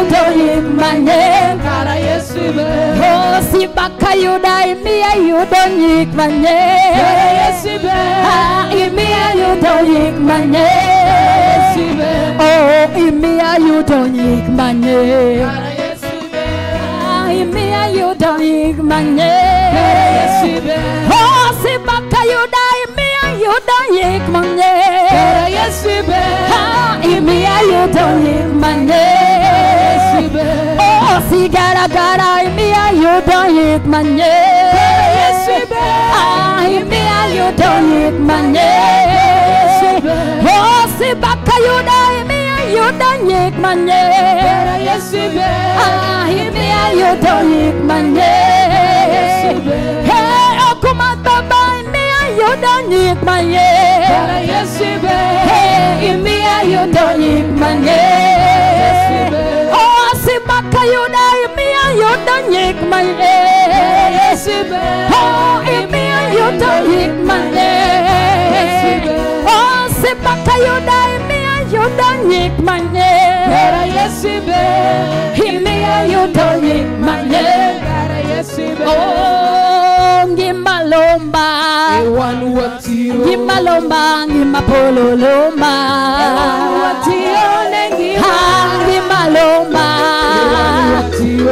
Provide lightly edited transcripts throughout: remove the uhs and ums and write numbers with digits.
yudo yik manyien. Kara Yesu ber. Oh, sibaka yuda imiya yudo yik manyien. Kara Yesu ber. Ah, imiya yudo yik manyien. Oh, imiya yudo yik manyien. Kara Yesu ber. Ah, imiya yudo yik manyien. Kara Yesu ber. Oh, sibaka yuda imiya yudo yik manyien. Kara Yesu ber. Ah, imiya yudo yik manyien. Oh, sigara gara imiya yudo yik manyien. Kara Yesu ber. Ah, imiya yudo yik manyien. Oh, sibaka yuda imiya yudo yik manyien. Kara Yesu ber. Ah, imiya yudo yik manyien. Hey, okuma baba imiya yudo yik manyien. Kara Yesu ber. Hey, imiya yudo yik manyien. Oh, sibaka yuda imiya yudo yik manyien. Yesu ber. Oh, imiya yudo yik manyien. Oh, sibaka yuda imiya yudo yik manyien. Kara Yesu ber. Imiya yudo yik manyien. Kara Yesu ber. Oh, ngima lomba. Ewan watiyo. Ngima lomba, ngima polo lomba. Ewan watiyo ne ngima. Ah, ngima lomba.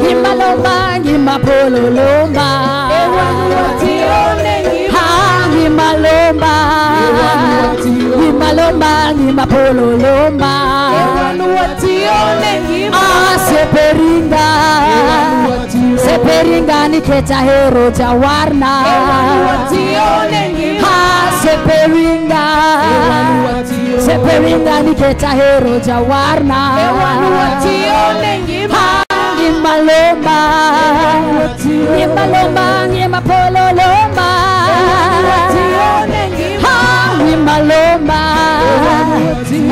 Ngima lomba, ngima polo lomba. Ewan watiyo ne ngima. Ah, ngima lomba. Ewan watiyo. Ngima lomba, ngima polo lomba. Ewan watiyo ne ngima. Ah, seperinga. Ewan watiyo. Seperinga nikech ahero jawarna. Ewan watiyo ne ngima. Ah, seperinga. Ewan watiyo. Seperinga nikech ahero jawarna. Ewan watiyo ne ngima. Ah, ngima lomba. Ngima lomba, ngima polo lomba. Ewan watiyo ne ngima. Ah, ngima lomba.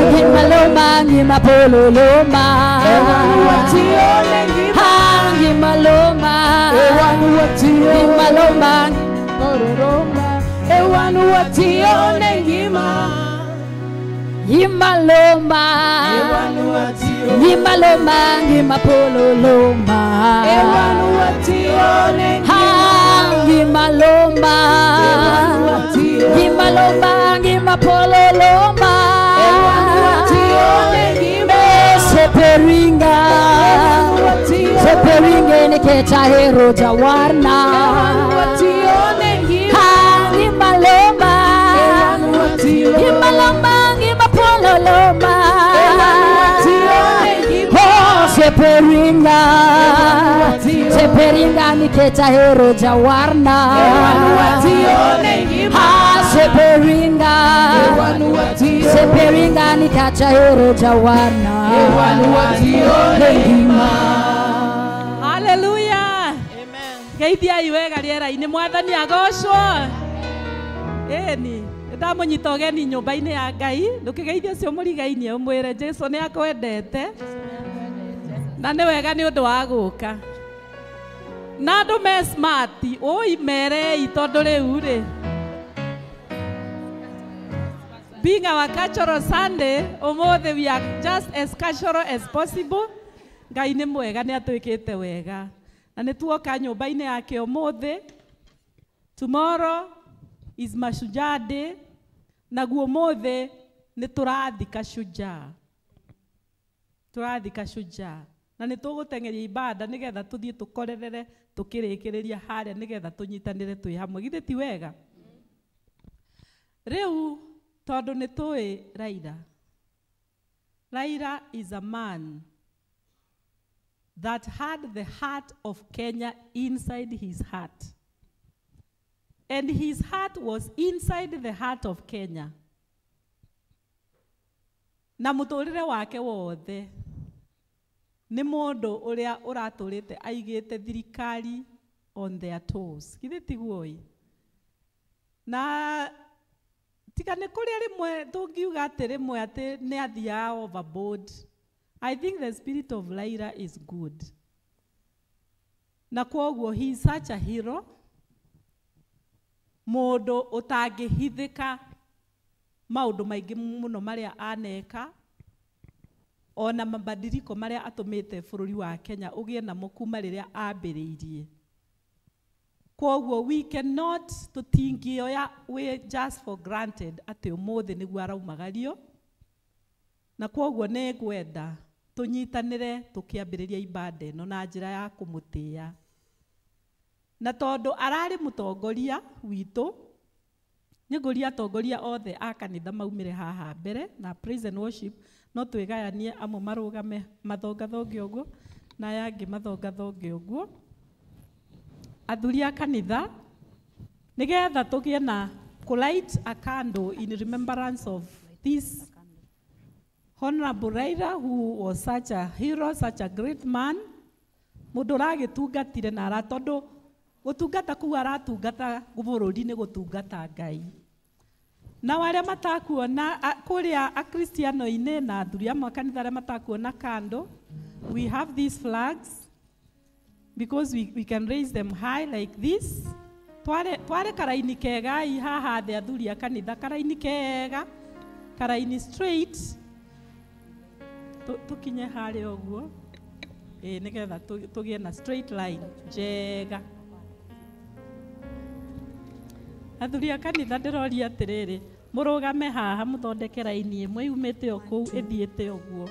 Ngima lomba, ngima polo lomba. Ewan watiyo ne ngima. Ah, ngima lomba. Ewan watiyo. Ngima lomba. Ororoma. Ewan watiyo ne ngima. Ngima lomba. Ewan watiyo. Ngima lomba, ngima polo lomba. Ewan watiyo ne ngima. Ah, ngima lomba. Ewan watiyo. Ngima lomba, ngima polo lomba. Ewan watiyo ne ngima. Seperinga. Ewan watiyo. Seperinga nikech ahero jawarna. Ewan watiyo ne ngima. Ah, ngima lomba. Ewan watiyo. Ngima lomba, ngima polo lomba. Ewan watiyo ne ngima. Oh, seperinga. Ewan watiyo. Seperinga nikech ahero jawarna. Ewan watiyo ne ngima. Ah, seperinga. Ewan watiyo. Seperinga nikech ahero jawarna. Ewan watiyo ne ngima. Haleluya. Geithiai wega rĩera-inĩ mwathani agocwo. Ĩni ndamũnyita ũgeni nyũmba-inĩ ya Ngai ndũkĩgeithie ũcio mũrigainie ũmwĩre Jesu nĩ akwendete na nĩ wega nĩ ũndũ wa gũka. Na andũ me smart ũi merei tondũ rĩu rĩ being our cultural Sunday ũmũthĩ we are just as cultural as possible. Ngai nĩ mwega nĩ atwĩkĩte wega na nĩ tuoka nyũmba-inĩ yake ũmũthĩ. Tomorrow is Mashujaa Day naguo ũmũthĩ nĩ tũrathika shujaa. Tũrathika shujaa na nĩ tũgũteng'eria ibada nĩgetha tũthiĩ tũkorerere tũkĩrĩkĩrĩria harĩa nĩgetha tũnyitanĩre twĩ hamwe. Githĩ ti wega? Rĩu tondũ nĩ tũĩ Raila. Raila is a man that had the heart of Kenya inside his heart. And his heart was inside the heart of Kenya. Na mũtũrĩre wake wothe nĩ mũndũ ũrĩa ũratũrĩte aigĩte thirikari on their toes. Githĩ tiguo ĩ? Na tiga nĩ kũrĩa rĩmwe tũngiuga atĩ rĩmwe atĩ nĩ athiaga overboard. I think the spirit of Raila is good. Na kwoguo he is such a hero. Mũndũ ũtangĩhithĩka maũndũ maingĩ mũno marĩa aneka. Ona mabadiliko marĩa atũmĩte bũrũri wa Kenya ũgĩe namo kuma rĩrĩa ambĩrĩirie. Kwoguo we cannot, tũtingĩoya we just for granted atĩ ũmũthĩ nĩguo araumagario. Na kwoguo nĩ ngwenda tũnyitanĩre tũkĩambĩrĩria ibada ĩno na njĩra ya kũmũtĩĩa. Na tondũ ararĩ mũtongoria witũ, nĩngũria atongoria othe a kanitha maumĩre haha mbere na praise and worship, no twĩgayanie amwe marũgame mathongathonge ũguo na aya angĩ mathongathonge ũguo. Athuri a kanitha, nĩgetha tũgĩe na kũ light a candle in remembrance of this Honorable Raila, who was such a hero, such a great man, mũndũ ũragĩtungatire na ara tondũ gũtungata kũu aratungata bũrũri nĩ gũtungata Ngai. Nao arĩa matakuona kũrĩa akristiano-inĩ na athuri amwe a kanitha arĩa matakuona kando, we have these flags because we can raise them high like this. Tware karaini kega i haha thĩ athuri a kanitha, karaini kega, karaini straight, tukinye harĩa ũguo, nĩgetha tũgĩe na straight line njega. Athuri a kanitha ndĩroria atĩrĩrĩ, mũrũgame haha mũthondeke raini ĩmwe yumĩte o kũu ĩthiĩte ũguo,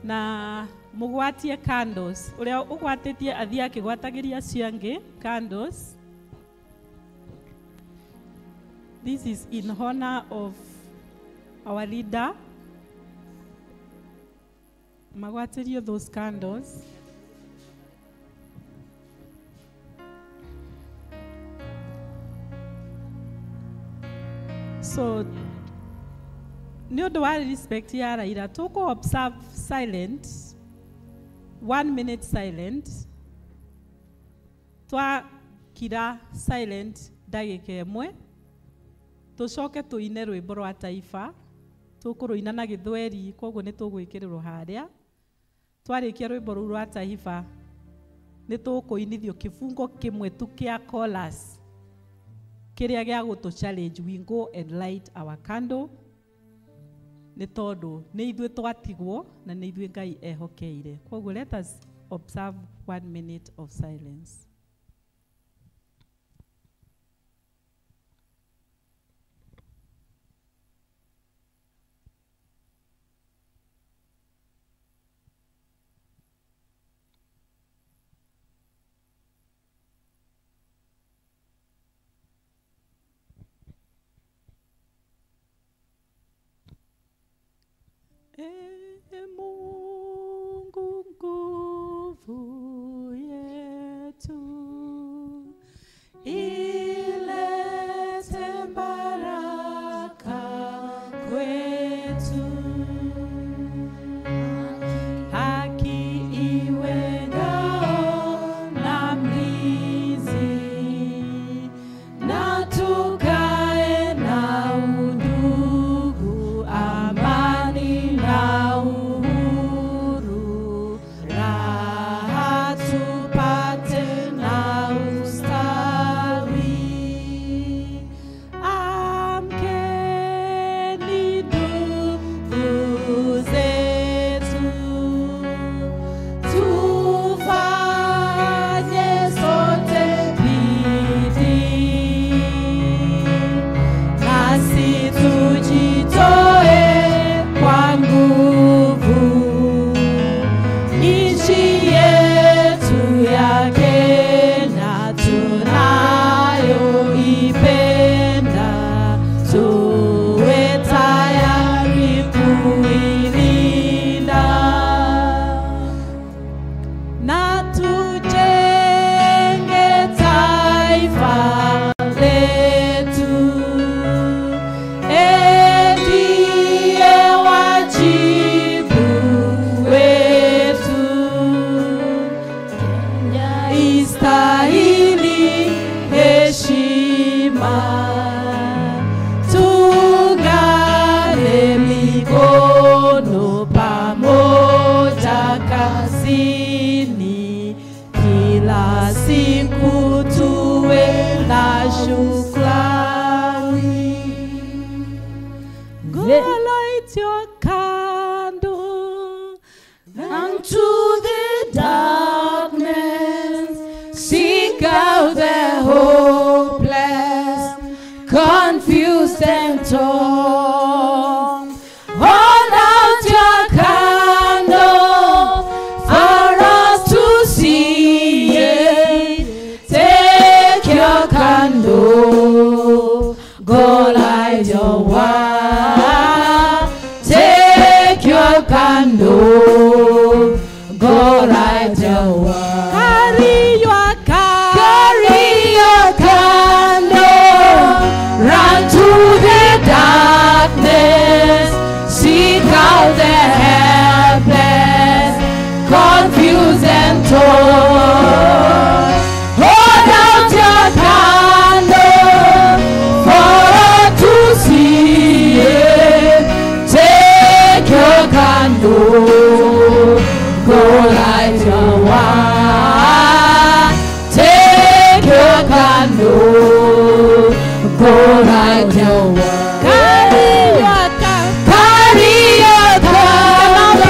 na mũgwatie candles. Ũrĩa ũgwatĩtie athiĩ akĩgwatagĩria acio angĩ candles. This is in honor of our leader. Magwatĩrio those candles. So, nĩ ũndũ wa respect ya Raila, tũkũ observe silent, 1 minute silent. Twakira silent ndagĩka ĩmwe, tũcoke tũine rwĩmbo rwa taifa, tũkũrũina na gĩthweri, koguo nĩ tũgwĩkĩrĩrwo harĩa. Twarĩkia rwĩmbo rũu rwa taifa, nĩ tũkũinithio kĩbungo kĩmwe tu kĩa chorus, kĩrĩa gĩa gũtũ challenge, we go and light our candle, nĩ tondũ nĩ ithuĩ twatigwo na nĩ ithuĩ Ngai ehokeire. Koguo let us observe 1 minute of silence. Ee Mungu nguvu yetu, Run to the darkness, seek out the hopeless, confused and torn. Hold out your candle for us to see it. Take your candle, go light your way. Take your candle, go light your way. Carry your candle. Carry your candle, run to the darkness, seek out the helpless, confused and torn. Hold out your candle for all to see it. Take your candle, go light your way. Take your candle, go light your way. Carry your candle. Carry your candle,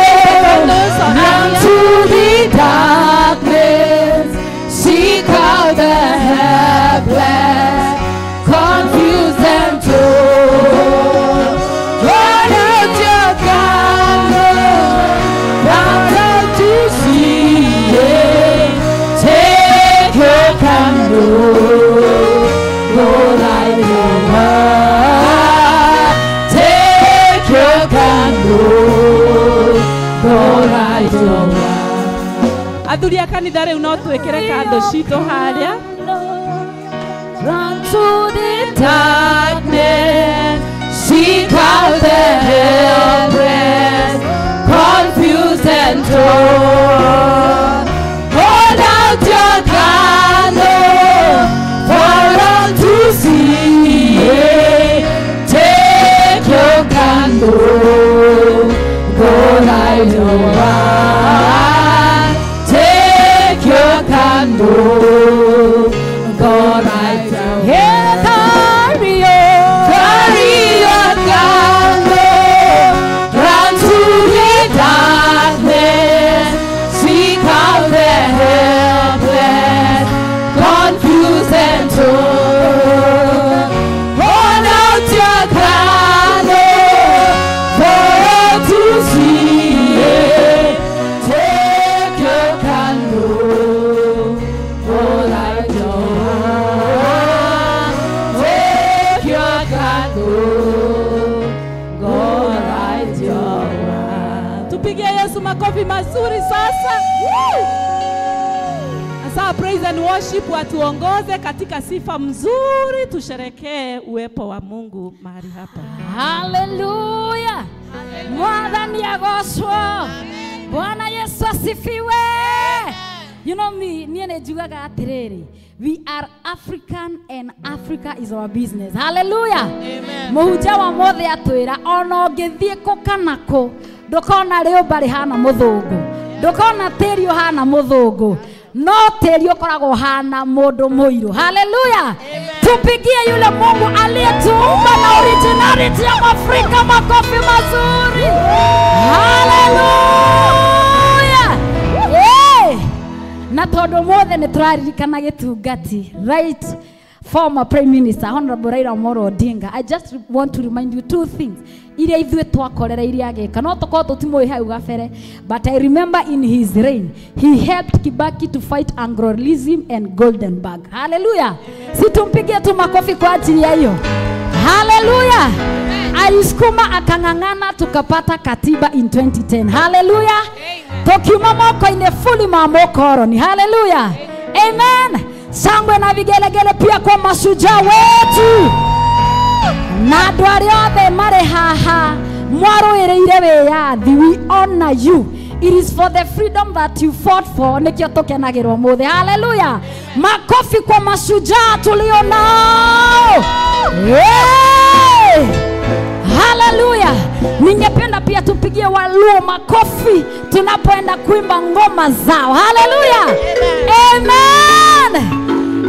run to the darkness, seek out the helpless, confused and torn. Hold out your candle, for all to see it. Take your candle, go light your way. Take your candle, go light your way. Athuri a kanitha rĩu no twĩkĩre kando citũ harĩa. Run to the darkness, seek out the helpless, confused and torn. Hold out your candle for all to see it. Take your candle, go light your way. Take your candle, go light your way. Carry your Carry your candle, run to the darkness, seek out the helpless, confused and torn. Hold out your candle for all to see it. Take your candle, go light your way. Take your candle, go light your way. Tupigie Yesu makofi mazuri sasa. Sasa praise and worship watuongoze katika sifa mzuri, tusherekee uwepo wa Mungu mahali hapa. Haleluya. Mwathani agocwo. Bwana Yesu asifiwe. You know me, niĩ nĩ njugaga atĩrĩrĩ, we are African and Africa is our business. Hallelujah. Mũhunjia wa mothe atwĩra ona ũngĩthiĩ kũ kana kũ, ndũkona rĩũmba rĩhana mũthũngũ, ndũkona tĩri ũhana mũthũngũ, no tĩri ũkoragwo ũhana mũndũ mũirũ. Hallelujah. Tupigie yule Mungu aliyetuumba na originality ya Afrika makofi mazuri. Hallelujah. Hey. Na tondu mothe nĩ tũraririkana gĩtungati, right? Former Prime Minister Honorable Raila Amolo Odinga, I just want to remind you two things iria ithuĩ twakorera iria agĩka, no tũkorwo tũtimũĩ hau gabere, but I remember in his reign he helped Kibaki to fight Anglo-Ism and Goldenberg. Hallelujah. Si tumpigie tu makofi kwa ajili ya hiyo. Hallelujah. Alisukuma akang'ang'ana tukapata katiba in 2010. Hallelujah. Tukiuma moko-inĩ fully ma mokoroni. Hallelujah. Amen. Shangwe na vigelegele pia kwa mashujaa wetu na andũ arĩa othe marĩ haha mwarũĩrĩire wĩyathi. We honor you. It is for the freedom that you fought for nĩkĩo tũkenagĩrwo mũthĩ. Hallelujah. Makofi kwa mashujaa tulio nao. Hey! Hallelujah. Ningependa pia tupigie Waluo makofi tunapoenda kuimba ngoma zao. Hallelujah. Amen.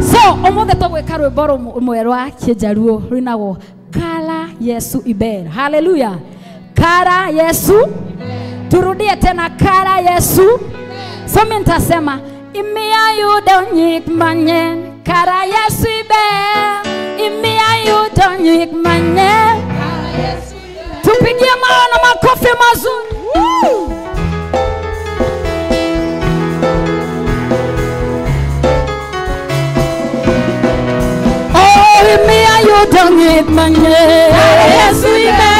So omothe tũgwĩka rwĩmbo rũmwe rwa kĩnjaruo rwĩnagwo Kala Yesu Iber. Hallelujah. Kala Yesu. Turudie tena kara Yesu. So mimi nitasema imia yudo nyik manyen kara Yesu ibe. Imia yudo nyik manyen kara Yesu ibe. Tupigie maana makofi mazuri. Imia yudo nyik manyen kara Yesu ibe.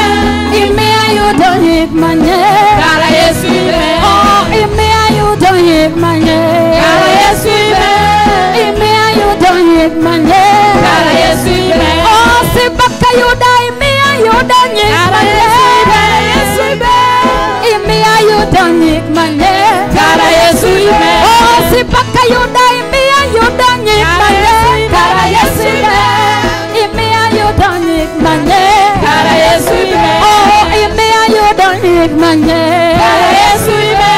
Imia yudo nyik manyen kara Yesu ibe. Oh, imia yudo nyik manyen kara Yesu ibe. Imia yudo nyik manyen kara Yesu ibe. Oh, sibaka yuda imia yudo nyik manyen kara Yesu ibe. Imia yudo nyik manyen kara Yesu ibe. Oh, sibaka yuda imia yudo nyik manyen kara Yesu ibe. Imia yudo nyik manyen kara Yesu ibe. Oh, imia yudo nyik manyen kara Yesu ibe.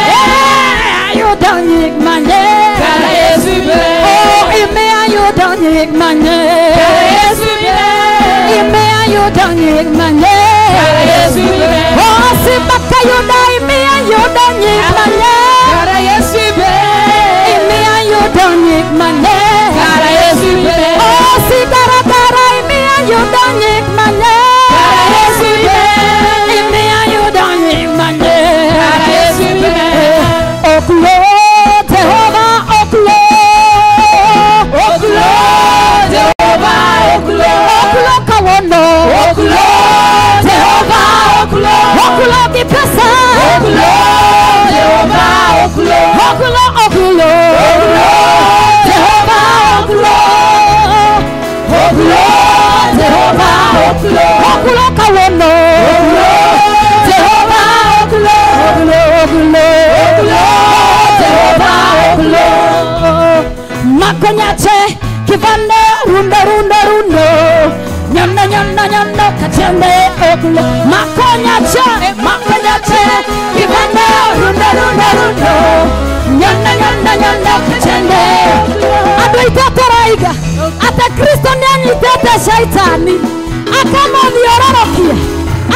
Yudo nyik manyen kara Yesu ibe. Oh, imia yudo nyik manyen kara Yesu ibe. Imia yudo nyik manyen kara Yesu ibe. Oh, sibaka yuda imia yudo nyik manyen kara Yesu ibe. Imia yudo nyik manyen kara Yesu ibe. Oh, sigara kara imia yudo nyik manyen kara Yesu ibe. Imia yudo nyik manyen kara Yesu ibe. Okulo Jehova okulo. Okulo Jehova okulo. Okulo kawono. Okulo Jehova okulo. Okulo kipesa. Okulo Jehova okulo. Okulo okulo. Okulo Jehova okulo. Okulo Jehova okulo. Okulo kawono. Okulo Jehova okulo. Okulo okulo. Okulo Jehova okulo. Makonyache kivande rundo rundo rundo. Nyondo nyondo nyondo kachende okulo. Makonyache makonyache kivande rundo rundo rundo. Nyondo nyondo nyondo kachende. Adoita toraiga ata Kristo nyanitete shaitani akamothiororokia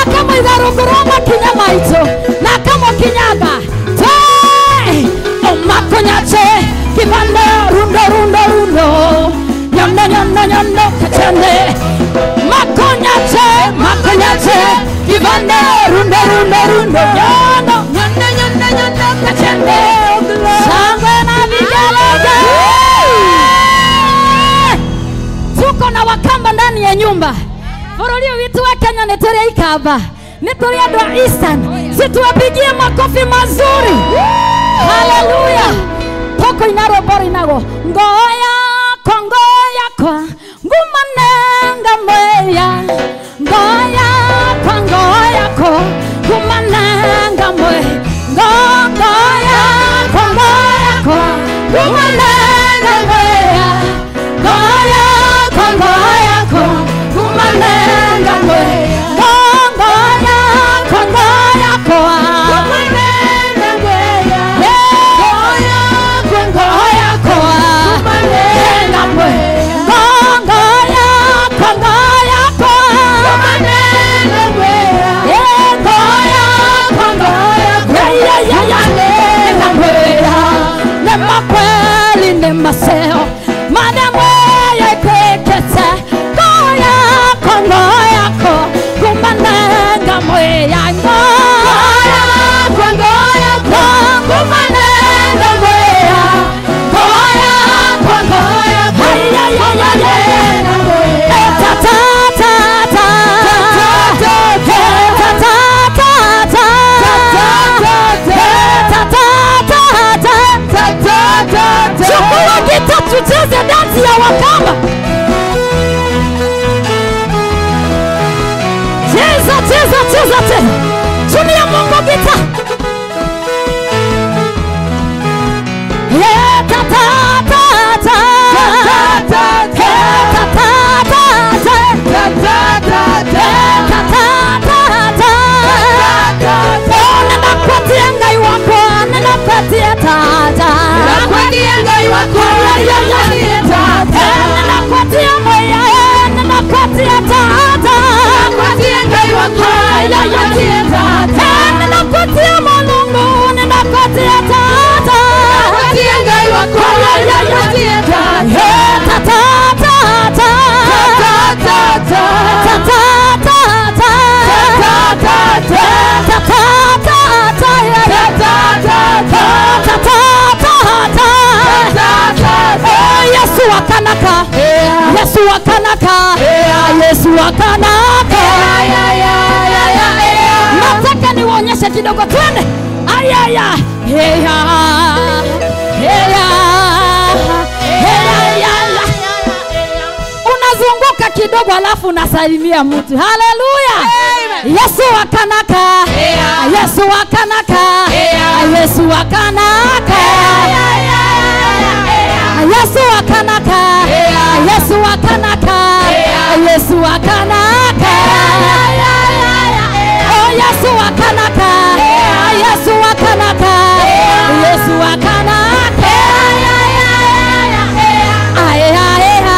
akamwitharũngũrwo makinya maitũ na akamũkinyanga te omakonyache kivande rundo rundo rundo nyondo nyondo nyondo kachende makonyache makonyache kivande rundo rundo rundo nyondo nyondo nyondo nyondo kachende. Shangwe na vigelegele. Tuko na Wakamba ndani ya nyumba. Bũrũri ũyũ witũ wa Kenya nĩ tũrĩ Ikamba, nĩ tũrĩ andũ a Eastern. Si tuwapigie makofi mazuri. Haleluya. Tũkũina rwĩmbo rũinagwo ngoya kwa ngoya kwa ngumanenga mweya. Ngoya kwa ngoya kwa ngumanenga mweya. Ngoya kwa ngoya kwa ngumanenga mweya. Ngoya kwa ngoya kwa ngumanenga mweya. Ngoya kwa ngoya kwa ngumanenga mweya. Ngoya kwa ngoya kwa ngumanenga mweya. Ngoya kwa ngoya kwa ngumanenga mweya. Ngoya kwa ngoya kwa ngumanenga mweya. Nemakweli nemaseo manemweya ipekete. Ngoya kwa ngoya kwa ngumanenga mweya. Ngoya kwa ngoya kwa ngumanenga mweya. Ngoya kwa ngoya kwa ngumanenga mweya. Ta ta ta ta ta ta ta ta ta ta ta ta ta. Chukua gita tucheze dansi ya Wakamba. Cheza cheza cheza cheza. Tumia Mungu gita. Yeah, ta ta ta ta ta ta ta ta ta ta ta ta ta ta ta ta. Oh, ninakupatia Ngai wako, ninakupatia ta ta. Ninakupatia Ngai wako, ninakupatia ta ta. Ninakupatia moyo, ninakupatia ta ta. Ninakupatia Ngai wako, ninakupatia ta ta. Ninakupatia Mungu. akanaka. Yesu akanaka. Yesu akanaka. Nataka niwaonyeshe kidogo, twende. Ayaya. Heya. Heya. Heya. Unazunguka kidogo alafu unasalimia mtu. Haleluya. Yesu akanaka. Yesu akanaka. Yesu akanaka. Yesu akanaka. Yesu akanaka. Yesu akanaka. Oh Yesu akanaka. Yesu akanaka. Yesu akanaka. Ay ay ay.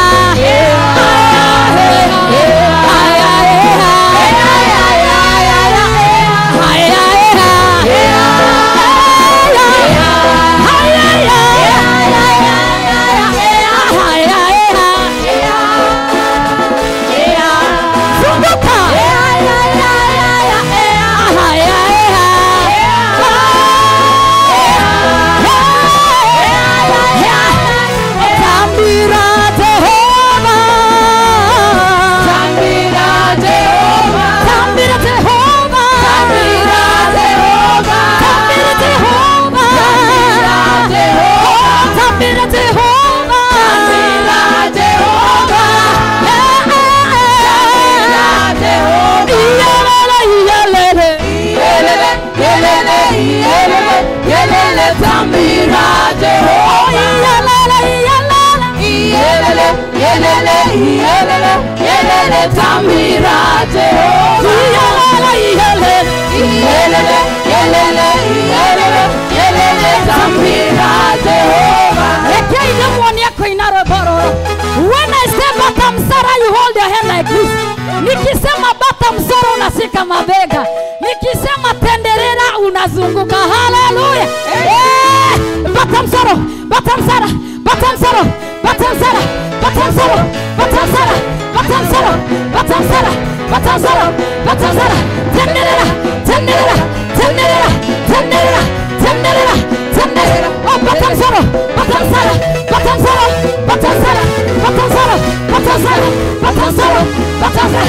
When I say Batamsara, you hold your hand like this. Nikisema Batamsara unashika mabega. Nikisema tenderera unazunguka. Haleluya. Batamsara, Batamsara, Batamsara, Batamsara, Batamsara, Batamsara, Batamsara, Batamsara, Batamsara, Batamsara, tenderera, tenderera, tenderera, tenderera, tenderera, tenderera. Oh, Batamsara, Batamsara, Batamsara, Batamsara, Batamsara, Batamsara, Batamsara, Batamsara,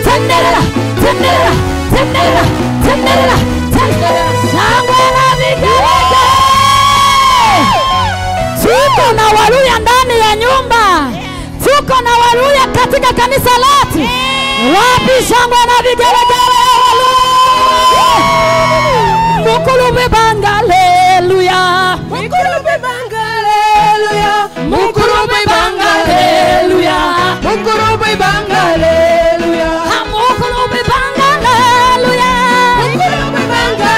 tenderera, tenderera, tenderera, tenderera, tenderera. Shangwe na vigelegele. Tuko na Waluya ndani ya nyumba. Tuko na Waluya katika kanisa letu. Wapi shangwe na vigelegele ya Waluya? Mukulu bebanga haleluya. Mukulu bebanga haleluya. Mukulu bebanga haleluya. Mukulu bebanga haleluya. Mukulu bebanga haleluya. Mukulu bebanga haleluya. Mukulu bebanga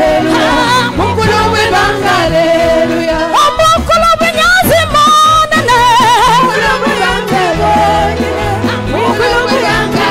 haleluya. Mukulu bebanga haleluya. Mukulu benyazi monene. Mukulu bebanga haleluya. Mukulu bebanga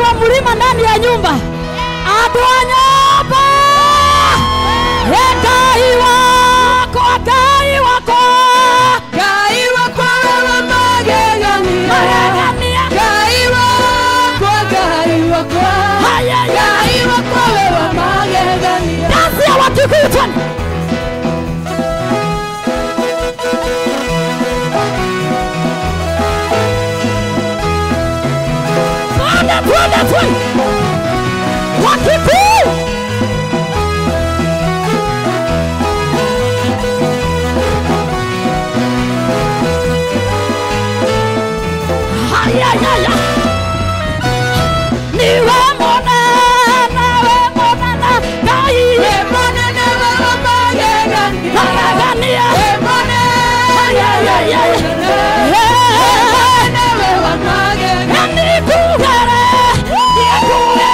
Watu wa mlima ndani ya nyumba. Andũ a nyũmba. Ngai wakwa, Ngai wakwa. Ngai wakwa wa magegania. Magegania. Ngai wakwa, Ngai wakwa. Haya, ya. Ngai wakwa wa magegania. Dansi ya Wakikuyu twende. Twende, twende, twende. Wakikuyu. Haya, ya, ya. Niwe monana, we monana, Ngai. We monene wa magegania. Magegania. We monene. Haya, ya, ya, ya. We monene wa magegania. Nikugere, nikugere,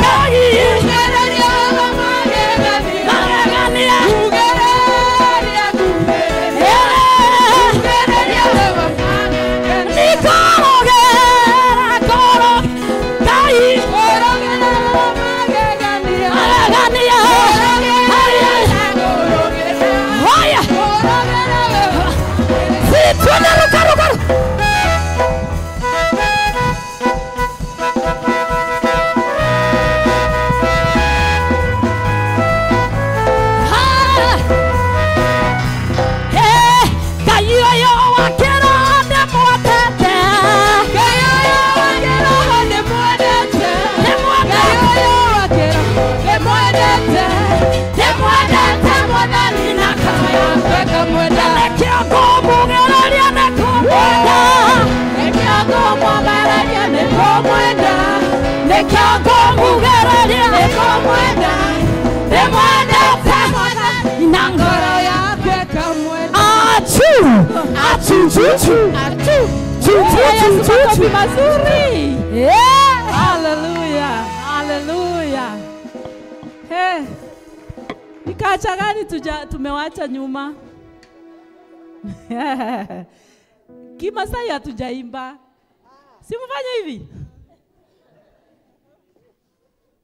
Ngai. Ugereria wa magegania. Magegania. Ugereria, ugereria. Yeah. Ugereria wa magegania. Nikorogera, koro, Ngai. Korogera wa magegania. Magegania. Haya, Korogera. haya. Korogera wa Si, twende, ruka, ruka, ruka. Ha! Eh, Ngai ũyũ wa kĩro ndĩmwendete. Ngai ũyũ wa kĩroho ndĩmwendete. Ndĩmwendete. Ngai ũyũ wa kĩroho ndĩmwendete. Ndĩmwendete Mwathani na ngoro yakwa ĩkamwenda. Nĩkĩo ngũmugĩrĩria nĩkũmwenda. Nĩkĩo ngũmũgereria nĩkũmwenda. Nĩkĩo ngũmugĩrĩria Nĩkũmwenda. Ndĩmwendete Mwathani na ngoro. ngoro yakwa ĩkamwenda. Achu! Achu, chu, chu. Achu. Chu, chu, chu, chu, Makofi chu. mazuri. Yeah. Haleluya. Haleluya. Hey. Ni kacha gani tumewacha nyuma? Kimasai hatujaimba. Si mfanye hivi?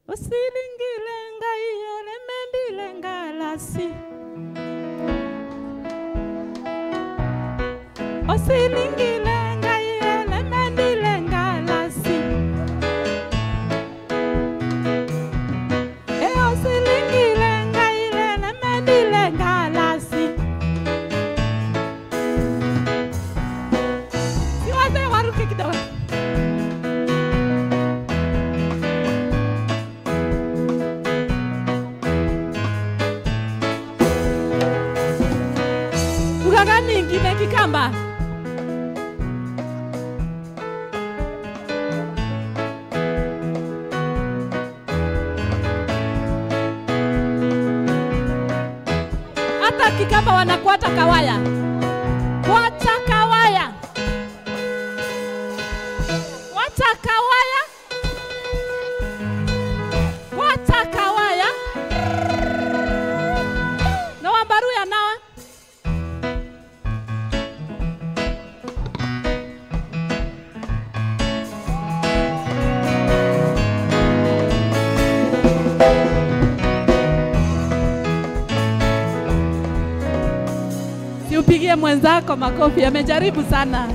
Usilingile ngai elemendile ngalasi. Osilingile ngai elemendile ngalasi. E osilingile ngai elemendile ngalasi. Si wazee waruke kidogo. Lugha gani ingine Kikamba? Hata Kikamba wanakuata kawaya. Kwata kawaya. Kwata kawaya. Kwata kawaya. Na wambaruya nawa. Siupigie mwenzako makofi, amejaribu sana.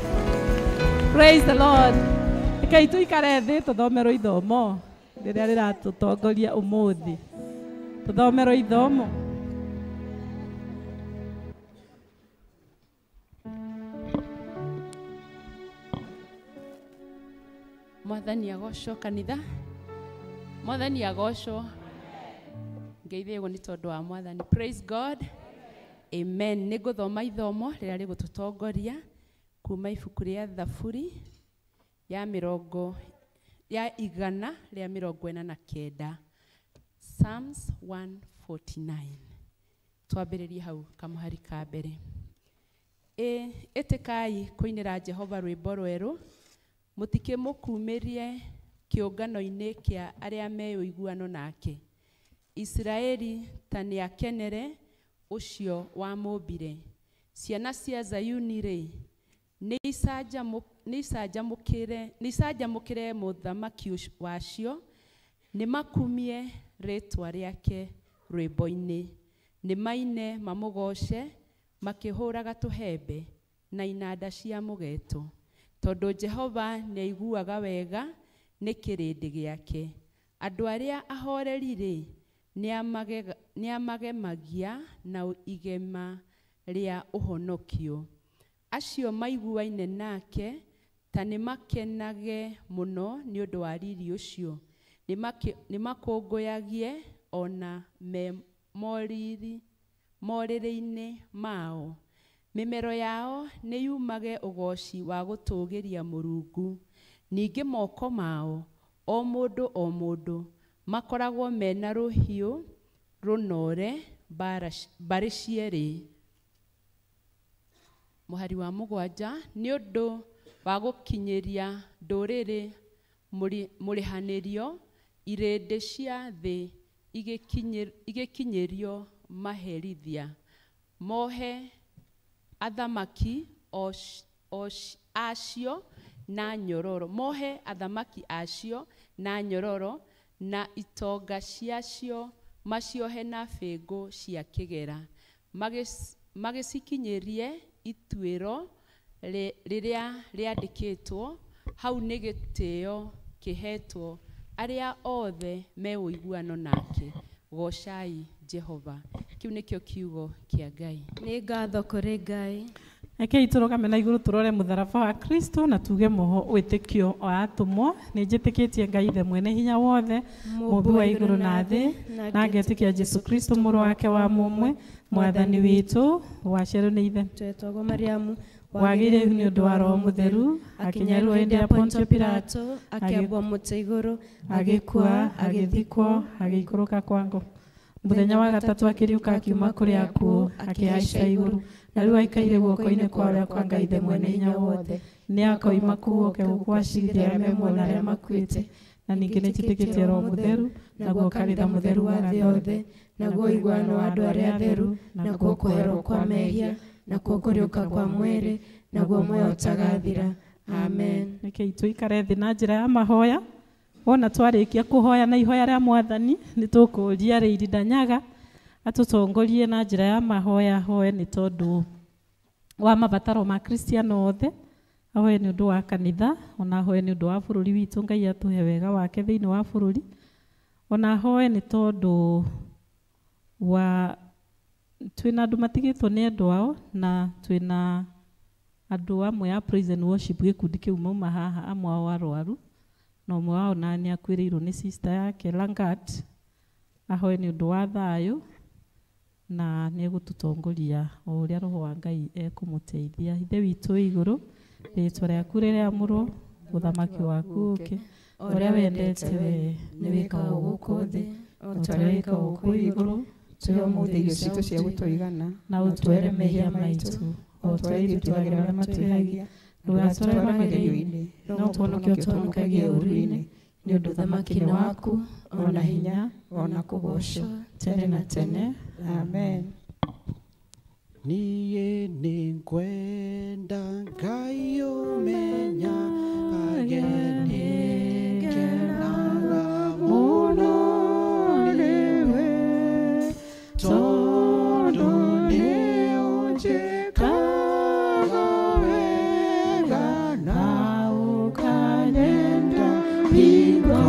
Praise the Lord. Rekei tuikare thĩ tũthomerwo ithomo rĩrĩa rĩratũtongoria ũmũthĩ. Tũthomerwo ithomo. Mwathani agocwo kanitha. Mwathani agocwo. Ngeithĩrwo nĩ tondũ wa Mwathani. Praise God. Amen. Nĩ ngũthoma ithomo rĩrĩa rĩgũtũtongoria kuma ibuku rĩa Thaburi ya mĩrongo ya 149. Psalms 149. Twambĩrĩrie hau kamũhari ka mbere. Ĩtĩkai kũinĩra Jehova rwĩmbo rwerũ, mũtikĩmũkumĩrie kĩũngano-inĩ kĩa arĩa me ũiguano nake. Isiraeli ta nĩakenere ũcio wamũmbire. Ciana cia Zayuni rĩ, Nĩ icanjamũkĩre mũthamaki wacio, nĩ makumie rĩĩtwa rĩake rwĩmbo-inĩ, nĩ maine mamũgooce makĩhũraga tũhembe na inanda cia mũgeeto, tondũ Jehova nĩaiguaga wega nĩ kĩrĩndĩ gĩake. Andũ arĩa ahoreri-rĩ, nĩamagemagia na igema rĩa ũhonokio. Acio maiguaine nake ta nĩmakenage mũno nĩ ũndũ wa riri ũcio, nĩmakũngũyagie ona me morĩrĩ-inĩ mao. Mĩmero yao nĩyumage ũgooci wa gũtũũgĩria Mũrungu, ningĩ moko mao, o mũndũ o mũndũ, makoragwo mena rũhiũ rũnoore mbarĩ cierĩ. Mũhari wa 7, nĩ ũndũ wa gũkinyĩria ndũrĩrĩ mũrĩhanĩrio, irĩndĩ cia thĩ igĩkinyĩrio maherithia, mohe athamaki acio na nyororo, mohe athamaki acio na nyororo, na itonga ciacio maciohe na bĩngũ cia kĩgera, magĩcikinyĩrie ituĩro rĩrĩa rĩandĩkĩtwo. Hau nĩ gĩtĩo kĩhetwo arĩa othe me ũiguano nake. Goocai Jehova. Kĩu nĩkĩo kiugo kĩa Ngai. Nĩ ngatho kũrĩ Ngai. Rekei tũrũgame na igũrũ tũrore mũtharaba wa Kristo na tuge moho wĩtĩkio wa atũmwo. Nĩ njĩtĩkĩtie Ngai Ithe mwene hinya wothe, mũmbi wa igũrũ na thĩ, na ngetĩkia Jesũ Kristo mũrũ wake wa mũmwe, mwathani witũ, waciarirwo nĩ Ithe Twetagwo Mariamu, wagĩire nĩ ũndũ wa Roho Mũtheru, akĩnyarirwo hĩndĩ ya Pontio Pilato, akĩambwo mũtĩ igũrũ, agĩkua, agĩthikwo, agĩikũrũka kwa ngo. Mũthenya wa gatatũ akĩriũka akiuma kũrĩ akuũ, akĩhaica igũrũ, na rĩu aikaire guoko-inĩ kwa ũrĩa kwa Ngai Ithe mwene hinya wothe. Nĩ akoima kũu oke gũkũ acirithie arĩa me muoyo na arĩa makuĩte. Na ningĩ nĩnjĩtĩkĩtie Roho Mũtheru, naguo kanitha mũtheru wa thĩ yothe, naguo ũiguano wa andũ arĩa atheru, naguo kũherwo kwa mehia, nakuo kũriũka kwa mwĩrĩ, naguo muoyo ũtagathira. Amen. Rekei tũikare thĩ na njĩra ya mahoya. Wona twarĩkia kũhoya na ihoya rĩa mwathani, nĩ tũkũũria Rĩiri Ndanyaga atũtongorie na njĩra ya mahoya. Hoe nĩ tondũ wa mabataro ma Kristiano othe, ahoe nĩ ũndũ wa kanitha, ona ahoe nĩ ũndũ wa bũrũri witũ, Ngai atũhe wega wake thĩinĩ wa bũrũri, ona ahoe nĩ tondũ wa twĩna andũ matigĩtwo nĩ endwa ao, na twĩna andũ amwe a praise and worship gĩkundi kĩu mauma haha, amwe ao arwaru, na ũmwe wao na nĩ akuĩrĩirwo nĩ sister yake Langat. Ahoe nĩ ũndũ wa thayũ, na nĩ egũtũtongoria o ũrĩa Roho wa Ngai ekũmũteithia. Ithe witũ wĩ igũrũ, rĩĩtwa rĩaku rĩrĩamũrwo, ũthamaki waku ũũke, ũrĩa wendete we nĩ wĩkagwo gũkũ thĩ o ta ũrĩa wĩkagwo kũu igũrũ. Tũhe ũmũthĩ irio citũ cia gũtũigana, na ũtwere mehia maitũ o ta ũrĩa ithuĩ tuohagĩra arĩa matwĩhagia, ndũgatũtware magerio-inĩ, no ũtũhonokie ũtũhonokagie ũũru-inĩ, nĩ ũndũ ũthamaki nĩ waku, o na hinya, o na kũgoocwo tene na tene. Amen. Niĩ nĩngwenda Ngai ũmenyage, nĩngenaga mũno nĩwe, tondũ nĩũnjĩkaga wega na ũkanyenda hingo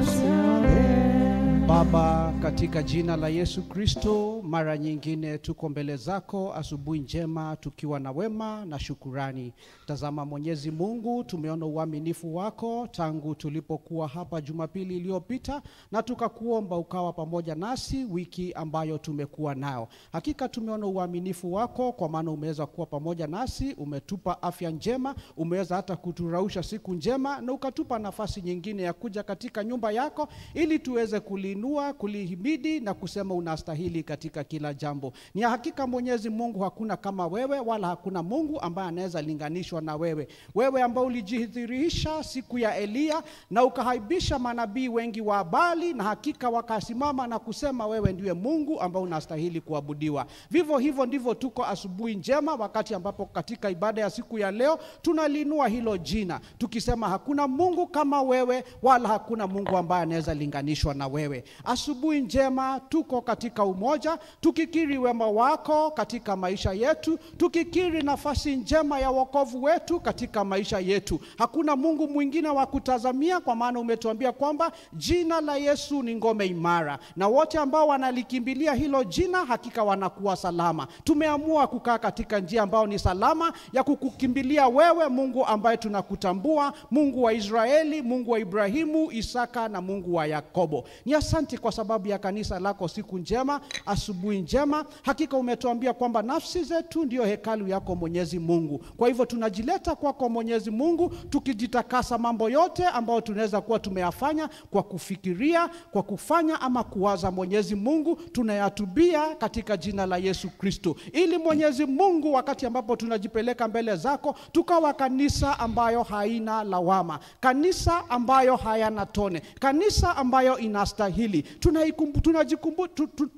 ciothe. Baba, katika jina la Yesu Kristo, mara nyingine tuko mbele zako asubuhi njema tukiwa na wema na shukurani. Tazama Mwenyezi Mungu, tumeona uaminifu wako tangu tulipokuwa hapa Jumapili iliyopita, na tukakuomba ukawa pamoja nasi wiki ambayo tumekuwa nao. Hakika tumeona uaminifu wako, kwa maana umeweza kuwa pamoja nasi, umetupa afya njema, umeweza hata kuturausha siku njema, na ukatupa nafasi nyingine ya kuja katika nyumba yako ili tuweze kuliinua, kulihimidi na kusema unastahili katika katika kila jambo. Ni hakika Mwenyezi Mungu hakuna kama wewe, wala hakuna Mungu ambaye anaweza linganishwa na wewe. Wewe ambao ulijidhihirisha siku ya Eliya na ukahaibisha manabii wengi wa Baali, na hakika wakasimama na kusema wewe ndiwe Mungu ambao unastahili kuabudiwa. Vivyo hivyo ndivyo tuko asubuhi njema, wakati ambapo katika ibada ya siku ya leo tunalinua hilo jina tukisema hakuna Mungu kama wewe, wala hakuna Mungu ambaye anaweza linganishwa na wewe. Asubuhi njema, tuko katika umoja tukikiri wema wako katika maisha yetu, tukikiri nafasi njema ya wokovu wetu katika maisha yetu. Hakuna Mungu mwingine wa kutazamia, kwa maana umetuambia kwamba jina la Yesu ni ngome imara, na wote ambao wanalikimbilia hilo jina hakika wanakuwa salama. Tumeamua kukaa katika njia ambayo ni salama ya kukukimbilia wewe, Mungu ambaye tunakutambua, Mungu wa Israeli, Mungu wa Ibrahimu, Isaka na Mungu wa Yakobo. Ni asante kwa sababu ya kanisa lako siku njema, asubuhi njema. Hakika umetuambia kwamba nafsi zetu ndiyo hekalu yako Mwenyezi Mungu. Kwa hivyo tunajileta kwako Mwenyezi Mungu, tukijitakasa mambo yote ambayo tunaweza kuwa tumeyafanya kwa kufikiria, kwa kufanya ama kuwaza. Mwenyezi Mungu, tunayatubia katika jina la Yesu Kristo, ili Mwenyezi Mungu wakati ambapo tunajipeleka mbele zako tukawa kanisa ambayo haina lawama, kanisa ambayo hayana tone, kanisa ambayo inastahili.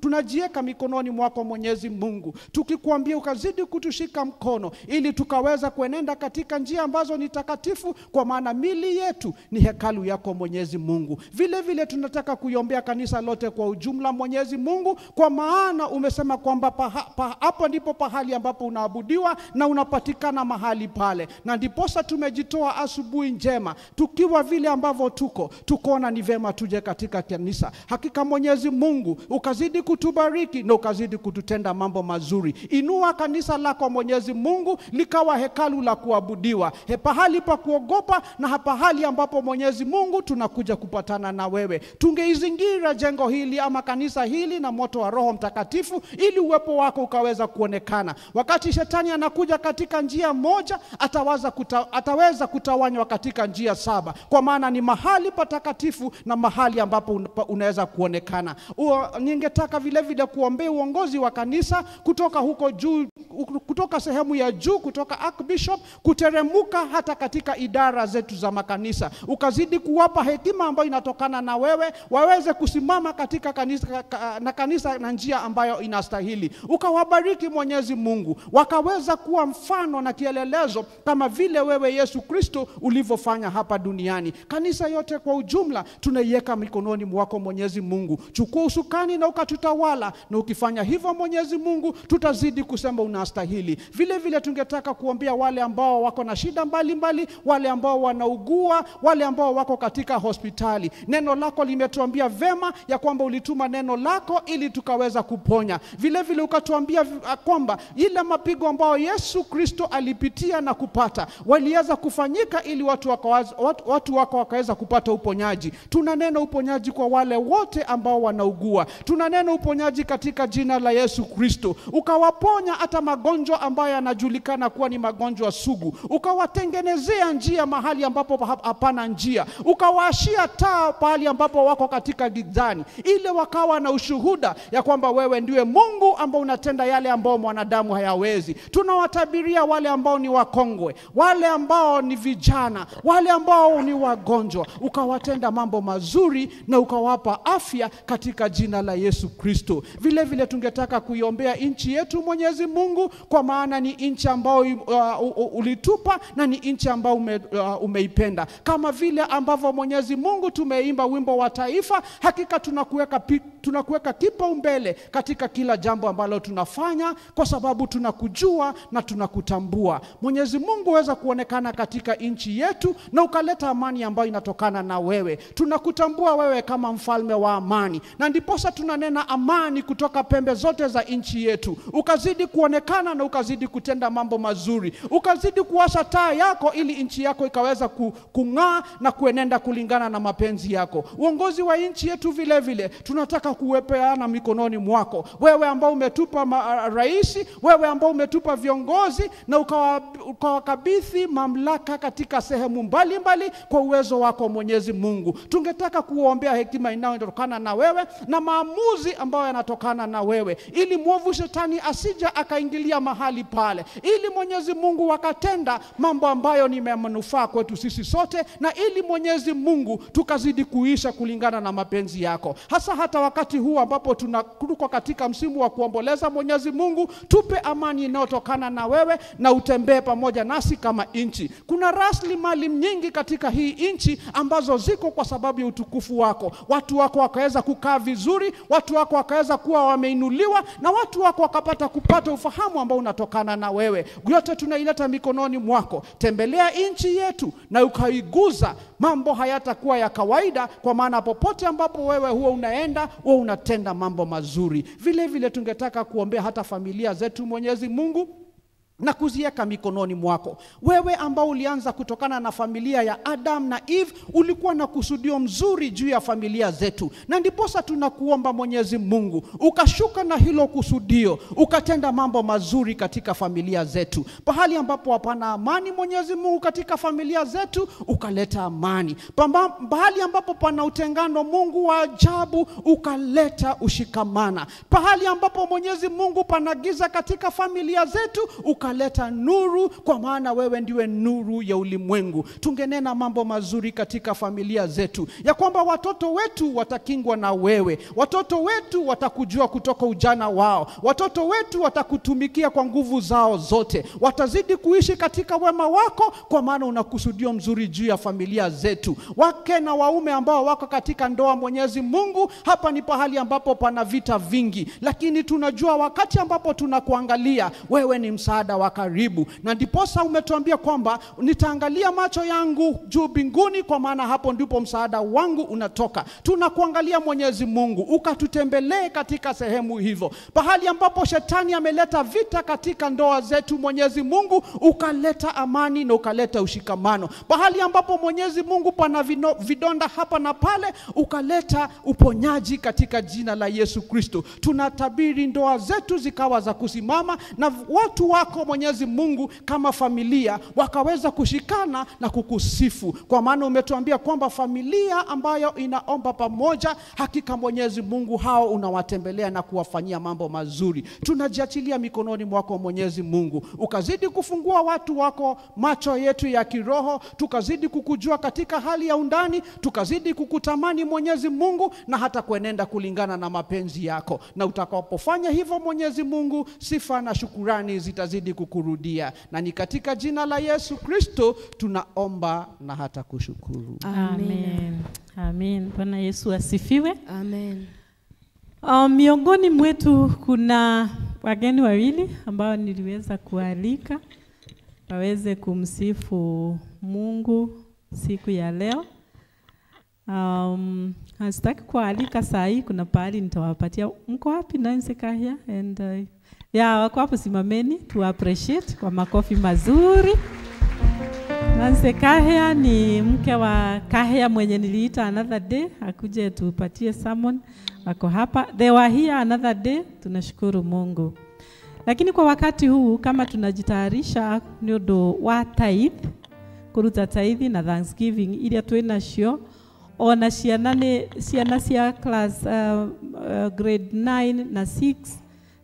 Tunajieka mikononi mwako Mwenyezi Mungu, tukikwambia ukazidi kutushika mkono ili tukaweza kuenenda katika njia ambazo ni takatifu, kwa maana mili yetu ni hekalu yako Mwenyezi Mungu. Vile vile tunataka kuiombea kanisa lote kwa ujumla Mwenyezi Mungu, kwa maana umesema kwamba hapo ndipo pahali ambapo unaabudiwa na unapatikana mahali pale, na ndiposa tumejitoa asubuhi njema tukiwa vile ambavyo tuko, tukaona ni vema tuje katika kanisa. Hakika Mwenyezi Mungu ukazidi kutubariki na ukazidi kututenda mambo mazuri. Inua kanisa lako Mwenyezi Mungu likawa hekalu la kuabudiwa, pahali pa kuogopa na pahali ambapo Mwenyezi Mungu tunakuja kupatana na wewe. Tungeizingira jengo hili ama kanisa hili na moto wa Roho Mtakatifu ili uwepo wako ukaweza kuonekana. Wakati shetani anakuja katika njia moja, ataweza kutawanywa katika njia saba, kwa maana ni mahali patakatifu na mahali ambapo unaweza kuonekana. Ningetaka vile vile kuombea uongozi wa kanisa kutoka huko juu, kutoka sehemu ya juu, kutoka Archbishop kuteremuka hata katika idara zetu za makanisa, ukazidi kuwapa hekima ambayo inatokana na wewe, waweze kusimama katika kanisa na kanisa na njia ambayo inastahili. Ukawabariki Mwenyezi Mungu, wakaweza kuwa mfano na kielelezo kama vile wewe Yesu Kristo ulivyofanya hapa duniani. Kanisa yote kwa ujumla tunaiweka mikononi mwako Mwenyezi Mungu. Chukua usukani na ukatutawala, na ukifanya hivyo Mwenyezi Mungu tutazidi kusema unastahili. Vile vile tungetaka kuombea wale ambao wako na shida mbalimbali, wale ambao wanaugua, wale ambao wako katika hospitali. Neno lako limetuambia vema ya kwamba ulituma neno lako ili tukaweza kuponya. Vile vile ukatuambia kwamba ile mapigo ambayo Yesu Kristo alipitia na kupata waliweza kufanyika ili watu wako wakaweza kupata uponyaji. Tunanena uponyaji kwa wale wote ambao wanaugua. Tunanena uponyaji katika jina la Yesu Kristo. Ukawaponya hata magonjwa ambayo yanajulikana kuwa ni magonjwa sugu. Ukawatengenezea njia mahali ambapo hapana njia. Ukawaashia taa pahali ambapo wako katika gizani, ili wakawa na ushuhuda ya kwamba wewe ndiwe Mungu ambao unatenda yale ambao mwanadamu hayawezi. Tunawatabiria wale ambao ni wakongwe, wale ambao ni vijana, wale ambao ni wagonjwa, ukawatenda mambo mazuri na ukawapa afya katika jina la Yesu Kristo. Vile vile tungetaka kuiombea nchi yetu Mwenyezi Mungu, kwa maana ni nchi ambayo ulitupa na ni nchi ambayo umeipenda. Kama vile ambavyo Mwenyezi Mungu tumeimba wimbo wa taifa, hakika tunakuweka kipaumbele katika kila jambo ambalo tunafanya, kwa sababu tunakujua na tunakutambua. Mwenyezi Mungu weza kuonekana katika nchi yetu na ukaleta amani ambayo inatokana na wewe. Tunakutambua wewe kama mfalme wa amani, na ndiposa tunanena amani kutoka pembe zote za nchi yetu. Ukazidi kuonekana na ukazidi kutenda mambo mazuri, ukazidi kuwasha taa yako ili nchi yako ikaweza kung'aa na kuenenda kulingana na mapenzi yako. Uongozi wa nchi yetu vile vile tunataka kuwepeana mikononi mwako, wewe ambao umetupa rais, wewe ambao umetupa viongozi na ukawakabidhi mamlaka katika sehemu mbalimbali kwa uwezo wako Mwenyezi Mungu. Tungetaka kuombea hekima inayotokana na wewe na maamuzi ambayo yanatokana inayotokana na wewe, ili mwovu shetani asija akaingilia mahali pale, ili Mwenyezi Mungu wakatenda mambo ambayo ni manufaa kwetu sisi sote, na ili Mwenyezi Mungu tukazidi kuisha kulingana na mapenzi yako. Hasa hata wakati huu ambapo tunakuwa katika msimu wa kuomboleza, Mwenyezi Mungu tupe amani inayotokana na wewe na utembee pamoja nasi kama nchi. Kuna rasilimali nyingi katika hii nchi ambazo ziko kwa sababu ya utukufu wako. Watu wako wakaweza kukaa vizuri, watu wako wakaweza kuwa wameinuliwa, na watu wako wakapata kupata ufahamu ambao unatokana na wewe. Yote tunaileta mikononi mwako. Tembelea nchi yetu na ukaiguza, mambo hayatakuwa ya kawaida, kwa maana popote ambapo wewe huwa unaenda, huwa unatenda mambo mazuri. Vile vile tungetaka kuombea hata familia zetu, Mwenyezi Mungu, na kuziweka mikononi mwako. Wewe ambao ulianza kutokana na familia ya Adam na Eve, ulikuwa na kusudio mzuri juu ya familia zetu, na ndiposa tunakuomba Mwenyezi Mungu ukashuka na hilo kusudio, ukatenda mambo mazuri katika familia zetu. Pahali ambapo hapana amani, Mwenyezi Mungu, katika familia zetu ukaleta amani. Pahali ambapo pana utengano, Mungu wa ajabu, ukaleta ushikamana. Pahali ambapo Mwenyezi Mungu pana giza katika familia zetu, ukaleta nuru, kwa maana wewe ndiwe nuru ya ulimwengu. Tungenena mambo mazuri katika familia zetu, ya kwamba watoto wetu watakingwa na wewe, watoto wetu watakujua kutoka ujana wao, watoto wetu watakutumikia kwa nguvu zao zote, watazidi kuishi katika wema wako, kwa maana unakusudio mzuri juu ya familia zetu. Wake na waume ambao wako katika ndoa, Mwenyezi Mungu, hapa ni pahali ambapo pana vita vingi, lakini tunajua wakati ambapo tunakuangalia wewe ni msaada wa karibu, na ndiposa umetuambia kwamba nitaangalia macho yangu juu mbinguni, kwa maana hapo ndipo msaada wangu unatoka. Tunakuangalia Mwenyezi Mungu, ukatutembelee katika sehemu hivyo. Pahali ambapo shetani ameleta vita katika ndoa zetu, Mwenyezi Mungu ukaleta amani na ukaleta ushikamano. Pahali ambapo Mwenyezi Mungu pana vidonda hapa na pale, ukaleta uponyaji katika jina la Yesu Kristo. Tunatabiri ndoa zetu zikawa za kusimama, na watu wako Mwenyezi Mungu kama familia wakaweza kushikana na kukusifu, kwa maana umetuambia kwamba familia ambayo inaomba pamoja, hakika Mwenyezi Mungu hao unawatembelea na kuwafanyia mambo mazuri. Tunajiachilia mikononi mwako Mwenyezi Mungu, ukazidi kufungua watu wako macho yetu ya kiroho, tukazidi kukujua katika hali ya undani, tukazidi kukutamani Mwenyezi Mungu, na hata kuenenda kulingana na mapenzi yako. Na utakapofanya hivyo Mwenyezi Mungu, sifa na shukurani zitazidi kukurudia. Na ni katika jina la Yesu Kristo tunaomba na hata kushukuru. Amen. Amen. Bwana Yesu asifiwe. Amen. Miongoni mwetu kuna wageni wawili ambao niliweza kualika waweze kumsifu Mungu siku ya leo. Sitaki kualika saa hii, kuna pahali nitawapatia. Mko wapi Nancy Kahia? And yeah, wako hapo, simameni tu appreciate kwa makofi mazuri. Nancy Kahia ni mke wa Kahia mwenye niliita another day akuje tupatie sermon. Wako hapa, they were here another day. Tunashukuru Mungu. Lakini kwa wakati huu kama tunajitayarisha ni undu wa tithe, kuruta tithe na thanksgiving iria twinacio, ona ciana ni ciana cia class grade 9 na 6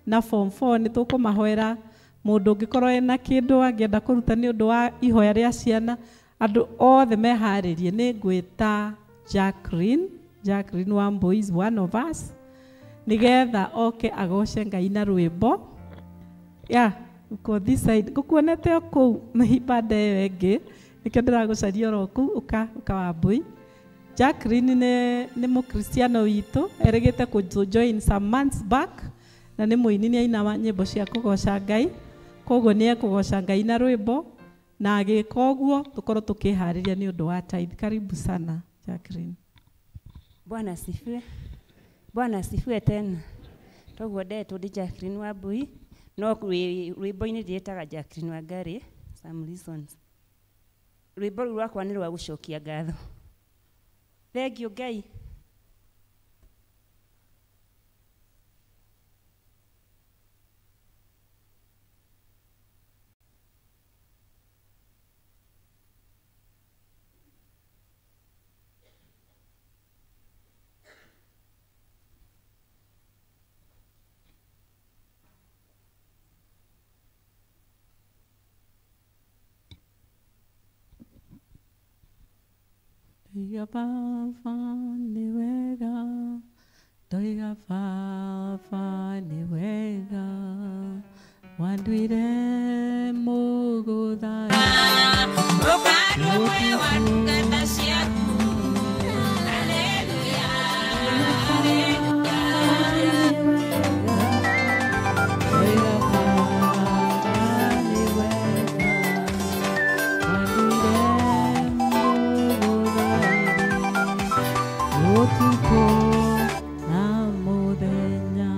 na form 4 ni tukumahoera. Mundu ungikorwo ena kindu angienda kuruta ni undu wa ihoya ria ciana, andu othe meharirie. Ni ngwita Jacqueline Wambui is one of us, nigetha oke agoce Ngai na rwimbo. Yeah, uko this side ngukuonete o kuu ibanda ĩyo ĩngĩ, nikio ndĩragũcaria oro kuu. Uka Wambui. Jacqueline nĩ mũkristiano witũ, erĩgĩte kũ join some months back, na nĩ mũini, nĩ aina nyĩmbo cia kũgoca Ngai, koguo nĩ ekũgoca Ngai na rwĩmbo, na agĩka ũguo tũkorwo tũkĩharĩria nĩ ũndũ wa tithe. Karibu sana Jacqueline. Bwana asifiwe. Bwana asifiwe tena. Toguo ndetwo ndi Jacqueline Wambui, no rwĩmbo-inĩ ndĩĩtaga Jacqueline Wangari some reasons. Rwĩmbo rũu rwakwa nĩ rwa gũcokia ngatho. Thank you Ngai. Ndoiga Baba nĩ wega, ndoiga Baba nĩ wega, wanduire mũgũthai. Ũkandũmwe wa ndungata ciaku. Haleluya, haleluya. Ndoiga Baba nĩ wega, wanduire mũgũthai ũtukũ na mũthenya.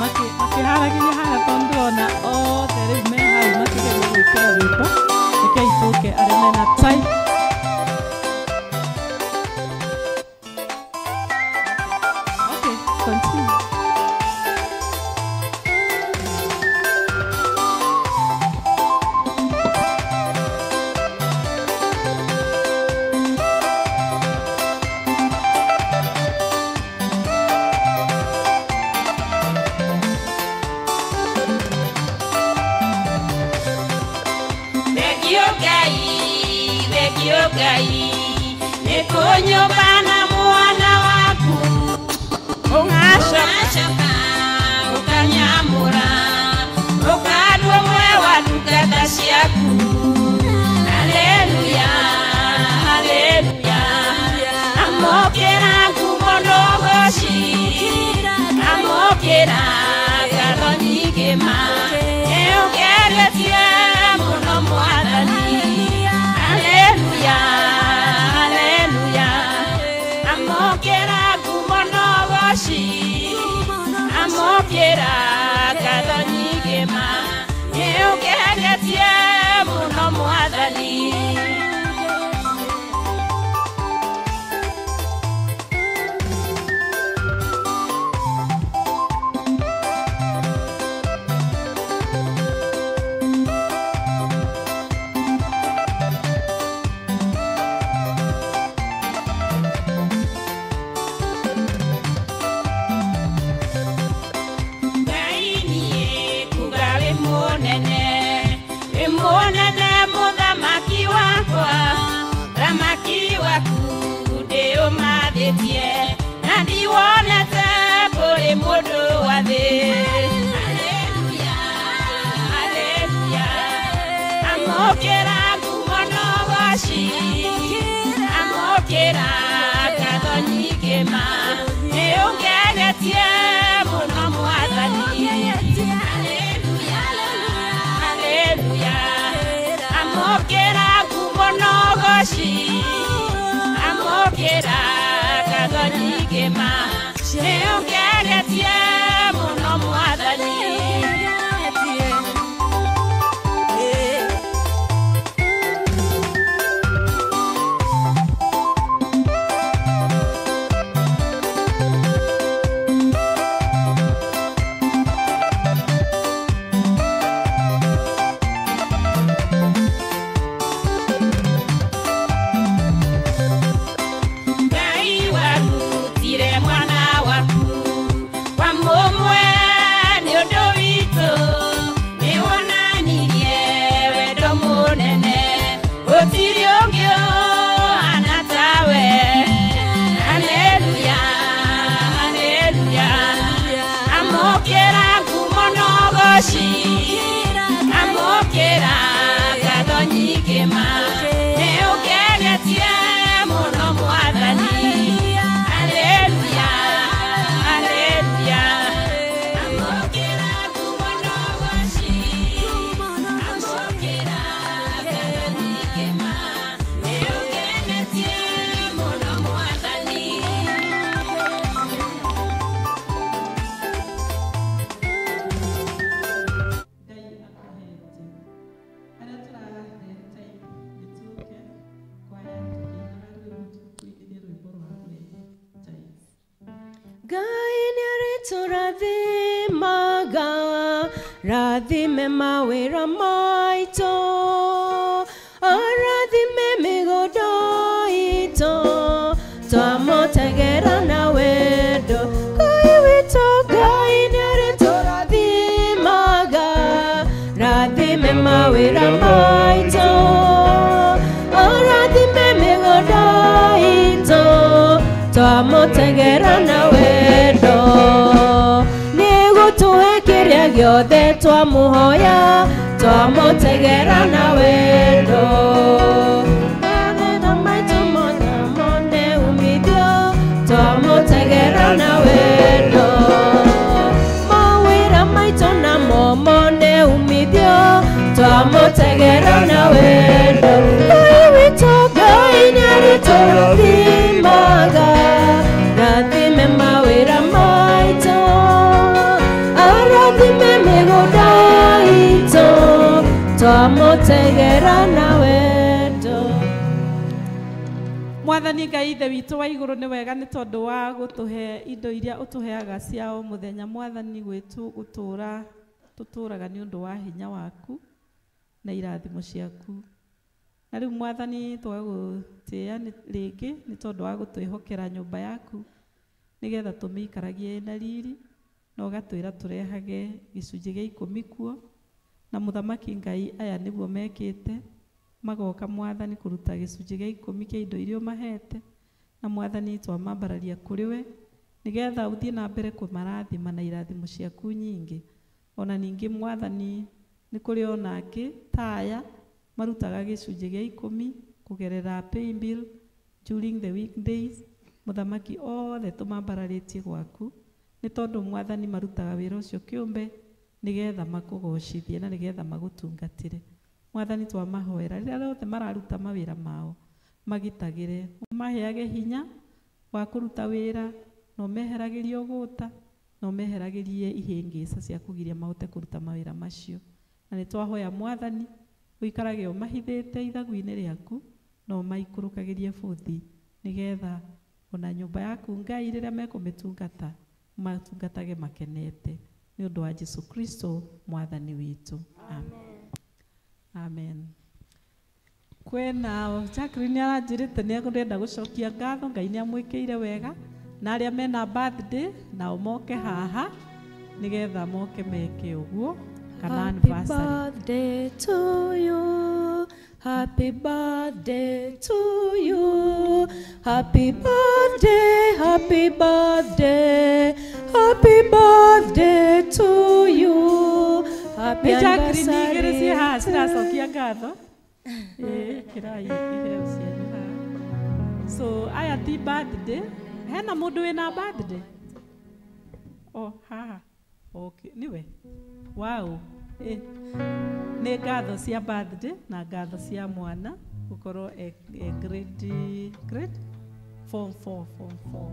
Makĩharagĩria haha tondũ ndĩrona othe rĩu me hau makĩgeria gwĩkĩra rwĩmbo, rekei tũke arĩa mena time. Okay, continue. Thengio Ngai, thengio Ngai, nĩ kũnyũmba na mwana waku. Ũgacoka ũkanyamũra, ũkandua ũmwe wa ndungata ciaku. Haleluya, haleluya. Amũkĩra ngumo na ũgoci, amũkĩra ngatho nyingĩ ma. Nĩũngeretie mũno Mwathani. Haleluya, haleluya. Amũkĩra ngumo na ũgoci, amũkĩra ngatho nyingĩ ma. Nĩũngeretie mũno Mwathani. Ngai niĩ kuga wĩ mũnene, wĩ mũnene mũthamaki wakwa, thamaki waku ndĩũmathĩtie, na ndiwonete kũrĩ mũndũ wa thĩ. Haleluya, haleluya. Amũkĩra ngumo na ũgoci, amũkĩra ngatho nyingĩ ma. Nĩũngenetie mũno Mwathani. Haleluya, haleluya. Amũkĩra ngumo na ũgoci, amũkĩra ngatho nyingĩ ma. Nĩũngenetie mũno Mwathani. Ngai warutire mwana waku wa mũmwe nĩ ũndũ witũ, nĩwonanirie wendo mũnene, gũtirĩ ũngĩ ũhana tawe. Haleluya, haleluya. Amũkĩra ngumo na ũgoci, amũkĩra ngatho nyingĩ ma. Nĩũngenetie mũno Mwathani. Haleluya, haleluya. Amũkĩra ngumo na ũgoci, amũkĩra ngatho nyingĩ ma. Nĩũngenetie mũno Mwathani. Ngai akũhete arĩa tũrahe time nĩtũke kwaya tũkĩinaga rwĩmbo tũkũinĩre rwĩmbo rwa kũrehe tithes. Ngai nĩarĩtũrathimaga, rathime mawĩra maitũ, arathime mĩgũnda itũ, twamũtegera na wendo. Ngai witũ, Ngai nĩarĩtũrathimaga, Twamũtegera na wendo nĩgũtũhe kĩrĩa gĩothe twamũhoya twamũtegera na wendo mathĩna maitũ mothe mone umithio twamũtegera na wendo mawĩra maitũ namo mone umithio twamũtegera na wendo Ngai witũ Ngai nĩarĩtũrathimaga rathime mawĩra maitũ arathime mĩgũnda itũ twamũtegera na wendo. Mwathani Ngai ithe witũ wa igũrũ nĩ wega nĩ tondũ wa gũtũhe indo iria ũtũheaga cia o mũthenya. Mwathani gwitũ gũtũra tũtũraga nĩ ũndũ wa hinya waku na irathimo ciaku. Na rĩu Mwathani twagũtĩĩa rĩngĩ nĩ tondũ wa gũtwĩhokera nyũmba yaku nĩgetha tũmĩikaragie na riri na ũgatwĩra tũrehage gĩcunjĩ gĩa 10 kuo. Na mũthamaki Ngai aya nĩguo mekĩte magoka Mwathani kũruta gĩcunjĩ gĩa 10 kĩa indo iria ũmahete. Na Mwathani twamambararia kũrĩ we nĩgetha ũthiĩ na mbere kũmarathima na irathimo ciaku nyingĩ. Ona ningĩ Mwathani nĩ kũrĩ ona angĩ ta aya marutaga gĩcunjĩ gĩa 10 kũgerera paybill during the weekdays. Mũthamaki othe tũmambararĩtie gwaku nĩ tondũ Mwathani marutaga wĩra ũcio kĩũmbe nĩgetha makũgocithie na nĩgetha magũtungatĩre. Mwathani twamahoera rĩrĩa rĩothe mararuta mawĩra mao magitagĩre, ũmaheage hinya wa kũruta wĩra na ũmeheragĩrie ũgũta na ũmeheragĩrie ihĩngĩca cia kũgiria mahote kũruta mawĩra macio. Na nĩ twahoya Mwathani ũikarage ũmahithĩte ithagu-inĩ rĩaku na ũmaikũrũkagĩrie bũthi nĩgetha ona nyũmba yaku Ngai rĩrĩa mekũmĩtungata matungatage makenete nĩ ũndũ wa Jesu Kristo Mwathani witũ. Amen. Amen. Kwĩna Jacqueline aranjĩrĩte nĩ arenda gũcokia ngatho Ngai nĩ amwĩkĩire wega na arĩa mena birthday nao moke haha nĩgetha moke meke ũguo kana Happy anniversary. birthday to you. Happy birthday to you. Happy birthday, happy birthday, happy birthday to you. Happy Nĩ Jacqueline igĩrĩ ciĩ haha anniversary. ciracokia ngatho. Ĩĩ, kĩrai iheo cianyu haha. So aya ti birthday. Hena mũndũ wĩna birthday? Oh, haha. Okay, niwe. Wow. Nĩ ngatho cia birthday na ngatho cia mwana gũkorwo e grade form 4 form 4.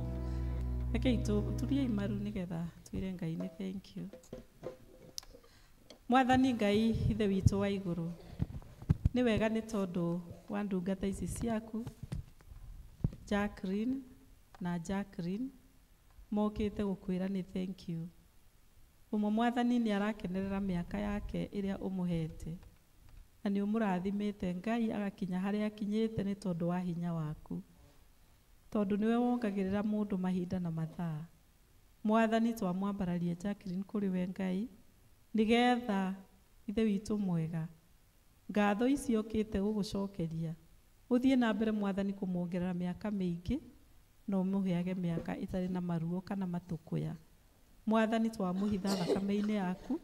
Rekei tũrie maru nĩgetha twĩre Ngai nĩ thank you. Mwathani Ngai ithe witũ wa igũrũ nĩ wega nĩ tondũ wa ndungata ici ciaku Jacqueline na Jacqueline mokĩte gũkwĩra nĩ thank you. Ũmwe Mwathani nĩ arakenerera mĩaka yake ĩrĩa ũmũhete na nĩ ũmũrathimĩte Ngai agakinya harĩa akinyĩte nĩ tondũ wa hinya waku tondũ nĩwe wongagĩrĩra mũndũ mahinda na mathaa. Mwathani twamwambararia Jacqueline kũrĩ we Ngai nĩgetha ithe witũ mwega ngatho ici okĩte gũgũcokeria ũthiĩ na mbere Mwathani kũmuongerera mĩaka mĩingĩ na ũmũheage mĩaka ĩtarĩ na maruo kana matũkũya. Mwathani twamũhitha thakame-inĩ yaku,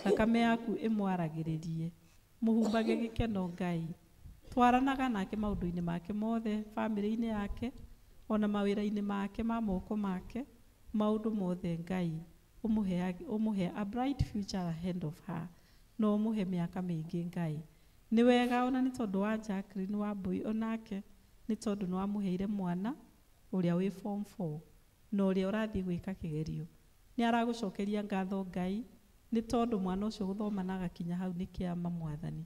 thakame yaku ĩmwaragĩrĩrie mũhumbage gĩkeno Ngai twaranaga nake maũndũ-inĩ make mothe bamĩrĩ-inĩ yake ona mawĩra-inĩ make ma moko make maũndũ mothe Ngai ũmũhe a bright future ahead of her na ũmũhe mĩaka mĩingĩ Ngai. Nĩ wega ona nĩ tondũ wa Jacqueline Wambui onake nĩ tondũ nĩ wamũheire mwana ũrĩa wĩ form 4 na ũrĩa ũrathiĩ gwĩka kĩgerio. Nĩ aragũcokeria ngatho Ngai nĩ tondũ mwana ũcio gũthoma na agakinya hau nĩ kĩama Mwathani.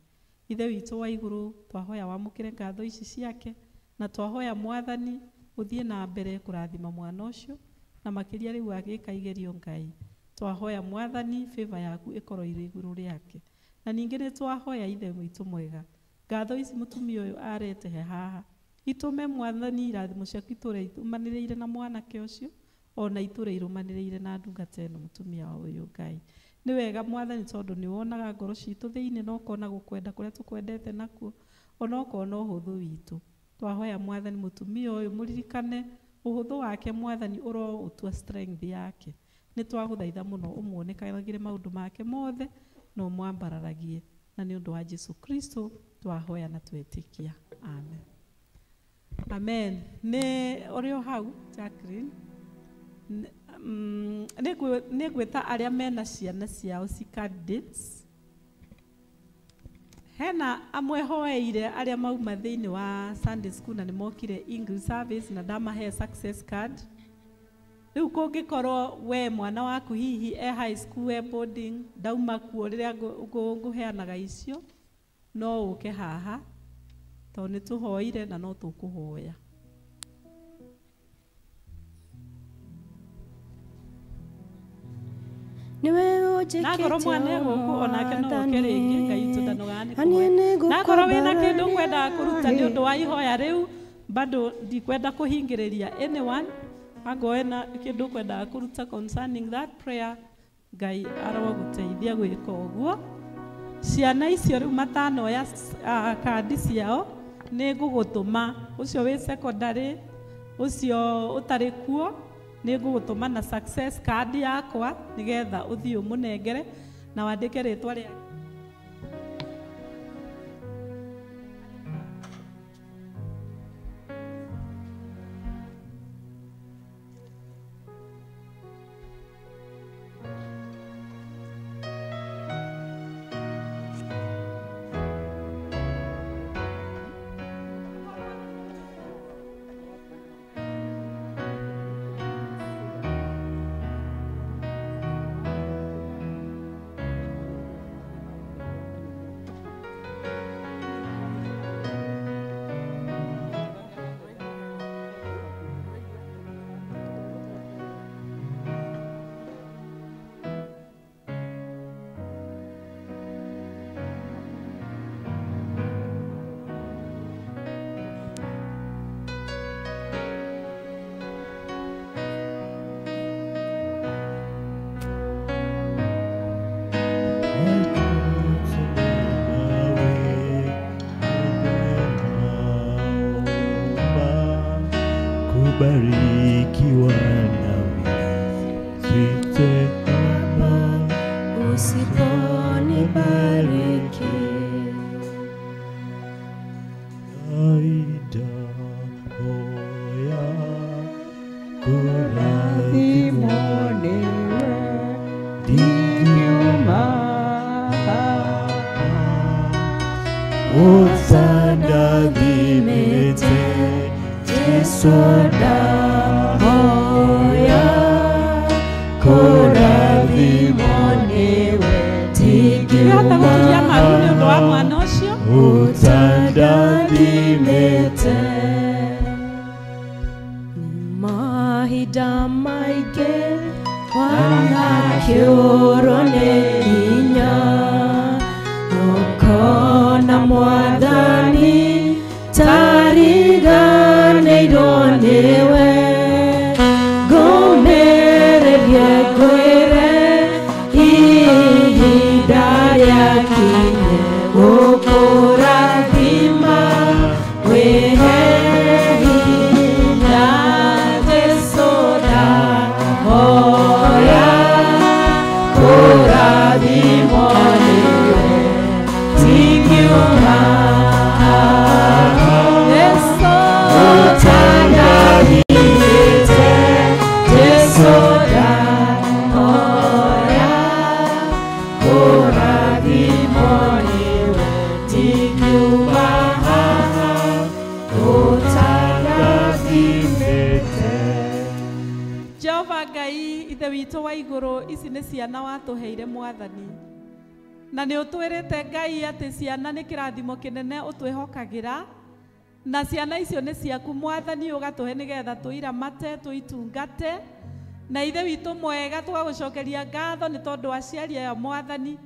Ithe witũ wa igũrũ twahoya wamũkĩre ngatho ici ciake na twahoya Mwathani ũthiĩ na mbere kũrathima mwana ũcio na makĩria rĩu agĩka igerio Ngai. Twahoya Mwathani favor yaku ĩkorwo ĩrĩ igũrũ rĩake. Na ningĩ nĩ twahoya ithe witũ mwega ngatho ici mũtumia ũyũ aretehe haha itũme Mwathani irathimo ciaku itũre irũmanĩrĩire na mwanake ũcio ona itũre irũmanĩrĩire na ndungata ĩno mũtumia ũyũ Ngai. Nĩ wega Mwathani tondũ nĩ wonaga ngoro citũ thĩinĩ na ũkona gũkwenda kũrĩa tũkwendete nakuo ona ũkona ũhũthũ witũ. Twahoya Mwathani mũtumia ũyũ mũririkane Ũhũthũ wake Mwathani ũroũtua strength yake. Nĩ twagũthaitha mũno ũmuonekanagĩre maũndũ make mothe na ũmwambararagie, na nĩ ũndũ wa Jesu Kristo twahoya na twetĩkia. Amen. Amen. Nĩ ũrĩ o hau Jacqueline, nĩ ngwĩta arĩa mena ciana ciao ci candidates. Hena amwe hoeire arĩa mauma thĩinĩ wa Sunday school na nĩ mokire English service na ndamahe success card. Rĩu kũngĩkorwo we mwana waku hihi e high school e boarding ndauma kuo rĩrĩa ngũheanaga icio, no ũke haha tondũ nĩ tũhoire na no tũkũhoya. Nakorwo mwana e gũkũ onake no oke rĩngĩ, Ngai witũ ndanogaga nĩ kũhoya. Nakorwo wĩna kĩndũ ũkwendaga kũruta nĩ ũndũ wa ihoya rĩu, bado ndikwenda kũhingĩrĩria anyone. Angorwo wĩna kĩndũ ũkwendaga kũruta concerning that prayer, Ngai arogũteithia gwĩka ũguo. Ciana icio rĩu matanoya kandi ciao, nĩ ngũgũtũma ũcio wĩ secondary, ũcio ũtarĩ kuo, nĩ ngũgũtũma na success card yakwa nĩgetha ũthiĩ ũmũnengere na wandĩke rĩtwa rĩake. Kubarikiwa nawe site hapa usiponibariki. Aida hoya kurathimwo nĩwe ndingiuma ũtandathimĩte Jesu ndahoya kũrathimwo nĩwe Ndingĩhota gũturia maru nĩ ũndũ wa mwana ũcio ũtandathimĩte. Mahinda maingĩ wanakĩũrwo nĩ hinya, ũkona Mwathani tariganĩirwo nĩwe. Ngũmĩrĩrie ngwĩre ihinda rĩakinye gũkũrathima wĩhe hinya. Jesu ndahoya kũrathimwo nĩwe tingiuma. Ũtandathimĩte Jesu ndahoya kũrathimwo nĩwe tingiuma haha ũtandathimĩte. Jehova Ngai ithe witũ wa igũrũ, ici nĩ ciana watũheire Mwathani, na nĩ ũtwĩrĩte Ngai atĩ ciana nĩ kĩrathimo kĩnene ũtwĩhokagĩra, na ciana icio nĩ ciaku Mwathani, ũgatũhe nĩgetha tũiramate tũitungate. Na ithe witũ mwega, tũgagũcokeria ngatho nĩ tondũ aciari aya Mwathani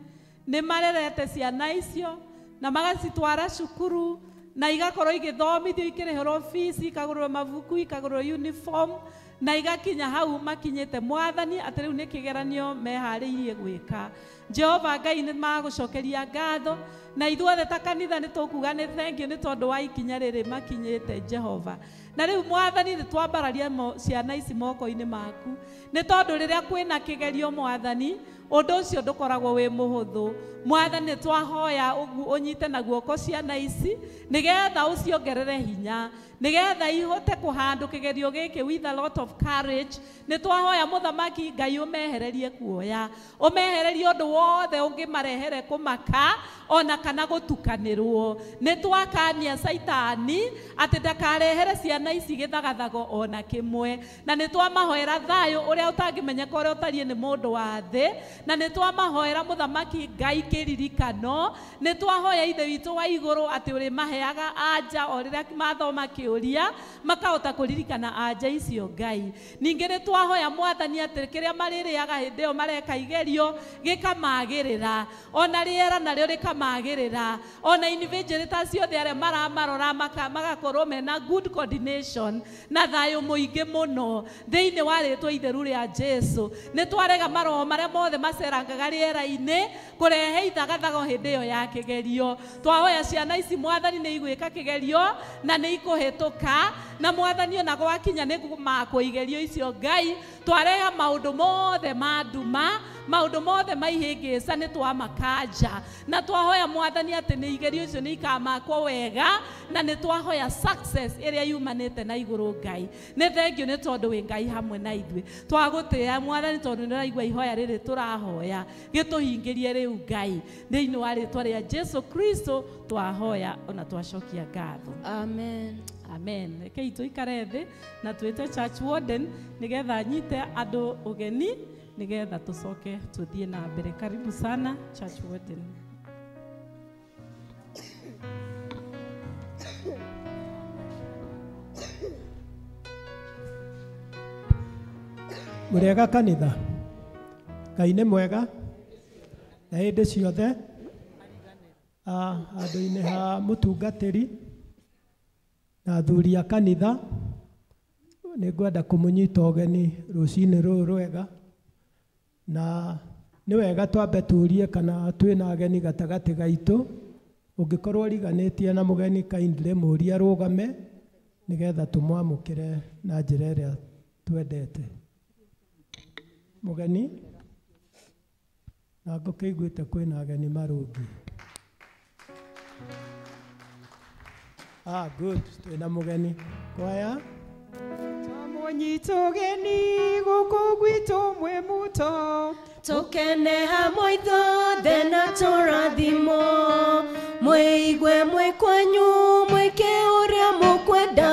nĩ marerete ciana icio na magacitwara cukuru na igakorwo igĩthomithio, ikĩrĩhĩrwo fees, ikagũrĩrwo mabuku, ikagũrĩrwo uniform, na igakinya hau makinyĩte Mwathani atĩ rĩu nĩ kĩgeranio meharĩirie gwĩka. Jehova Ngai nĩ magũcokeria ngatho, na ithuothe ta kanitha nĩ tũkuga nĩ thank you nĩ tondũ wa ikinya rĩrĩ makinyĩte Jehova. Na rĩu Mwathani nĩ twambararia ciana ici moko-inĩ maku, nĩ tondũ rĩrĩa kwĩna kĩgerio Mwathani, ũndũ ũcio ndũkoragwo wĩ mũhũthũ. Mwathani nĩ twahoya ũnyite na guoko ciana ici nĩgetha ũciongerere hinya, nĩgetha ihote kũhandũ kĩgerio gĩkĩ with a lot of courage. Nĩ twahoya Mũthamaki Ngai ũmehererie kuoya, ũmehererie ũndũ wothe ũngĩmarehere kũmaka ona kana gũtukanĩrwo. Nĩ twakania Caitani atĩ ndakarehere ciana ici gĩthagathago ona kĩmwe, na nĩ twamahoera thayũ ũrĩa ũtangĩmenyeka ũrĩa ũtariĩ nĩ mũndũ wa thĩ, na nĩ twamahoera Mũthamaki Ngai kĩririkano. Nĩ twahoya Ithe witũ wa igũrũ atĩ ũrĩmaheaga anja o rĩrĩa mathoma kĩũria makahota kũririkana anja icio Ngai. Ningĩ nĩ twahoya Mwathani atĩ kĩrĩa marĩrĩaga hĩndĩ ĩyo mareka igerio gĩkamagĩrĩra, ona rĩera narĩo rĩkamagĩrĩra, ona invigilators ciothe arĩa maramarora magakorwo mena good coordination na thayũ mũingĩ mũno thĩinĩ wa rĩtwa itheru rĩa Jesu. Nĩ twarega maroho marĩa mothe macerangaga rĩera-inĩ kũrehe ithagathago hĩndĩ ĩyo ya kĩgerio. Twahoya ciana ici Mwathani nĩ igwĩka kĩgerio na nĩ ikũhĩtũka, na Mwathani ona gwakinya nĩ makwo igerio icio Ngai, twareha maũndũ mothe ma nduma, maũndũ mothe ma ihĩngĩca nĩ twamakanja, na twahoya Mwathani atĩ nĩ igerio icio nĩ ikamakwo wega, na nĩ twahoya success ĩrĩa yumanĩte na igũrũ Ngai. Nĩ thengio nĩ tondũ wĩ Ngai hamwe na ithuĩ. Twagũtĩĩa Mwathani tondũ nĩ ũraigua ihoya rĩrĩ tũrahoya, gĩtũhingĩrie rĩu Ngai, thĩinĩ wa rĩtwa rĩa Jesu Kristo twahoya ona twacokia ngatho. Amen. Amen. Rekei tũikare thĩ na twĩte church warden nĩgetha anyite andũ ũgeni nĩgetha tũcoke tũthiĩ na mbere. Karibu sana church warden. Mũrĩega kanitha, Ngai nĩ mwega na hĩndĩ ciothe. Handũ-inĩ ha mũtungatĩri na athuri a kanitha, nĩ ngwenda kũmũnyita ũgeni rũcinĩ rũrũ rwega, na nĩ wega twambe tũrie kana twĩna ageni gatagatĩ gaitũ. Ũngĩkorwo ũriganĩtie na mũgeni, kindly mũrie arũgame nĩgetha tũmwamũkĩre na njĩra ĩrĩa twendete. Mũgeni, na ngũkĩiguĩte kwĩna ageni marũngi. Ah, good, twĩna mũgeni. Kwaya Twamũnyita ũgeni gũkũ gwitũ mwĩ muto, tũkene hamwe ithuothe na tũrathimwo, mwĩigue mwĩ kwanyu mwĩke ũrĩa mũkwenda,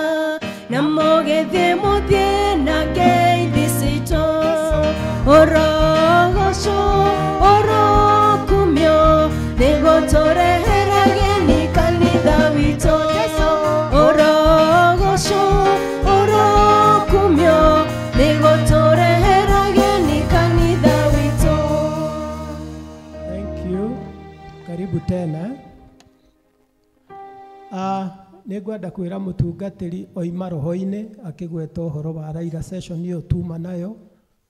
na mũgĩthiĩ mũthiĩ na ngeithi citũ. Ũrogocwo ũrokumio nĩgũtũrehera ageni kanitha witũ. Ũrogocwo ũrokumio nĩgũtũrehera ageni kanitha witũ. Thank you. Karibu tena. Nĩ ngwenda kwĩra mũtungatĩri oima roho-inĩ akĩgweta ũhoro wa Raila session ĩyo tuma nayo,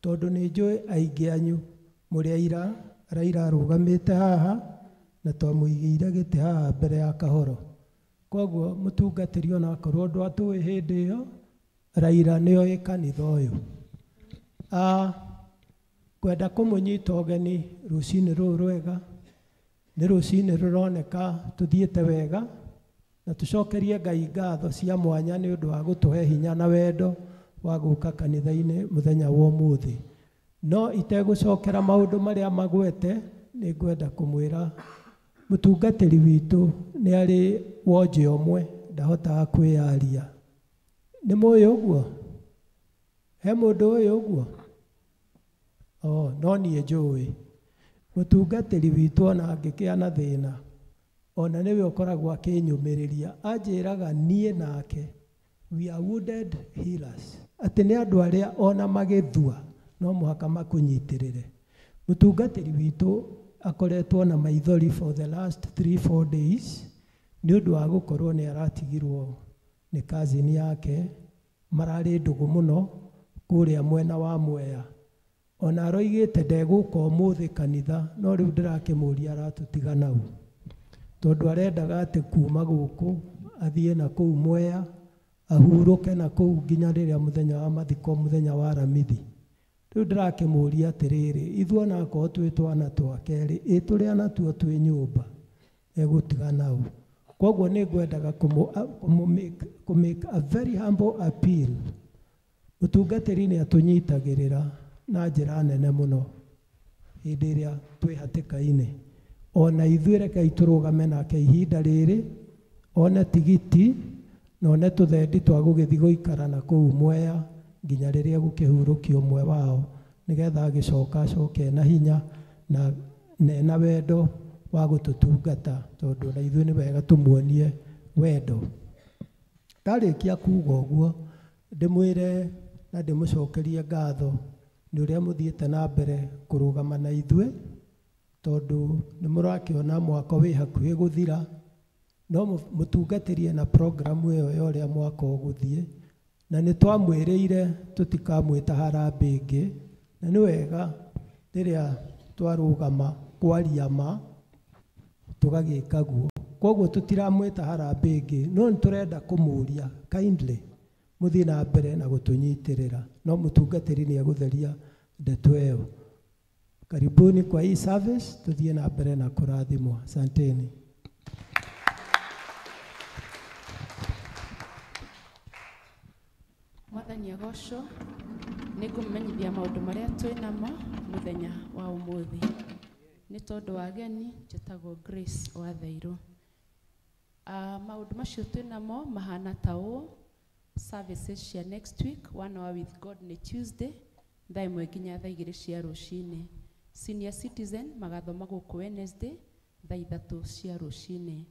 tondũ nĩ njũĩ aingĩ anyu mũrĩ aira Raila arũgamĩte haha na twamũigĩire gĩtĩ haha mbere ya kahoro. Koguo mũtungatĩri ona akorwo ndwatũĩ hĩndĩ ĩyo, Raila nĩoĩ kanitha ũyũ. Ngwenda kũmũnyita ũgeni rũcinĩ rũrũ rwega. Nĩ rũcinĩ rũroneka tũthiĩte wega, na tũcokerie Ngai ngatho cia mwanya nĩ ũndũ wa gũtũhe hinya na wendo wa gũka kanitha-inĩ mũthenya wa ũmũthĩ. No itegũcokera maũndũ marĩa magwete, nĩ ngwenda kũmwĩra mũtungatĩri witũ nĩ arĩ wonje ũmwe ndahotaga kwĩyaria. Nĩ mũĩ ũguo? He mũndũ ũyũ ũguo? Oh, no niĩ njũĩ. Mũtungatĩri witũ ona angĩkĩa na thĩna, ona nĩwe ũkoragwo akĩnyũmĩrĩria, anjĩraga niĩ nake we are wounded healers, atĩ nĩ andũ arĩa ona magĩthua no mũhaka makũnyitĩrĩre. Mũtungatĩri witũ akoretwo na maithori for the last 3-4 days nĩ ũndũ wa gũkorwo nĩ aratigirwo nĩ cousin yake, mararĩ ndũgũ mũno kũrĩa mwena wa Mwea. Ona aroigĩte ndegũka ũmũthĩ kanitha, no rĩu ndĩrakĩmũria aratũtiga nau, tondũ arendaga atĩ kuma gũkũ athiĩ na kũu Mwea Ahurũke na kũu nginya rĩrĩa mũthenya wa mathiko, mũthenya wa Aramithi. Rĩu ndĩrakĩmũria atĩrĩrĩ, ithuĩ onakorwo twĩ twana twake rĩ, ĩ tũrĩ anatuo twĩ nyũmba egũtiga nau. Koguo nĩ ngwendaga kũ make a very humble appeal. Mũtungatĩri nĩ atũnyitagĩrĩra na njĩra nene mũno hĩndĩ ĩrĩa twĩ hatĩka-inĩ. Ona ithuĩ rekei tũrũgame nake ihinda rĩrĩ, one tigiti na one tũthendi twa gũgĩthiĩ gũikara na kũu Mwea nginya rĩrĩa gũkĩhurũkio ũmwe wao, nĩgetha agĩcoka acoke ena hinya na ena wendo wa gũtũtungata, tondũ ona ithuĩ nĩ wega tũmuonie wendo. Ndarĩkia kuga ũguo, ndĩmwĩre na ndĩmũcokerie ngatho nĩ ũrĩa mũthiĩte na mbere kũrũgama na ithuĩ, tondũ nĩ mũrakĩona mwaka wĩ hakuhĩ gũthira, no mũtungatĩrie na programu ĩyo ya ũrĩa mwaka ũgũthiĩ, na nĩ twamwĩrĩire tũtikamwĩta harambee ĩngĩ, na nĩ wega rĩrĩa twarũgama kwaria ma tũgagĩka guo. Koguo tũtiramwĩta harambee ĩngĩ, no nĩ tũrenda kũmũria kindly mũthiĩ na mbere na gũtũnyitĩrĩra, no mũtungatĩri nĩ egũtheria ndeto ĩyo. Karibuni kwa hii service, tuthiĩ na mbere na kũrathimwo. Asanteni. Mwathani agocwo, nĩ ngũmũmenyithia maũndũ marĩa twĩ namo mũthenya wa ũmũthĩ. Nĩ tondũ wa ageni, njĩtagwo Grace wa Thairũ. Maũndũ macio twĩ namo mahana ta ũũ: services cia next week, One Hour with God nĩ Tuesday thaa 1 nginya thaa 2 cia rũcinĩ. Senior citizen magathoma gũkũ Wednesday thaa 3 cia rũcinĩ.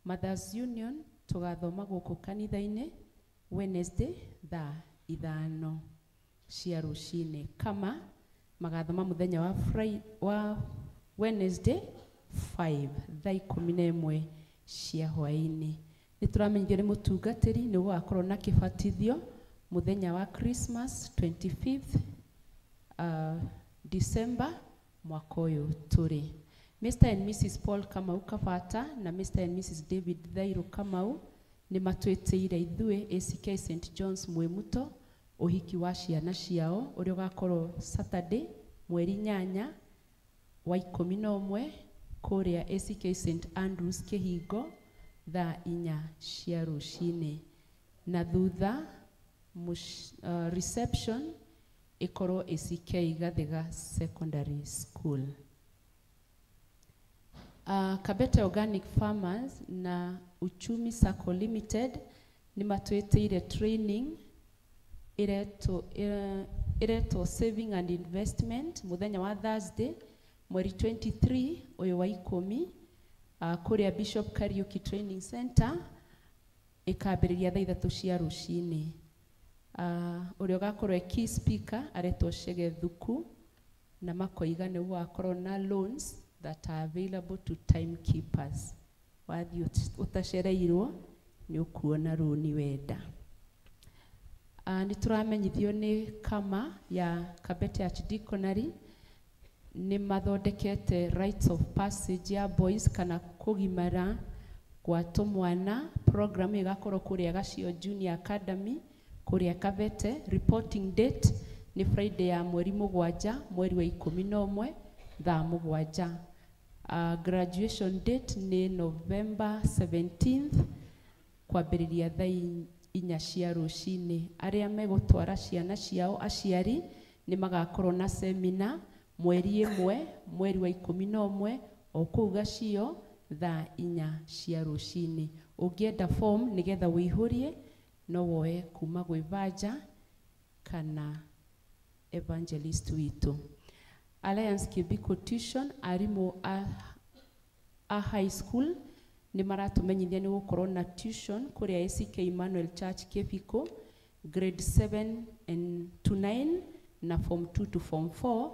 Mothers Union tũgathoma gũkũ kanitha-inĩ Wednesday thaa 5 cia rũcinĩ. Kama magathoma mũthenya wa Friday, wa Wednesday 5 thaa 11 cia hwaĩ-inĩ. Nĩ tũramenyithio nĩ mũtungatĩri nĩ gũgakorwo na kĩbatithio mũthenya wa Christmas 25th December mwaka ũyũ tũrĩ. Mr and Mrs Paul Kamau Kabata na Mr and Mrs David Thairũ Kamau nĩ matwĩtĩire ithuĩ ACK St John's Mwĩmuto ũhiki wa ciana ciao ũrĩa ũgakorwo Saturday mweri 8 wa 11 kũrĩa ACK St Andrews Kĩhingo thaa 4 cia rũcinĩ, na thutha reception ĩkorwo ACK Gathiga Secondary School. Kabete Organic Farmers na Uchumi Sacco Limited nĩ matwĩtĩire training ĩretwo Saving and Investment mũthenya wa Thursday mweri 23 ũyũ wa 10 kũrĩa Bishop Kariuki Training Center, ĩkambĩrĩria thaa 3 cia rũcinĩ. Ũrĩa ũgakorwo e key speaker aretwo Chege Thuku, na makoiga nĩ gũgakorwo na loans that are available to timekeepers. Wathiĩ ũtacereirwo nĩ ũkuona rũni wenda. Nĩ tũramenyithio nĩ kama ya Kabete Archdeaconry nĩ mathondekete rites of passage ya boys kana kũgimara gwa tũmwana. Program ĩgakorwo kũrĩa Gacio Junior Academy kũrĩa Kabete. Reporting date nĩ Friday ya mweri 7 mweri wa 11 thaa 7. Graduation date nĩ November 17th kwambĩrĩria thaa 4 cia rũcinĩ. Arĩa megũtwara ciana ciao aciari nĩ magakorwo na seminar mweri 1 mweri wa 11 o kũu Gacio thaa 4 cia rũcinĩ. Ũngĩenda form nĩgetha ũihũrie no woe kuma gwĩ Vanja kana evangelist witũ. Alliance Kibiko Tuition arimũ a high school nĩ maratũmenyithia nĩ gũkorwo na tuition kũrĩa ACK Emmanuel Church Kibiko grade 7 and to 9 na form 2 to form 4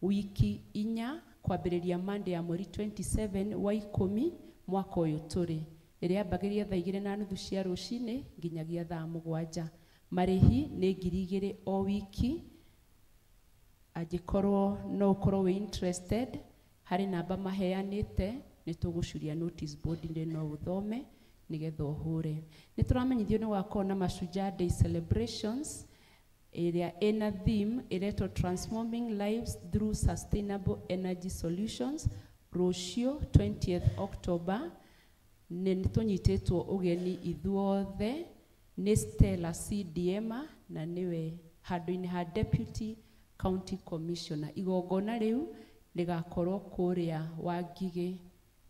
wiki 4 kwambĩrĩria Monday ya mweri 27 wa 10 mwaka ũyũ tũrĩ. Ĩrĩa yambagĩrĩria thaa 2:30 cia rũcinĩ nginyagia thaa 7. Marĩhi nĩ 2,000 o wiki. Angĩkorwo no ũkorwo wĩ interested, harĩ namba maheanĩte, nĩ tũgũcuria notice board-inĩ no ũthome nĩgetha ũhũre. Nĩ tũramenyithio nĩ gwakorwo na Mashujaa Day celebrations ĩrĩa ĩna theme ĩretwo Transforming Lives Through Sustainable Energy Solutions rũciũ 20th October. Nĩ tũnyitĩtwo ũgeni ithuothe nĩ Stella C. Diema na nĩwe handũ-inĩ ha Deputy County Commissioner. Igongona rĩu rĩgakorwo kũrĩa Wangigĩ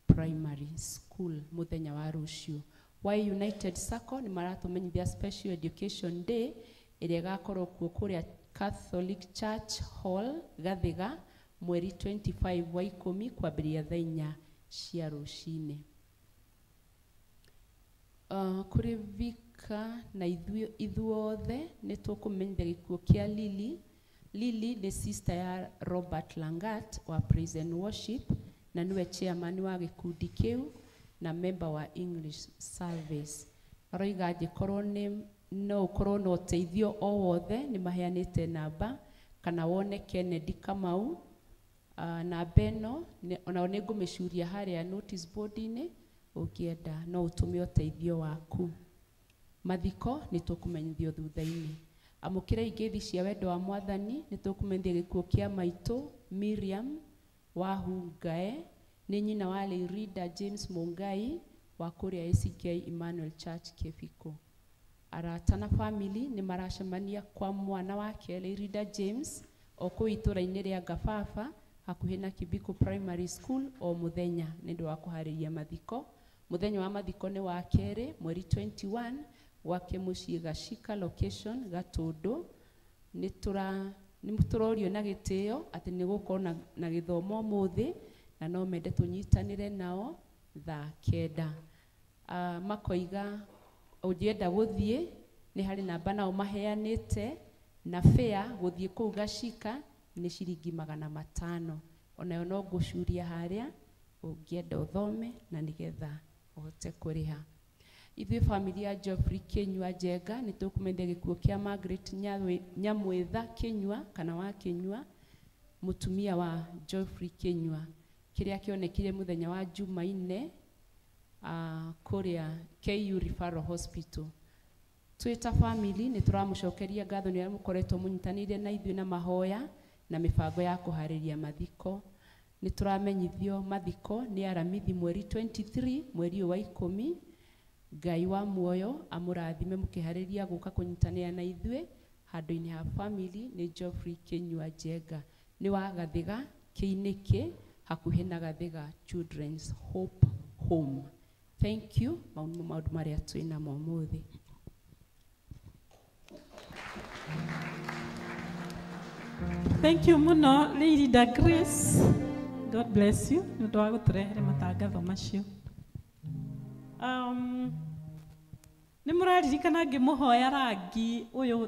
Primary School mũthenya wa rũciũ. Y United Sacco nĩ maratũmenyithia Special Education Day ĩrĩa ĩgakorwo kuo kũrĩa Catholic Church Hall Gathiga mweri 25 wa 10 kwambĩrĩria thaa 4 cia rũcinĩ. Kũrĩ Vika na ithuothe nĩ tũkũmenyithia gĩkuũ kĩa Lily. Lily nĩ sister ya Robert Langat wa Praise and Worship na nĩwe chairman wa gĩkundi kĩu na member wa English Service. Aroiga angĩkorwo nĩ no ũkorwo na ũteithio o wothe nĩ maheanĩte namba kana wone Kennedy Kamau. Namba ĩno onao nĩ ngũmĩcuria harĩa notice board-inĩ, ũngĩenda no ũtũme ũteithio waku. Mathiko nĩ tũkũmenyithio thutha-inĩ. Amũkĩra ngeithi cia wendo wa Mwathani, nĩ tũkũmenyithia gĩkuũ kĩa maitũ Miriam Wahungae, nĩ nyina wa Leirida James Mungai wa kũrĩa ACK Emmanuel Church Kĩbiko. Arata na family nĩ maracemania kwa mwana wake Leirida James o kũu itũra-inĩ rĩa Ngababa hakuhĩ na Kibiko Primary School o mũthenya nĩ ũndũ wa kũharĩria mathiko. Mũthenya wa mathiko nĩ wa kerĩ mweri 21 gwake mũciĩ Gacika location Gatũndũ. Nĩ tũrorio na gĩtĩo atĩ nĩ gũkorwo na gĩthomo ũmũthĩ na no mende tũnyitanĩre nao thaa 9. Makoiga ũngĩenda gũthiĩ nĩ harĩ namba nao maheanĩte na fare gũthiĩ kũu Gacika nĩ ciringi 500. Onayo no ngũcuria harĩa ũngĩenda ũthome na nĩgetha ũhote kũrĩha. Ithuĩ family ya Geoffrey Kinyua Njenga nĩ tũkũmenyithia gĩkuũ kĩa Margaret Nyamwetha Kinyua kana wa Kinyua, mũtumia wa Geoffrey Kinyua, kĩrĩa kĩonekire mũthenya wa Jumanne kũrĩa KU Referral Hospital. Twĩ ta family nĩ tũramũcokeria ngatho nĩ arĩa mũkoretwo mũnyitanĩire na ithuĩ na mahoya na mĩbango ya kũharĩria mathiko. Nĩ tũramenyithio mathiko nĩ Aramithi mweri 23 mweri ũyũ wa 10. Ngai wa muoyo amũrathime mũkĩharĩria gũka kũnyitanĩra na ithuĩ handũ-inĩ ha family nĩ Geoffrey Kinyua Njenga, nĩ wa Gathiga Kĩinĩkĩ hakuhĩ na Gathiga Children's Hope Home. Thank you. Mau nĩmo maũndũ marĩa twĩ namo ũmũthĩ. Thank you muno Lady Da Grace. God bless you. Nĩ ũndũ wa gũtũrehere matangatho macio. Nĩ mũraririkana ngĩmũhoya rangi ũyũ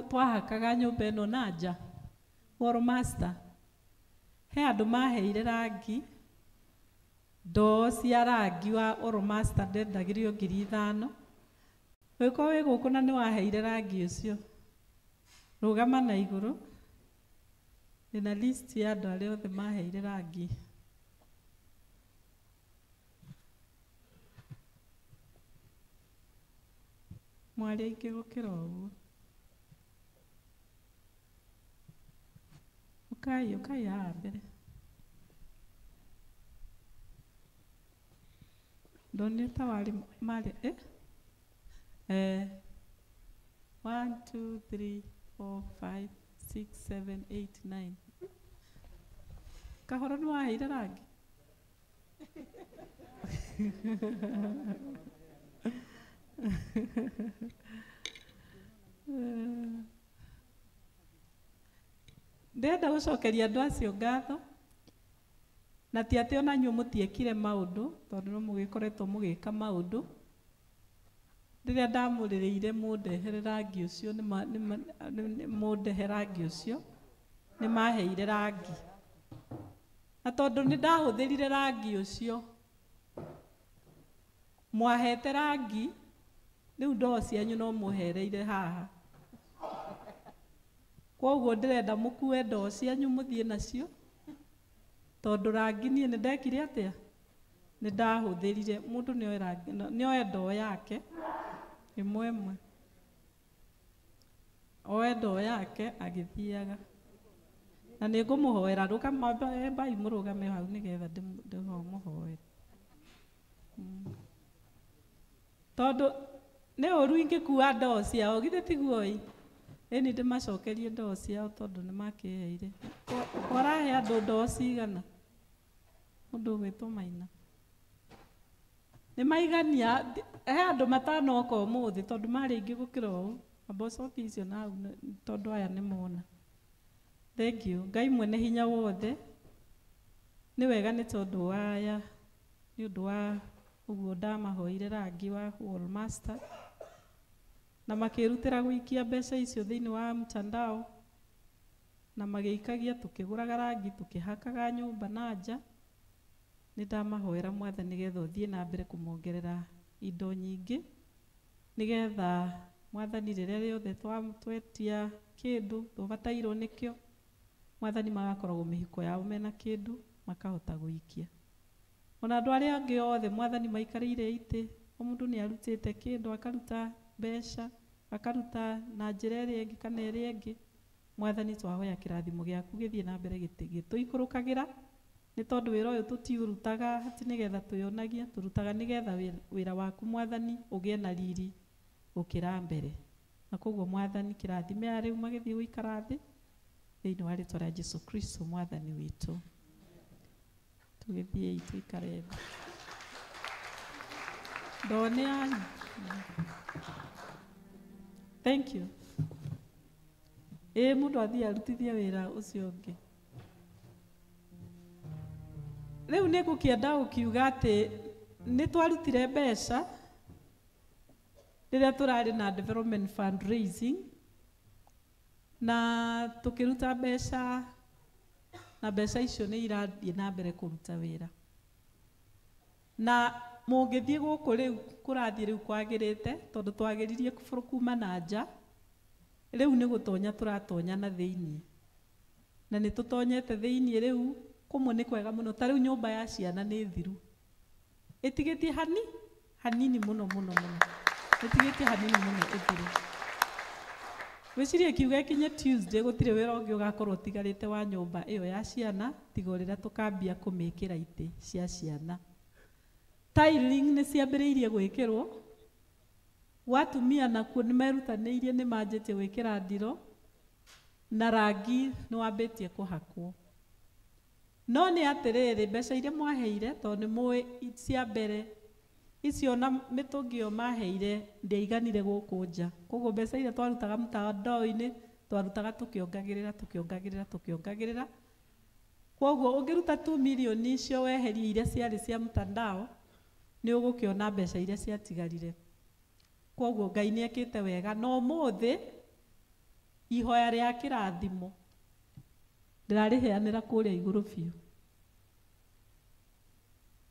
twahakaga nyũmba ĩno na nja, Wall Master. He andũ maheire rangi, ndoo cia rangi wa Wall Master ndendagĩrio 5,000. Ũngĩkorwo wĩ gũkũ na nĩ waheire rangi ũcio, rũgama na igũrũ. Ndĩna list ya andũ arĩa othe maheire rangi. Mwarĩ aingĩ gũkĩra ũguo. Ũkai, ũkai haha mbere. Ndonire ta warĩ marĩ 1 2 3 4 5 6 7 8 9. Kahoro nĩ waheire rangi? Ndĩrenda gũcokeria andũ acio ngatho na ti atĩ ona inyuĩ mũtiekire maũndũ tondũ no mũgĩkoretwo mũgĩka maũndũ. Rĩrĩa ndamũrĩrĩire mũndehere rangi ũcio, mũndehe rangi ũcio, nĩ maheire rangi. Na tondũ nĩ ndahũthĩrire rangi ũcio, mwahete rangi, rĩu ndoo cianyu no mũhereire haha. Kwoguo ndĩrenda mũkue ndoo cianyu mũthiĩ nacio, tondũ rangi niĩ nĩ ndekire atĩa? Nĩ ndahũthĩrire mũndũ nĩoe ndoo yake ĩmwe ĩmwe, oe ndoo yake agĩthiaga, na nĩ ngũmũhoera. Rũgamai mũrũgame hau nĩgetha ndĩmũhoere, tondũ nĩ ũru ingĩkua ndoo ciao, githĩ tiguo ĩ? Ĩni ndĩmacokerie ndoo ciao tondũ nĩ makĩheire. Warahe andũ ndoo cigana? Mũndũ ũgwĩtwo Maina. Nĩ maigania, he andũ matanoka ũmũthĩ tondũ marĩ aingĩ gũkĩra ũũ. Amba ũcokie icio na hau tondũ aya nĩ mona. Thank you. Ngai mwene hinya wothe, nĩ wega nĩ tondũ wa aya, nĩ ũndũ wa ũguo ndamahoire rangi wa Wall Master na makĩrutĩra gũikia mbeca icio thĩinĩ wa mtandao, na magĩikagia tũkĩgũraga rangi tũkĩhakaga nyũmba na nja. Nĩ ndamahoera Mwathani nĩgetha ũthiĩ na mbere kũmongerera indo nyingĩ, nĩgetha Mwathani rĩrĩa rĩothe twetia kĩndũ tũbatairwo nĩkĩo, Mwathani magakoragwo mĩhuko yao mena kĩndũ makahota gũikia. Ona andũ arĩa angĩ othe Mwathani maikarĩire itĩ, o mũndũ nĩ arutĩte kĩndũ, akaruta mbeca, akaruta na njĩra ĩrĩa ĩngĩ kana ĩrĩa ĩngĩ. Mwathani twahoya kĩrathimo gĩaku gĩthiĩ na mbere gĩtũikũrũkagĩra, nĩ tondũ wĩra ũyũ tũtiũrutaga atĩ nĩgetha twĩonagie, tũrutaga nĩgetha wĩra waku Mwathani ũgĩe na riri gũkĩra mbere. Na koguo Mwathani kĩrathime aya rĩu magĩthiĩ gũikara thĩ, thĩinĩ wa rĩtwa rĩa Jesu Kristo Mwathani witũ. Tũgĩthiĩi tũikare thĩ. Ndoo nĩ yanyu. Thank you. Ĩ mũndũ athiĩ arutithie wĩra ũcio ũngĩ. Rĩu nĩ ngũkĩenda gũkiuga atĩ nĩ twarutire mbeca rĩrĩa tũrarĩ na development fundraising, na tũkĩruta mbeca, na mbeca icio nĩ irathiĩ na mbere kũruta wĩra. Na mũngĩthiĩ gũkũ rĩu kũrathiĩ rĩu kwagĩrĩte, tondũ twagĩririe kuma na nja, rĩu nĩ gũtonya tũratonya na thĩiniĩ, na nĩ tũtonyete thĩiniĩ rĩu kũmwe nĩ kwega mũno. Ta rĩu nyũmba ya ciana nĩ thiru, ĩtigĩtie hanini mũno mũno mũno, ĩtigĩtie hanini mũno ĩthire. Gwĩciria kiuga ĩkinye Tuesday gũtirĩ wĩra ũngĩ ũgakorwo ũtigarĩte wa nyũmba ĩyo ya ciana tiga rĩrĩa tũkambia kũmĩkĩra itĩ cia ciana. Tiling nĩ ciambĩrĩirie gwĩkĩrwo, gwa atumia nakuo nĩ merutanĩirie, nĩ manjĩtie gwĩkĩra ndiro na rangi nĩ wambĩtie kũhakwo. No nĩ atĩrĩrĩ, mbeca iria mwaheire tondũ nĩ mũĩ cia mbere icio na mĩtũngi ĩyo maheire ndĩaiganire gũkũ nja, koguo mbeca iria twarutaga mtandao-inĩ twarutaga tũkĩongagĩrĩra tũkĩongagĩrĩra tũkĩongagĩrĩra. Koguo ũngĩruta 2 milioni icio weherie iria ciarĩ cia mtandao, nĩ ũgũkĩona mbeca iria ciatigarire. Koguo Ngai nĩ ekĩte wega, na ũmũthĩ ihoya rĩa kĩrathimo ndĩrarĩheanĩra kũrĩa igũrũ biũ.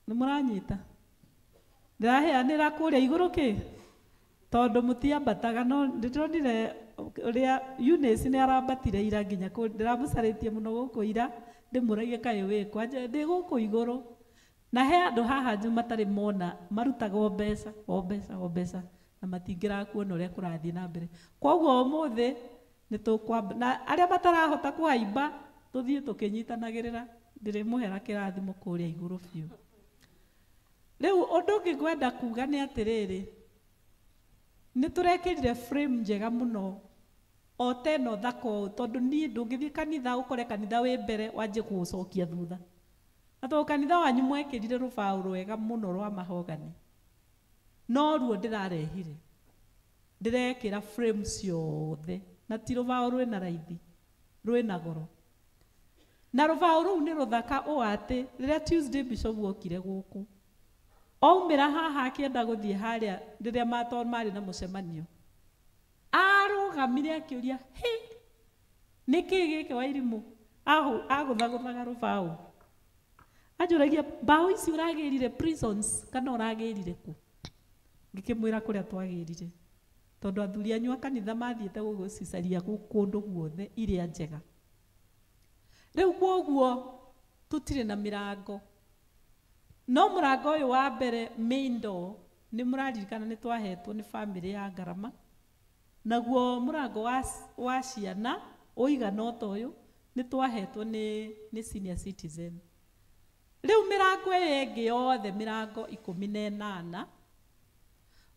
Nĩ mũranyita? Ndĩraheanĩra kũrĩa igũrũ kĩ? Tondũ mũtiambataga, no ndĩronire ũrĩa Eunice nĩ arambatire ira nginya kũ, ndĩramũcarĩtie mũno gũkũ ira, ndĩmũragie kaĩ wĩ kwanja ndĩ gũkũ igũrũ. Na he andũ haha njũ matarĩ mona, marutaga o mbeca, o mbeca, o mbeca, na matingĩraga kuona ũrĩa kũrathiĩ na mbere. Koguo ũmũthĩ nĩ tũkwamba, na arĩa matarahota kũhaimba, tũthiĩ tũkĩnyitanagĩrĩra, ndĩrĩmũhera kĩrathimo kũrĩa igũrũ biũ. Rĩu ũndũ ũngĩ ngwenda kuga nĩ atĩrĩrĩ, nĩ tũrekĩrire frame njega mũno o ta ĩno thaka ũũ, tondũ niĩ ndũngĩthiĩ kanitha ũkore kanitha wĩ mbere wanjie kũũcokia thutha. Na tondũ kanitha wanyu mwekĩrire rũbaũ rwega mũno rwa mahogany, no ruo ndĩrarehire, ndĩrekĩra frame ciothe, na ti rũbaũ rwĩna raithi, rwĩna goro. Na rũbaũ rũu nĩ rũthaka ũũ atĩ rĩrĩa Tuesday Bishop okire gũkũ, aumĩra haha akĩenda gũthiĩ harĩa rĩrĩa marĩ na mũcemanio, arũgamire akĩũria, hĩ, nĩkĩ gĩkĩ Wairimũ agũthagũthaga rũbaũ? Anjũragia, mbaũ ici ũragĩrire prisons kana ũragĩrire kũ? Ngĩkĩmwĩra kũrĩa twagĩrire, tondũ athuri anyu a kanitha mathiĩte gũgũcicaria kũndũ guothe iria njega. Rĩu kwoguo tũtirĩ na mĩrango, No mũrango ũyũ wa mbere main door nĩ mũraririkana nĩ twahetwo nĩ bamĩrĩ ya Ngarama. Naguo mũrango wa ciana ũigana o ta ũyũ nĩ twahetwo nĩ senior citizen. Rĩu mĩrango ĩyo ĩngĩ yothe mĩrango 18,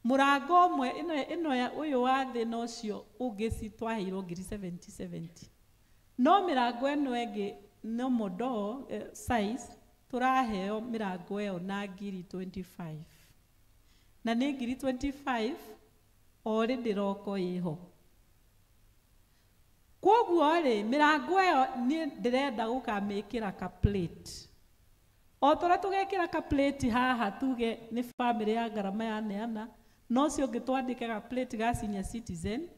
mũrango ũmwe ĩno ũyũ wa thĩ na ũcio ũngĩ twaheirwo ngiri 70. No mĩrango ĩno ĩngĩ no modo size tũraheo mĩrango ĩyo na ngiri 25. Na nĩ ngiri 25 already roko ĩho. Kwoguo rĩ mĩrango ĩyo niĩ ndĩrenda gũkamĩkĩra ka plate. O torĩa tũgekĩra ka plate haha tuge nĩ bamĩrĩ ya Ngarama yaneana, no ũcio ũngĩ twandĩke ga plate ga senior citizen.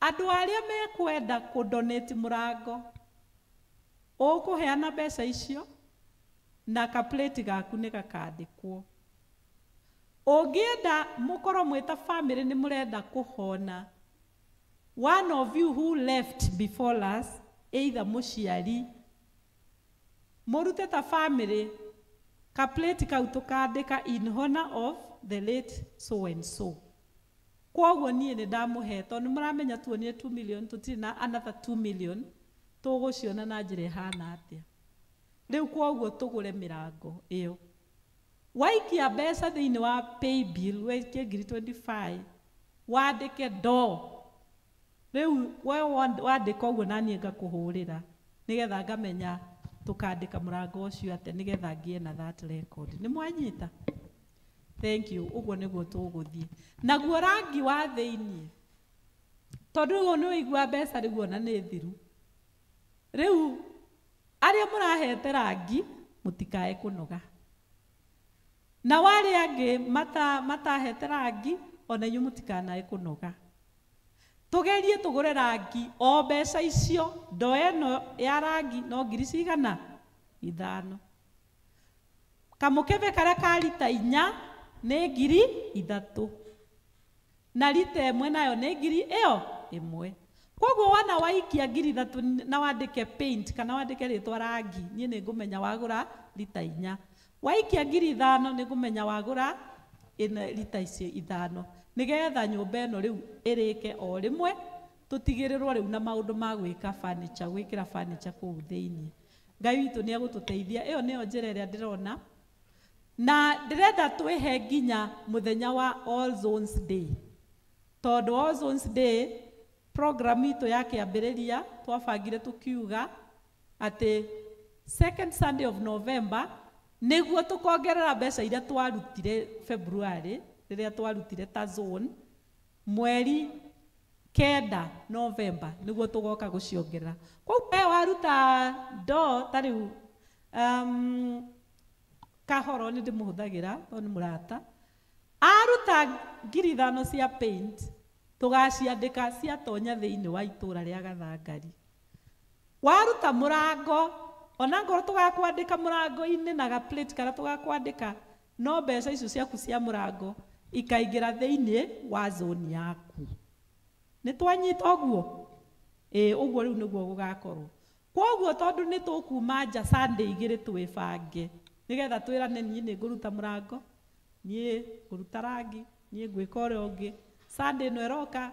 Andũ arĩa mekwenda kũdonate mũrango, ũkũheana mbeca icio na ka plate gaku nĩ gakandĩkwo. Ũngĩenda mũkorwo mwĩ ta bamĩrĩ nĩ mũrenda kũhona one of you who left before us, either mũciari, mũrute ta bamĩrĩ ka plate kau tũkandĩka in honor of the late so and so. Kwoguo niĩ nĩ ndamũhe tondũ nĩ mũramenya tuonire 2 million, tũtirĩ na another 2 million tũgũciona na njĩra ĩhana atĩa. Rĩu kwoguo tũgũre mĩrango ĩyo. Waikia mbeca thĩinĩ wa paybill, waikie ngiri 25, wandĩke door. Rĩu we wandĩka ũguo na niĩ ngakũhũrĩra nĩgetha ngamenya tũkandĩka mũrango ũcio atĩa nĩgetha ngĩe na that record. Nĩ mwanyita? Thank you. Ũguo nĩguo tũgũthiĩ. Naguo rangi wa thĩinĩ, tondũ rĩu nĩ ũigua mbeca rĩu ona nĩ thiru. Rĩu arĩa mũrahete rangi mũtikae kũnoga. Na warĩa angĩ matahete rangi ona inyuĩ mũtikanae kũnoga. Tũgerie tũgũre rangi o mbeca icio, ndoo ĩno ya rangi no ngiri cigana? 5. Kamũkebe karĩa ka rita 4 nĩ ngiri 3. Na rita 1 nayo nĩ ngiri ĩyo 1. Kwoguo wana waikia ngiri 3 na wandĩke paint kana wandĩke rĩtwa rangi, niĩ nĩ ngũmenya wagũra rita 4. Waikia ngiri 5 nĩ ngũmenya wagũra rita icio 5. Nĩgetha nyũmba ĩno rĩu ĩrĩke o rĩmwe, tũtigĩrĩrwo rĩu na maũndũ ma gwĩka furniture, gwĩkĩra furniture kũu thĩinĩ. Ngai witũ nĩ egũtũteithia. Ĩyo nĩyo njĩra ĩrĩa ndĩrona. Na ndĩrenda twĩhe nginya mũthenya wa All Zones Day. Tondũ All Zones Day program itũ ya kĩambĩrĩria twabangire tũkiuga atĩ second Sunday of November nĩguo tũkongerera mbeca iria twarutire February, rĩrĩa twarutire ta zone, mweri 9 November nĩguo tũgoka gũciongerera. Kwoguo we waruta ndoo ta rĩu Kahoro nĩ ndĩmũhũthagĩra tondũ nĩ mũrata, aruta ngiri 5 cia paint tũgaciandĩka ciatonya thĩinĩ wa itũra rĩa Gathangari. Waruta mũrango, ona ngorwo tũgakwandĩka mũrango-inĩ na ga plate karĩa tũgakwandĩka, no mbeca icio ciaku cia mũrango ikaingĩra thĩinĩ wa zone yaku. Nĩ twanyita ũguo? Ĩĩ, ũguo rĩu nĩguo gũgakorwo. Kwoguo tondũ nĩ tũkuma nja Sunday 2 twĩbange nĩgetha twĩrane niĩ nĩ ngũruta mũrango, niĩ ngũruta rangi, niĩ ngwĩka ũrĩa ũngĩ. Sunday ĩno ĩroka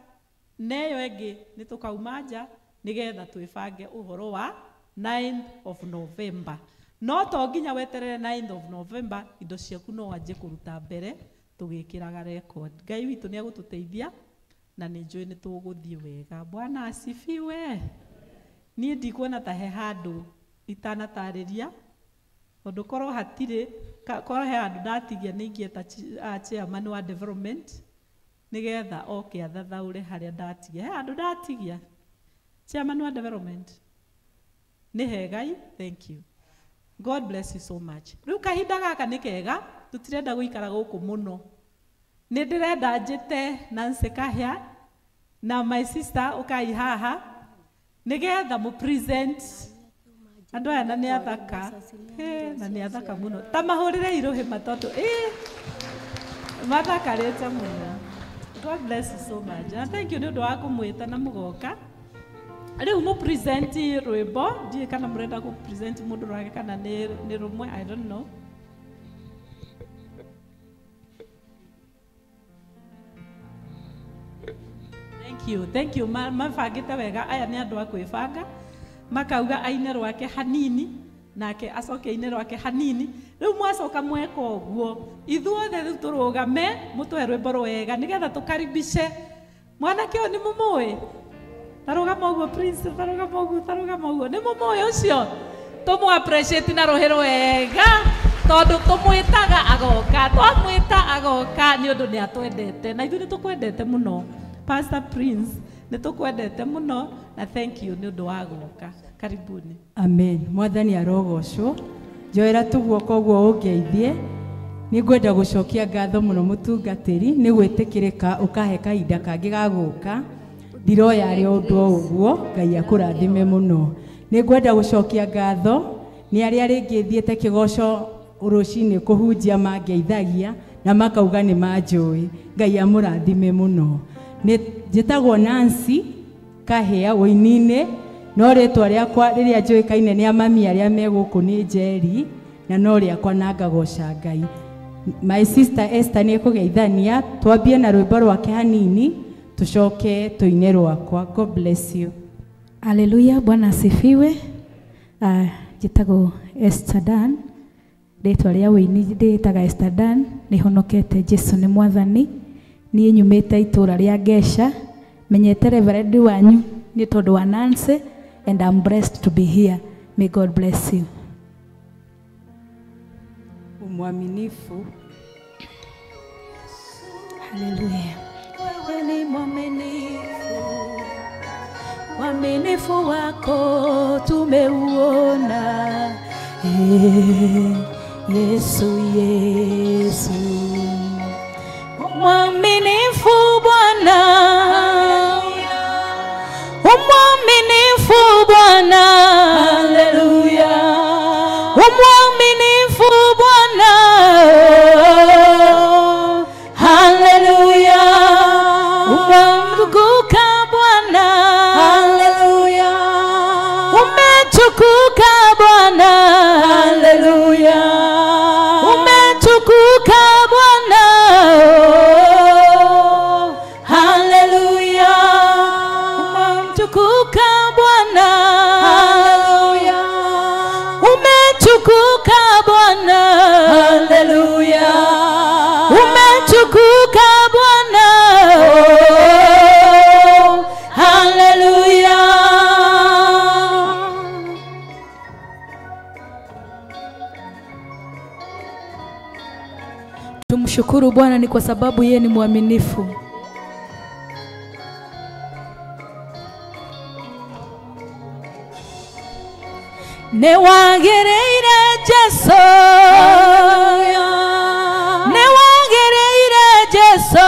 na ĩyo ĩngĩ nĩ tũkauma nja nĩgetha twĩbange ũhoro wa 9th of November. No to nginya weterere 9th of November, indo ciaku no wanjie kũruta mbere tũgĩkĩraga record. Ngai witũ nĩ egũtũteithia na nĩ njũĩ nĩ tũgũthiĩ wega. Bwana asifiwe. Niĩ ndikuona ta he handũ itanatarĩria, tondũ korwo hatirĩ, korwo he handũ ndatigia nĩ ingĩeta chairman wa development nĩgetha oke athathaũre harĩa ndatigia. He handũ ndatigia chairman wa development nĩ hegai. Thank you. God bless you so much. Rĩu kahinda gaka nĩ kega, tũtirenda gũikara gũkũ mũno. Nĩ ndĩrenda njĩte Nancy Kahia na my sister ũkai haha nĩgetha mũ present andũ aya, na nĩ athaka, na nĩ athaka mũno. Ta mahũrĩre irũhĩ matondũ mathakarĩte mũno. God bless you so much. And thank you nĩ ũndũ wa kũmwĩta na mũgoka. Rĩu mũ present rwĩmbo, ndiũĩ kana mũrenda kũ present mũndũ rwake kana nĩ rũmwe, I don't know. Thank you, thank you. Mabangĩte wega, aya nĩ andũ a kwĩbanga, makauga aine rwake hanini nake acoke aine rwake hanini. Rĩu mwacoka mweka ũguo, ithuothe rĩu tũrũgame mũtũhe rwĩmbo rwega nĩgetha tũkaribice mwanake ũyũ. Nĩ mũmũĩ? Tarũgama ũguo Prince, tarũgama ũguo, tarũgama ũguo. Nĩ mũmũĩ ũcio? Tũmũ appreciate na rũhĩ rwega tondũ tũmwĩtaga agoka, twamwĩta agoka nĩ ũndũ nĩ atwendete, na ithuĩ nĩ tũkwendete mũno. Pastor Prince, nĩ tũkwendete mũno na thank you nĩ ũndũ wa gũka. Karibuni. Amen. Mwathani arogocwo. Njoera tu guoko ũguo ũngeithie. Nĩ ngwenda gũcokia ngatho mũno mũtungatĩri nĩ gwĩtĩkĩrĩka ũkahe kahinda kangĩ ga gũka. Ndiroya arĩ o ũndũ o ũguo, Ngai akũrathime mũno. Nĩ ngwenda gũcokia ngatho nĩ arĩa rĩngĩ thiĩte kĩgoco rũcinĩ kũhunjia mangeithagia na makauga nĩ manjũĩ. Ngai amũrathime mũno. Nĩ njĩtagwo Nancy Kahĩa ũini-inĩ, no rĩtwa rĩakwa rĩrĩa njũĩkaine nĩ amami arĩa me gũkũ nĩ Njeri, na no rĩakwa na ngagoca Ngai. My sister Esther nĩ ekũgeithania, twambie na rwĩmbo rwake hanini tucoke tuine rwakwa. God bless you. Haleluya, Bwana asifiwe. Njĩtagwo Esther Dan, rĩtwa rĩa ũini ndĩĩtaga Esther Dan, nĩhonokete Jesu nĩ mwathani. Niĩ nyumĩte itũra rĩa Ngesha, menyete Reverend wanyu nĩ tondũ wa Nancy, and I'm blessed to be here. May God bless you. Mwaminifu. Haleluya. Wewe ni mwaminifu, mwaminifu wako tumeuona. Yesu, Yesu. Mwaminifu Bwana, mwaminifu Bwana, haleluya. Mwaminifu Bwana, haleluya. Umetukuka Bwana, haleluya. Umetukuka Bwana, haleluya. Umetukuka Bwana, haleluya. Umetukuka Bwana, haleluya. Umetukuka Bwana, haleluya. Umetukuka Bwana, haleluya. Tumshukuru Bwana ni kwa sababu yeye ni mwaminifu. Nĩwagĩrĩire Jesũ, nĩwagĩrĩire Jesũ,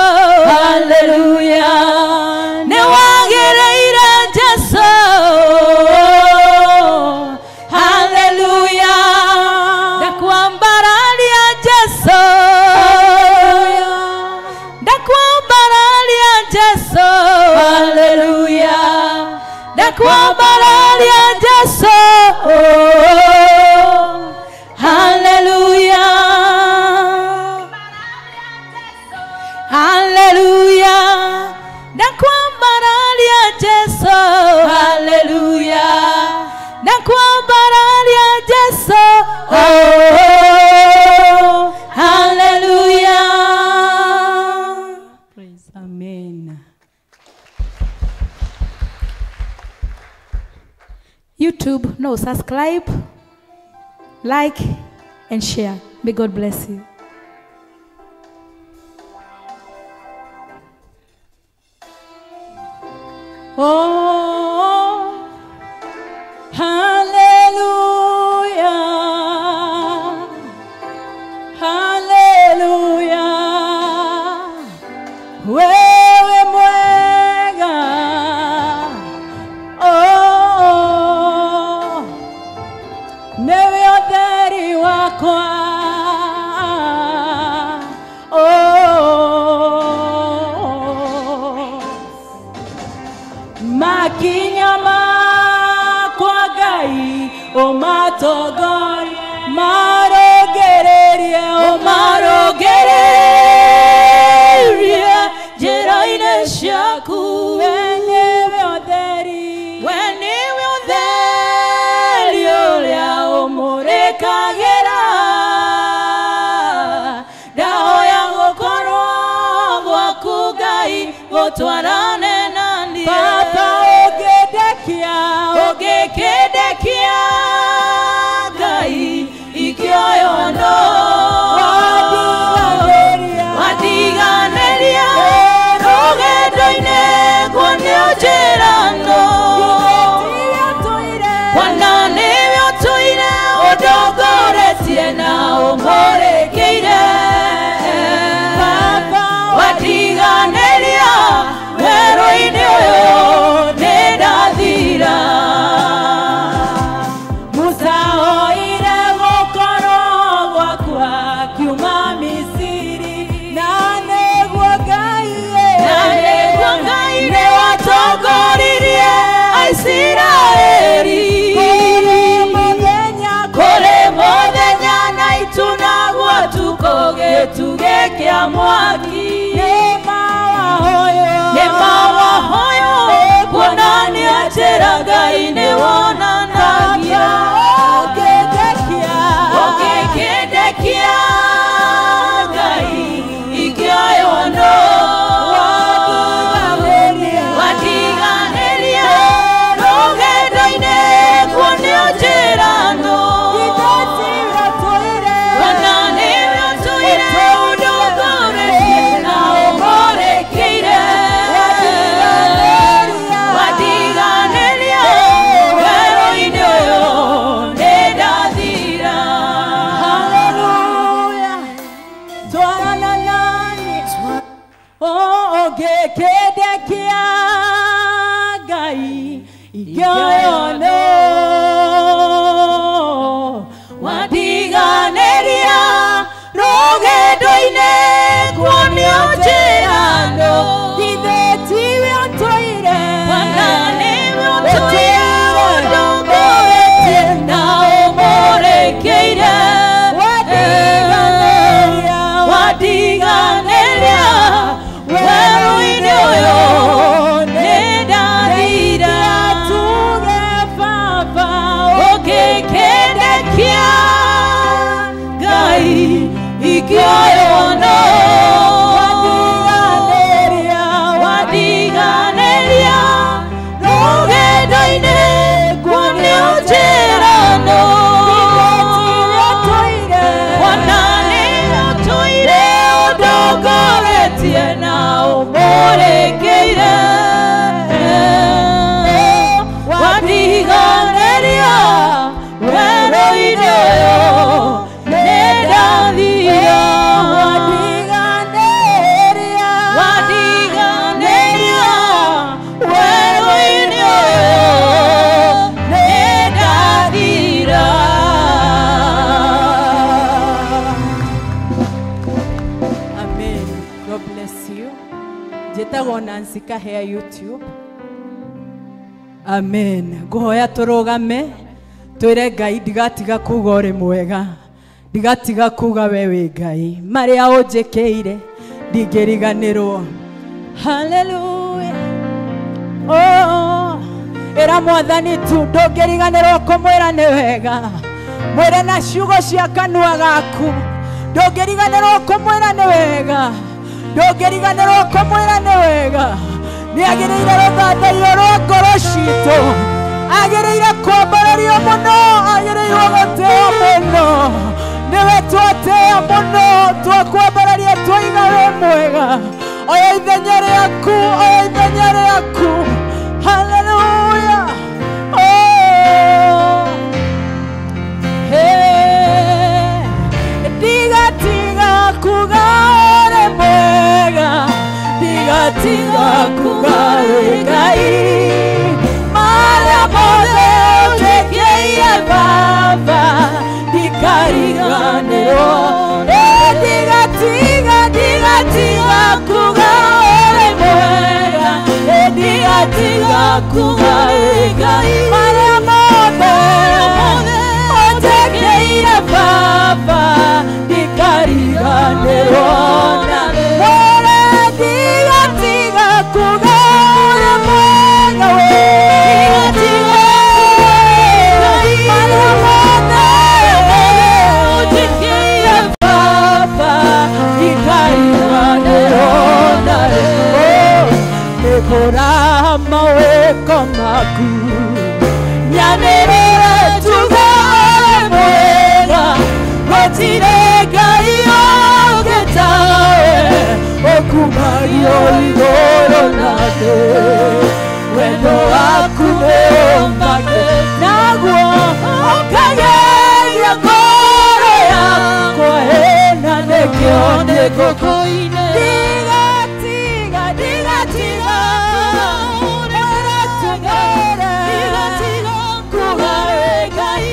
haleluya. Nĩwagĩrĩire Jesũ, haleluya. Ndakwambararia Jesũ, ndakwambararia Jesũ, haleluya. Ndakwambararia Jesũ, haleluya. Haleluya. Ndakwambararia Jesũ, haleluya. Ndakwambararia Jesũ, haleluya. Praise. Amen. YouTube, no, subscribe, like, and share. May God bless you. Oh, hallelujah, hallelujah. Wewe mwega, oh, newe ũtheri wakwa, oh, makinya makwa Ngai ũmatongorie, marũngĩrĩrie, ũmarũngĩrĩrie njĩra-inĩ ciaku. Ũtwarane na niĩ. Baba ũngĩndekia, Ũngĩkĩndekia Ngai ikĩoywo no. Watiganĩria rũgendo-inĩ kuonio njĩra no. Kwana nĩwe ũtũire ũndongoretie na ũmũrĩkĩire. Watiganĩria werũ-inĩ ũyũ nĩndathira. Musa oire gũkorwo gwakwa akiuma Misiri, na nĩguo Ngai Na nĩguo Ngai nĩwatongoririe Aisiraeli. Kũrĩ mũthenya na itu naguo ũtukũ gĩtugĩ kĩa mwaki. Nĩ mawahoyo kuonania njĩra Ngai nĩwonanagia. Ũngĩkĩndekia Ngai ikĩoywo no. Watiganĩria rũgendo-inĩ kuonio njĩra no. Kwana nĩwe ũtũire ũndongoretie na ũmũrĩkĩire. Watiganĩria werũ-inĩ ũyũ nĩndathira. Hallelujah. Twarana nani ũngĩkĩndekia Ngai ingĩoywo no. Watiganĩria rũgendo-inĩ kuonio njĩra no. Githĩ tiwe ũtũire, Kwana nĩwe ũtũire ũndongoretie na ũmũrĩkĩire. Watiganĩria werũ-inĩ ũyũ nĩndathira. Tuge Baba Ũngĩkĩndekia Ngai ikĩoywo no. Watiganĩria rũgendo-inĩ kuonio njĩra no. Kwana nĩwe ũtũire ũndongoretie na ũmũrĩkĩire. Watiganĩria werũ-inĩ ũyũ nĩndathira. Watiganĩria werũ-inĩ ũyũ nĩndathira. Amen. God bless you. Njĩtagwo Nancy Kahea YouTube. Amen. Ngũhoya tũrũgame twĩre Ngai ndigatiga kuga ũrĩ mwega, ndigatiga kuga we wĩ Ngai, marĩa ũnjĩkĩire ndingĩriganĩrwo. Hallelujah. Oh, ĩra Mwathani tu ndũngĩriganĩrwo kũmwĩra nĩ wega, mwĩre na ciugo cia kanua gaku, ndũngĩriganĩrwo kũmwĩra nĩ wega, ndũngĩriganĩrwo kũmwĩra nĩ wega. Nĩagĩrĩire rũthathaiyo rwa ngoro citũ, agĩrĩire kwambarario mũno, agĩrĩirwo gũtĩo mũno. Nĩwe twatĩĩa mũno, twakwambararia twaiga wĩ mwega. Oya ithenya rĩaku, oya ithenya rĩaku. Hallelujah. Oh. Hey. Ndigatiga kuga ũrĩ mwega, ndigatiga kuga wĩ Ngai, marĩa mothe ũnjĩkĩire Baba ndikariganĩrwo. Ndigatiga, ndigatiga kuga ũrĩ mwega, ndigatiga kuga wĩ Ngai, marĩa mothe ũnjĩkĩire Baba ndikariganĩrwo. Wore ndigatiga kuga ũrĩ mwega we, marĩa mothe ũnjĩkĩire Baba ndikariganĩrwo. Nĩkĩo nĩngũkũinĩra. Ndigatiga, ndigatiga ũrĩ mwega, ndigatiga kuga wĩ Ngai.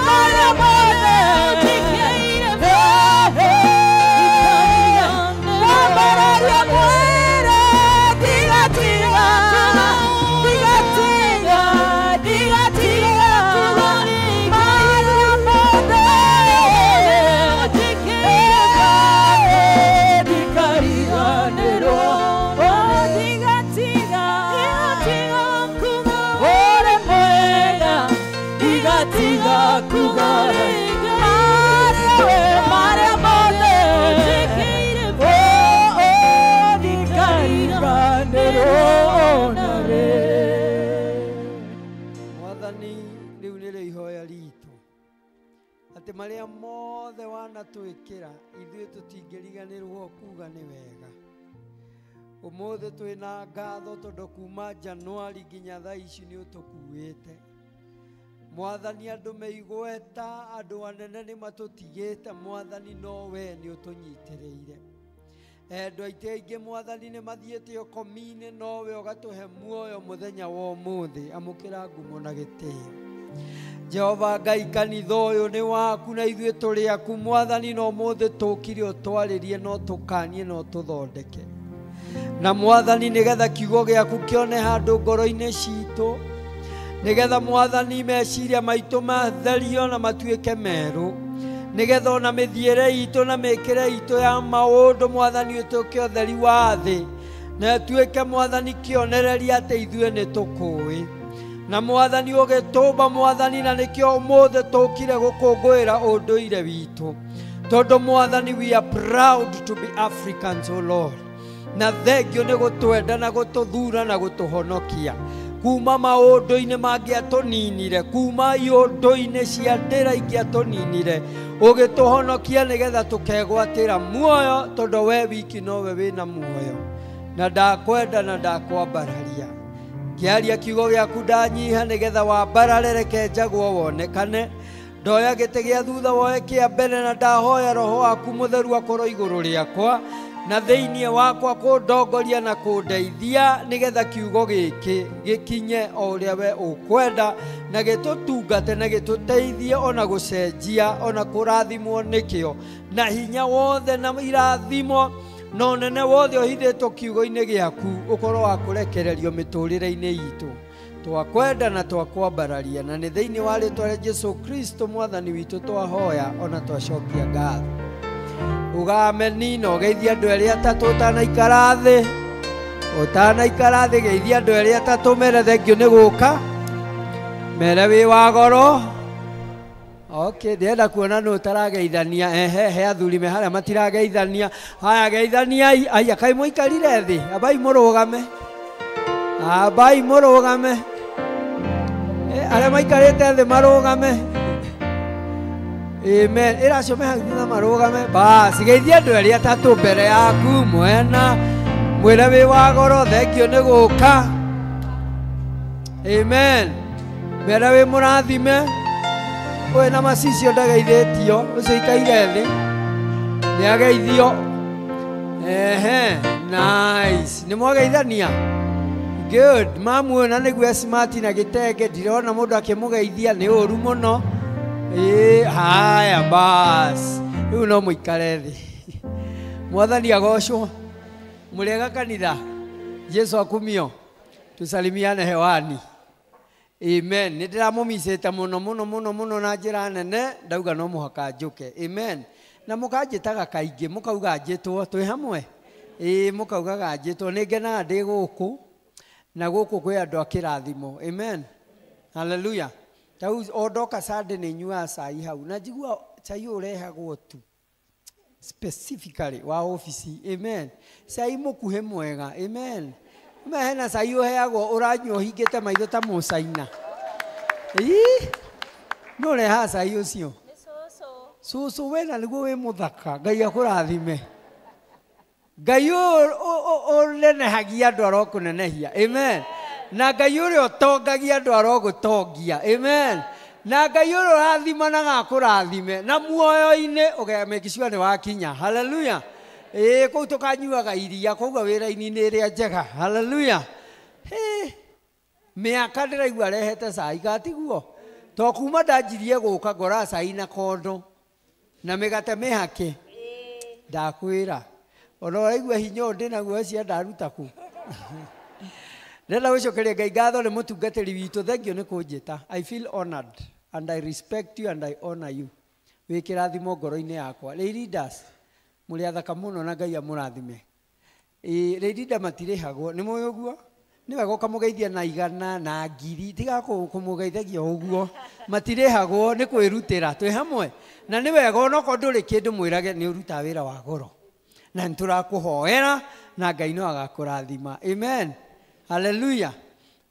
Marĩa mothe ũnjĩkĩire, ndikariganĩrwo. Mwĩrĩ, ndigatiga, ndigatiga, ndigatiga marĩa mothe ũnjĩkĩire, ndikariganĩrwo. Ndigatiga, ndigatiga kuga ũrĩ mwega, ndigatiga kuga marĩa mothe ũnjĩkĩire, ndikariganĩrwo ona rĩ. Mwathani, rĩu nĩrĩo ihoya ritũ atĩ marĩa mothe wanatwĩkĩra ithuĩ tũtingĩriganĩrwo kuga nĩ wega. Ũmũthĩ twĩna ngatho tondũ kuma Januari nginya thaa ici nĩ ũtũkuĩte. Mwathani, andũ me igweta, andũ anene nĩ matũtigĩte, Mwathani no we nĩ ũtũnyitĩrĩire. Endwa aitũ aingĩ Mwathani nĩ mathiĩte ũkomi-inĩ, nowe ũgatũhe muoyo mũthenya wa ũmũthĩ. Amũkĩra ngumo na gĩtĩo. Jehova Ngai, kanitha ũyũ nĩ waku na ithuĩ tũrĩ aku Mwathani, na ũmũthĩ tũkire ũtwarĩrie na ũtũkanie na ũtũthondeke. Na Mwathani, nĩgetha kiugo gĩaku kĩone handũ ngoro-inĩ citũ, nĩgetha Mwathani meciria maitũ matherio na matuĩke merũ, nĩgetha ona mĩthiĩre itũ na mĩkĩre itũ ya maũndũ Mwathani ũtuĩke ũtheri wa thĩ, na ĩtuĩke Mwathani kĩonereria atĩ ithuĩ nĩ tũkũĩ. Na Mwathani ũgĩtũmba Mwathani, na nĩkĩo ũmũthĩ tũkire gũkũngũĩra ũndũire witũ, tondũ Mwathani we are proud to be Africans, O Lord. Na thengio nĩ gũtwenda na gũtũthura na gũtũhonokia kuma maũndũ-inĩ mangĩatũninire, kuma iũndũ-inĩ cia ndĩra ingĩatũninire, ũgĩtũhonokia nĩgetha tũkegwatĩra muoyo, tondũ we wiki nowe wĩna muoyo. Na ndakwenda na ndakwambararia, ngĩaria kiugo gĩaku ndanyiha nĩgetha wambarare, reke njagwo wonekane. Ndoya gĩtĩ gĩa thutha woe kĩa mbere, na ndahoya Roho waku Mũtheru akorwo igũrũ rĩakwa na thĩinĩ wakwa kũndongoria na kũndeithia, nĩgetha kiugo gĩkĩ gĩkinye o ũrĩa we ũkwenda, na gĩtũtungate na gĩtũteithie ona gũcenjia ona kũrathimwo nĩkĩo, na hinya wothe na irathimo na ũnene wothe ũhithĩtwo kiugo-inĩ gĩaku ũkorwo wa kũrekererio mĩtũrĩre-inĩ itũ. Twakwenda na twakwambararia, na nĩ thĩinĩ wa rĩtwa rĩa Jesu Kristo Mwathani witũ twahoya ona twacokia ngatho. Ugameni na ũgeithie andũ erĩ atatũ ũtanaikara thĩ, ũtanaikara thĩ geithia andũ erĩ atatũ, mere thengio nĩ gũka, mere wĩ wa goro. Okay, ndĩrenda kuona nũ ũtarageithania. Ehe, he athuri me harĩa matirageithania. Haya, geithaniai. Aya, kaĩ mũikarire thĩ? Ambai mũrũgame, ambai mũrũgame. Arĩa maikarĩte thĩ marũgame. Amen. Ĩra acio me hau thutha marũgame. Basi, geithia andũ erĩ atatũ mbere yaku mwena, mwĩre wĩ wa goro, thengio nĩ gũka. Amen. Mere wĩ mũrathime. Ũyũ na macicio ndageithĩtio, ũcio ikaire thĩ nĩ ageithio. Ehe, nice. Nĩ mwageithania? Good. Mamuona nĩguo smart na gĩtenge, ndirona mũndũ akĩmũgeithia, nĩ ũru mũno. Haya bas, rĩu no mũikare thĩ. Mwathani agocwo. Mũrĩega kanitha? Jesu akumio. Tusalimiane hewani. Amen. Nĩ ndĩramũmicĩte mũno mũno mũno mũno na njĩra nene, ndauga no mũhaka njũke. Amen. Na mũkanjĩtaga kaingĩ, mũkauga njĩtwo, twĩ hamwe. Ĩĩ, mũkaugaga njĩtwo. Nĩ ngenaga ndĩ gũkũ, na gũkũ kwĩ andũ a kĩrathimo. Amen. Hallelujah. Tau o ndoka Sunday nĩ nyuaga cai hau, na njigua cai ũyũ ũrehagwo tu specifically wa ofici. Amen. Cai mũkuhĩ mwega. Amen. Hena cai ũheagwo ũranyua ũhingĩte maitho ta mũcaina. Ii, no ũrehaga cai ũcio? Cũcũ we na nĩguo wĩ mũthaka. Ngai akũrathime. Ngai ũnenehagia andũ arokũnenehia. Amen. Na Ngai ũrĩa ũtongagia andũ arogũtongia. Amen. Na Ngai ũrĩa ũrathimanaga akũrathime na muoyo-inĩ ũgemake sure nĩ wakinya. Haleluya. Ĩĩ kũu tũkanyuaga iria koguo wĩra-inĩ nĩ ĩrĩa njega. Haleluya. Mĩaka ndĩraigua rehete cai gatiguo to kuma ndanjirie gũka ngora cai na kondo na mĩgate mĩhake ndakwĩra ona ũraigua hinya ũyũ ndĩnaguo cia ndaruta kũ. Ndĩrenda gũcokeria Ngai ngatho nĩ mũtungatĩri witũ. Thank you nĩ kũnjĩta. I feel honored and I respect you and I honor you. Wĩ kĩrathimo ngoro-inĩ yakwa. Lay leaders mũrĩ athaka mũno na Ngai amũrathime. Ĩĩ lay leader matirĩhagwo nĩ mũĩ ũguo? Nĩ wega ũkamũgeithia na igana na ngiri tiga kũmũgeithagia ũguo. Matirĩhagwo nĩ kwĩrutĩra twĩ hamwe na nĩ wega onokorwo ndũrĩ kĩndũ mwĩrage nĩ ũrutaga wĩra wa goro na nĩ tũrakũhoera na Ngai no agakũrathima. Amen. Haleluya.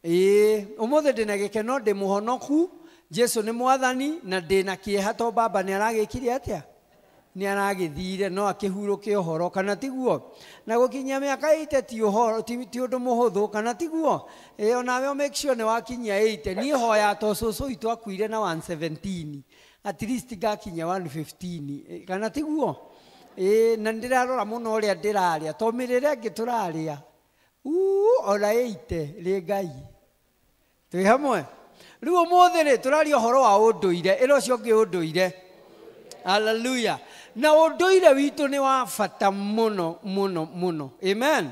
Ĩĩ ũmũthĩ ndĩna gĩkeno ndĩ mũhonoku. Jesu nĩ mwathani na ndĩna kĩeha to baba nĩ aragĩkire atĩa? Nĩ aragĩthire no akĩhurũke ũhoro kana tiguo? Na gũkinyia mĩaka 80 ti ũhoro ti ũndũ mũhũthũ kana tiguo? Ĩĩ onawe make sure nĩ wakinyia 80. Niĩ hoya to cũcũ witũ akuire na 117 at least ngakinyia 115 kana tiguo? Ĩĩ na nĩndĩrarora mũno ũrĩa ndĩrarĩa to mĩrĩre ĩngĩ tũrarĩa ona 80 rĩ Ngai twĩ hamwe. Rĩu ũmũthĩ rĩ tũraria ũhoro wa ũndũire ĩra ũcio ũngĩ ũndũire. Hallelujah. Na ũndũire witũ nĩ wa bata mũno mũno mũno. Amen.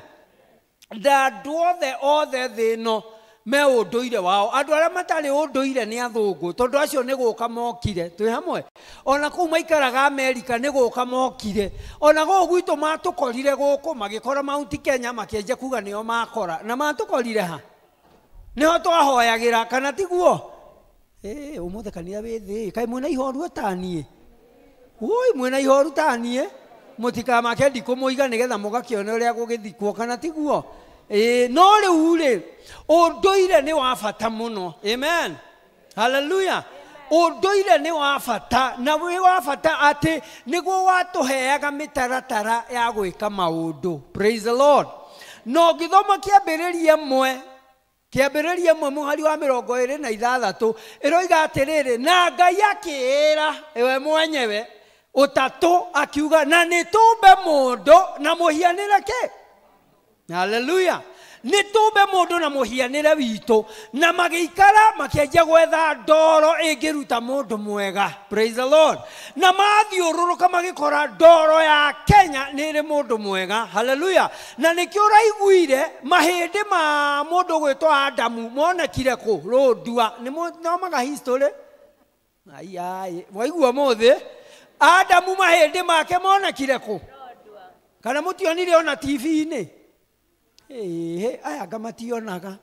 Na andũ othe othe thĩ ĩno me ũndũire wao. Andũ arĩa matarĩ ũndũire nĩ athũngũ tondũ acio nĩ gũka mokire twĩ hamwe. Ona kũu maikaraga Amerika nĩ gũka mokire. Ona gũkũ gwitũ matũkorire gũkũ magĩkora Mount Kenya makĩanjia kuga nĩo makora. Na matũkorire ha? Nĩho twahoyagĩra kana tiguo? Ĩĩ ũmũthĩ kanitha wĩ thĩ kaĩ mwĩna ihoru ta niĩ? Ui mwĩna ihoru ta niĩ mũtikamake ndikũmũiga nĩgetha mũgakĩone ũrĩa gũgĩthikwo kana tiguo? Ĩĩ no rĩu rĩ ũndũire nĩ wa bata mũno. Amen. Hallelujah. Ũndũire nĩ wa bata na wĩ wa bata atĩ nĩguo watũheaga mĩtaratara ya gwĩka maũndũ. Praise the Lord. Na ũngĩthoma kĩambĩrĩria ĩmwe kĩambĩrĩria ĩmwe mũhari wa 26 ĩroiga atĩrĩrĩ na Ngai akĩĩra we mwenyewe ũtatũ akiuga na nĩ tũmbe mũndũ na mũhianĩre kĩ? Hallelujah. Nĩ tũmbe mũndũ na mũhianĩre witũ na magĩikara makĩanjia gwetha ndoro ĩngĩruta mũndũ mwega. Praise the Lord. Na mathiũrũrũka magĩkora ndoro ya Kenya nĩ ĩrĩ mũndũ mwega. Hallelujah. Na nĩkĩo ũraiguire mahĩndĩ ma mũndũ gwĩtwo Adamu monekire kũ? Rũndua. Nĩ mũthomaga history? Ai waigua ũmũthĩ Adamu mahĩndĩ make monekire kũ? Kana mũtionire ona TV-inĩ? Ĩĩ aya anga mationaga.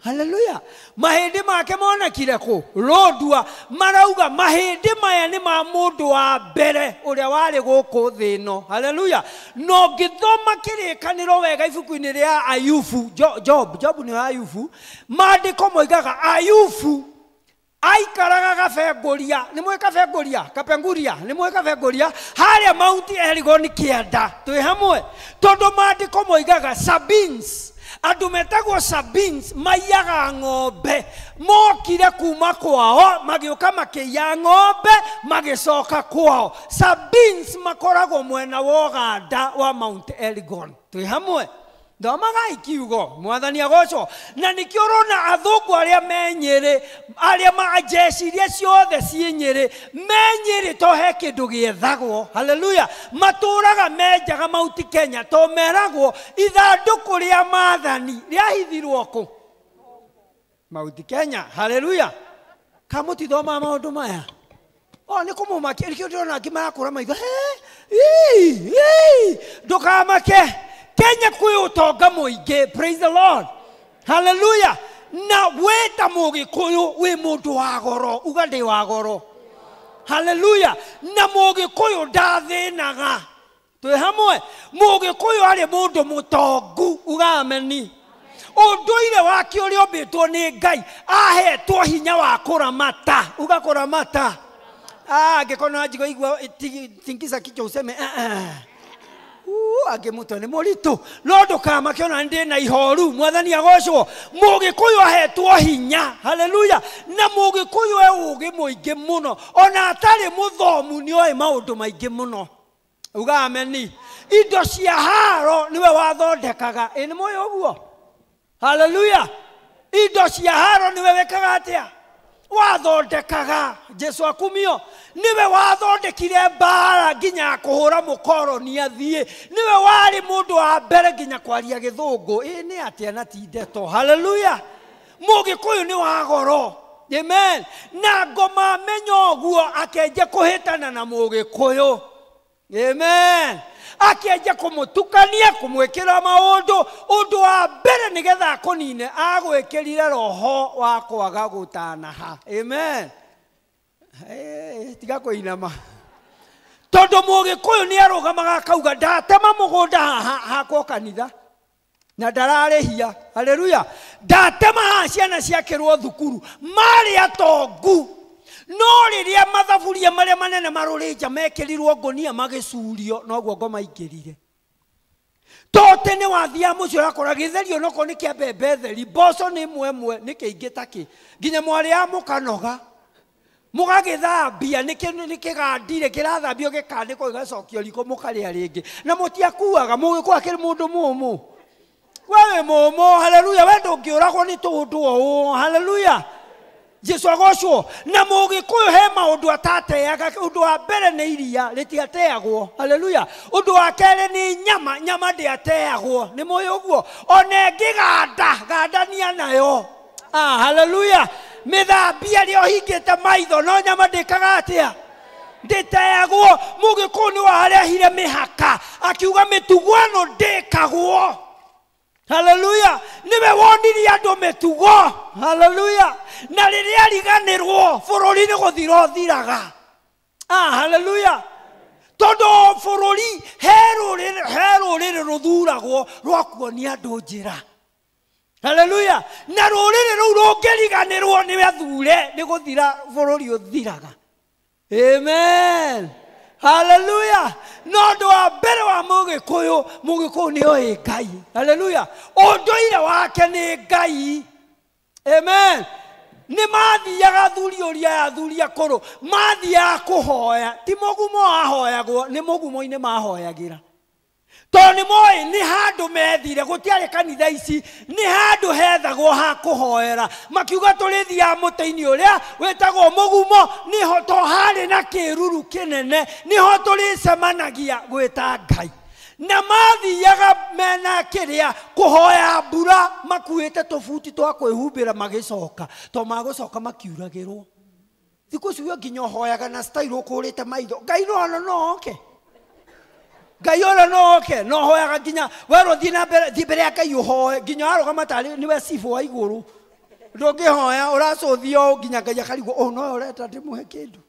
Hallelujah. Mahĩndĩ make monekire kũ? Rũndua. Marauga mahĩndĩ maya nĩ ma mũndũ wa mbere ũrĩa warĩ gũkũ thĩ ĩno. Hallelujah. Na ũngĩthoma kĩrĩkanĩro wega ibuku-inĩ rĩa Ayubu, Job nĩ wa Ayubu, maandĩko moigaga Ayubu aikaraga kabengũria. Nĩ mũĩ kabengũria? Kapenguria. Nĩ mũĩ kabengũria? Harĩa Mount Elgon kĩanda. Twĩ hamwe. Tondũ maandĩko moigaga Sabines, andũ metagwo Sabines maiyaga ng'ombe. Mokire kuma kwao magĩũka makĩiya ng'ombe magĩcoka kwao. Sabines makoragwo mwena wa Ũganda wa Mount Elgon. Twĩ hamwe. Thomagai kiugo mwathani agocwo. Na nĩkĩo ũrona athũngũ arĩa me Nyĩrĩ arĩa ma jeshi iria ciothe ciĩ Nyĩrĩ me Nyĩrĩ to he kĩndũ gĩethagwo. Hallelujah. Matũraga menjaga Mount Kenya to meragwo ithandũkũ rĩa maathani rĩahithirwo kũ? Mount Kenya. Hallelujah. Kamũtithomaga maũndũ maya? O nĩ kũmũmakia nĩkĩo ndĩrona angĩ marakũra maitho. Ndũkamake. Kenya kwĩ ũtonga mũingĩ. Praise the Lord. Hallelujah. Na wĩ ta mũgĩkũyũ wĩ mũndũ wa goro. Uga ndĩ wa goro. Hallelujah. Na mũgĩkũyũ ndathĩnaga. Twĩ hamwe. Mũgĩkũyũ arĩ mũndũ mũtongu. Uga ameni. Ũndũire wake ũrĩa ũmbĩtwo nĩ Ngai ahetwo hinya wa kũramata. Uga kũramata. Angĩkorwo nĩ wanjigua igua tingiza kichwa useme. Angĩ mũtwe nĩ mũritũ no ndũkamake ona ndĩ na ihoru. Mwathani agocwo. Mũgĩkũyũ ahetwo hinya. Haleluya. Na mũgĩkũyũ e ũgĩ mũingĩ mũno, ona atarĩ mũthomu nĩ oĩ maũndũ maingĩ mũno. Uga ameni. Indo cia haro niwe wathondekaga. Ĩ nĩ mũĩ ũguo? Haleluya. Indo cia haro niwe wĩkaga atĩa? Wathondekaga. Jesu akumio. Niwe wathondekire mbara nginya kũhũra mũkoroni athiĩ. Niwe warĩ mũndũ wa mbere nginya kwaria gĩthũngũ. Ĩ nĩ atĩa na ti ndeto. Haleluya. Mũgĩkũyũ nĩ wa goro. Amen. Na ngoma amenya ũguo akenjia kũhĩtana na mũgĩkũyũ. Amen. Akĩanjia kũmũtukania, kũmwĩkĩra maũndũ. Ũndũ wa mbere nĩgetha akũnine, agwĩkĩrire roho wa kwaga gũtanaha. Amen. Tiga kũinama. Tondũ mũgĩkũyũ nĩ arũgamaga akauga ndatema mũgũnda haha hakwo kanitha na ndararĩhia. Haleluya. Ndatema haha ciana ciakĩrwo thukuru. Marĩ atongu. No rĩrĩa mathaburia marĩa manene marũrĩnja mekĩrirwo ngũnia magĩcurio, noguo ngoma ingĩrire. To tene wathiaga mũciĩ ũrakora gĩtherio onokorwo nĩ kĩa mbembe theri, mboco nĩ ĩmwe ĩmwe, nĩ kĩingĩ ta kĩ. Nginya mwarĩaga mũkanoga. Mũgagĩthambia, nĩ kĩgandire, kĩrathambio gĩkanĩkwo gĩgacokio riko mũkarĩa rĩngĩ. Na mũtiakuaga, mũgĩkũa kĩrĩ mũndũ mũmũ. We wĩ mũmũ, haleluya, we ndũngĩũragwo nĩ tũndũ o ũũ, haleluya. Jesu agocwo. Na mũgĩkũyũ he maũndũ atateaga. Ũndũ wa mbere nĩ iria rĩtiateagwo. Haleluya. Ũndũ wa kerĩ nĩ nyama, nyama ndĩateagwo. Nĩ mũĩ ũguo? Ona ĩngĩganda, gandania nayo. Haleluya. Mĩthambia rĩa ũhingĩte maitho, no nyama ndĩkaga atĩa? Ndĩteagwo. Mũgĩkũyũ nĩ warehire mĩhaka, akiuga mĩtugo ĩno ndĩkagwo. Haleluya. Niwe wonirie andũ mĩtugo. Haleluya. Na rĩrĩa ariganĩrwo bũrũri nĩ gũthira ũthiraga. Haleluya. Tondũ bũrũri he rũrĩrĩ rũthuragwo rwa kuonia andũ njĩra. Haleluya. Na rũrĩrĩ rũu rũngĩriganĩrwo nĩ athure nĩ gũthira bũrũri ũthiraga. Amen. Haleluya. No ũndũ wa mbere wa mũgĩkũyũ, mũgĩkũyũ nĩ oĩ Ngai. Haleluya. Ũndũire wake nĩ Ngai. Amen. Nĩ mathiaga athuri ũria aya athuri akũrũ, mathiaga kũhoya. Ti mũgumo wahoyagwo, nĩ mũgumo-inĩ mahoyagĩra. Tondũ nĩ moĩ nĩ handũ methire, gũtiarĩ kanitha ici, nĩ handũ hethagwo ha kũhoera. Makiuga tũrĩthiaga mũtĩ-inĩ ũrĩa wĩtagwo mũgumo, nĩho to harĩ na kĩruru kĩnene, nĩho tũrĩcemanagia gwĩta Ngai. Na mathiaga mena kĩrĩa kũhoya mbura, makuĩte tũbuti twa kwĩhumbĩra magĩcoka, to magũcoka makiuragĩrwo. Thikũ ici nginya ũhoyaga na style ũkũrĩte maitho. Ngai no no oke. Ngai ona no oke, no hoyaga nginya werwo thiĩ na mbere, thiĩ mbere ya Ngai ũhoe, nginya warũgama tarĩ nĩwe cibũ wa igũrũ. Ndũngĩhoya, ũracũthio ũũ nginya Ngai akarigwo, ũũ nowe ũreta ndĩmũhe kĩndũ.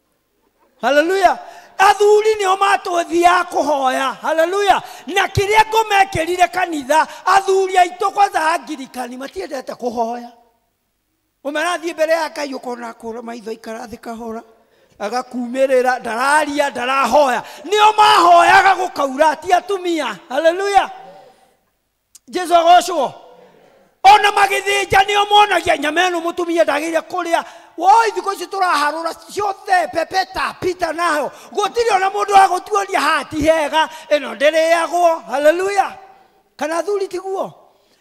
Haleluya. Athuri nĩo matũthiaga kũhoya. Haleluya. Na kĩrĩa ngũmekĩrire kanitha, athuri aitũ kwanza Angirikani matiendete kũhoya. Ũmarathiĩ mbere ya Ngai ũkona akũra maitho ikara thĩ kahora. Agakumĩrĩra, ndararia, ndarahoya. Nĩo mahoyaga gũkaura, ti atumia. Haleluya. Jesu agocwo. Ona magĩthĩnja nĩo monagia nyama ĩno mũtumia ndagĩrĩire kũrĩa. Woi, thikũ ici tũraharũra ciothe, pepeta, pita nayo. Gũtirĩ ona mũndũ wa gũtuonia haha ti hega, ĩno ndĩrĩagwo. Haleluya. Kana athuri tiguo?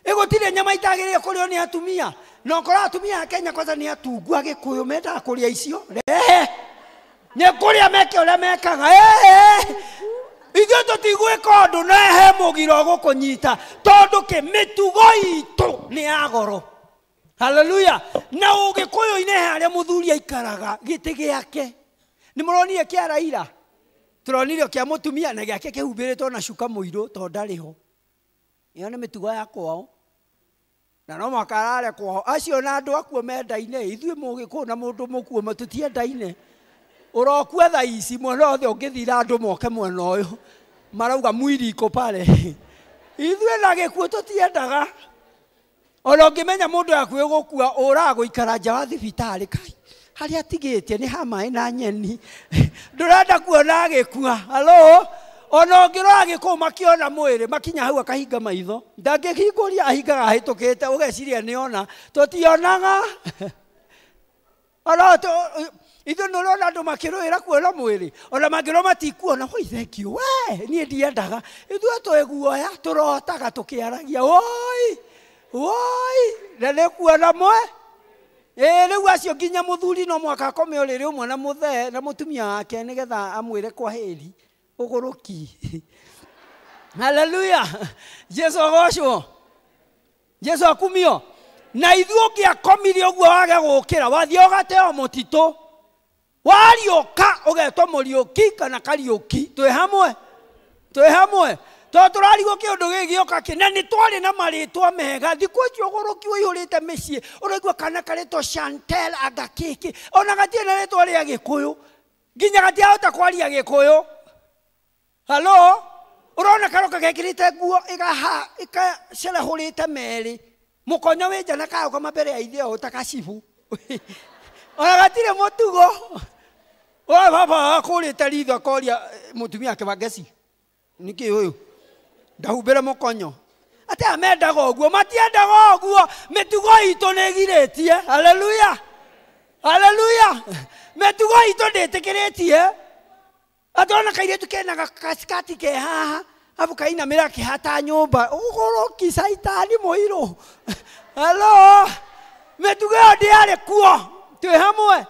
Ĩ gũtirĩ nyama itagĩrĩire kũrĩo nĩ atumia. Na ũkora atumia a Kenya kwanza nĩ atungu Agĩkũyũ mendaga kũrĩa icio. Rehe. Nĩ kũrĩa meke ũrĩa mekaga. Ithuĩ tũtigwĩka ũndũ na he mũgiro ũgũkũnyita, tondũ kĩ mĩtugo itũ nĩ ya goro. Haleluya. Na ũgĩkũyũ-inĩ he harĩa mũthuri aikaraga gĩtĩ gĩake. Nĩ mũronire kĩa Raila? Tũronire kĩa mũtumia na gĩake kĩhumbĩrĩtwo na cuka mũirũ tondũ ndarĩ ho. Ĩyo nĩ mĩtugo ya kwao. Na no mũhaka arare kwao. Acio na andũ akuo mendaine, ithuĩ mũgĩkũyũ na mũndũ mũkuo tũtiendaine. Ũrokua thaa ici mwena wothe ũngĩthira andũ moke mwena ũyũ marauga mwiri iko pale. Ithuĩ na gĩkuũ tũtiendaga. Ona ũngĩmenya mũndũ akuĩ gũkua ũraga gũikara nja wa thibitarĩ, kai harĩa atigĩtie nĩ ha maĩ na nyeni. Ndũrenda kuona agĩkua. Halo? Ona ũngĩrora Gĩkũyũ makĩona mwĩrĩ makinya hau akahinga maitho. Ndangĩhingũria ahingaga ahĩtũkĩte ũgeciria nĩona. Tũtionaga. Ona ithuĩ nĩ ũrona andũ makĩrũĩra kuona mwĩrĩ. Ona mangĩrwo matikuona, woi thank you. We, niĩ ndiendaga. Ithuĩ twĩ guoya tũrotaga tũkĩaragia. Woi, woi, na nĩ kuona mwe. Ĩĩ rĩu acio nginya mũthuri no mũhaka akome ũrĩrĩ ũmwe na mũthee na mũtumia wake nĩgetha amwĩre kwaheri ũgũrũki. Haleluya. Jesu agocwo. Jesu akumio. Na ithuĩ ũngĩakomire ũguo wage gũkĩra wathiĩ ũgateo mũtitũ. Wariũka ũgetwo mũriũki kana kariũki. Twĩ hamwe. Twĩ hamwe. Tondũ tũrarigwo kĩũndũ gĩkĩ gĩoka kĩ na nĩ twarĩ na marĩtwa mega. Thikũ ici ũgũrũki ũihũrĩte mĩciĩ. Ũraigua kana karĩtwo Chantel anga kĩkĩ. Ona gatirĩ na rĩtwa rĩa Gĩkũyũ. Nginya gatiahota kwaria Gĩkũyũ. Halo? Ũrona karoka gekĩrĩte nguo ĩgacerehũrĩte merĩ. Mũkonyo wĩ nja na karũgama mbere ya ithe ũũ ta gacibũ. Ona gatirĩ mũtugo. Oe baba akũrĩte ritho akoria mũtumia wake Wangeci. Nĩkĩ ũyũ? Ndahumbĩre mũkonyo. Atĩ amendaga ũguo, matiendaga ũguo. Mĩtugo itũ nĩ ĩgirĩtie. Haleluya. Haleluya. Mĩtugo itũ ndĩtĩkĩrĩtie. Atĩ ona kairĩtu kena gakasikati ke haha, arabu kainamĩra kĩhata nyũmba. Ũgũrũki caitani mũirũ. Halo. Mĩtugo ĩyo ndĩarĩ kuo. Twĩ hamwe.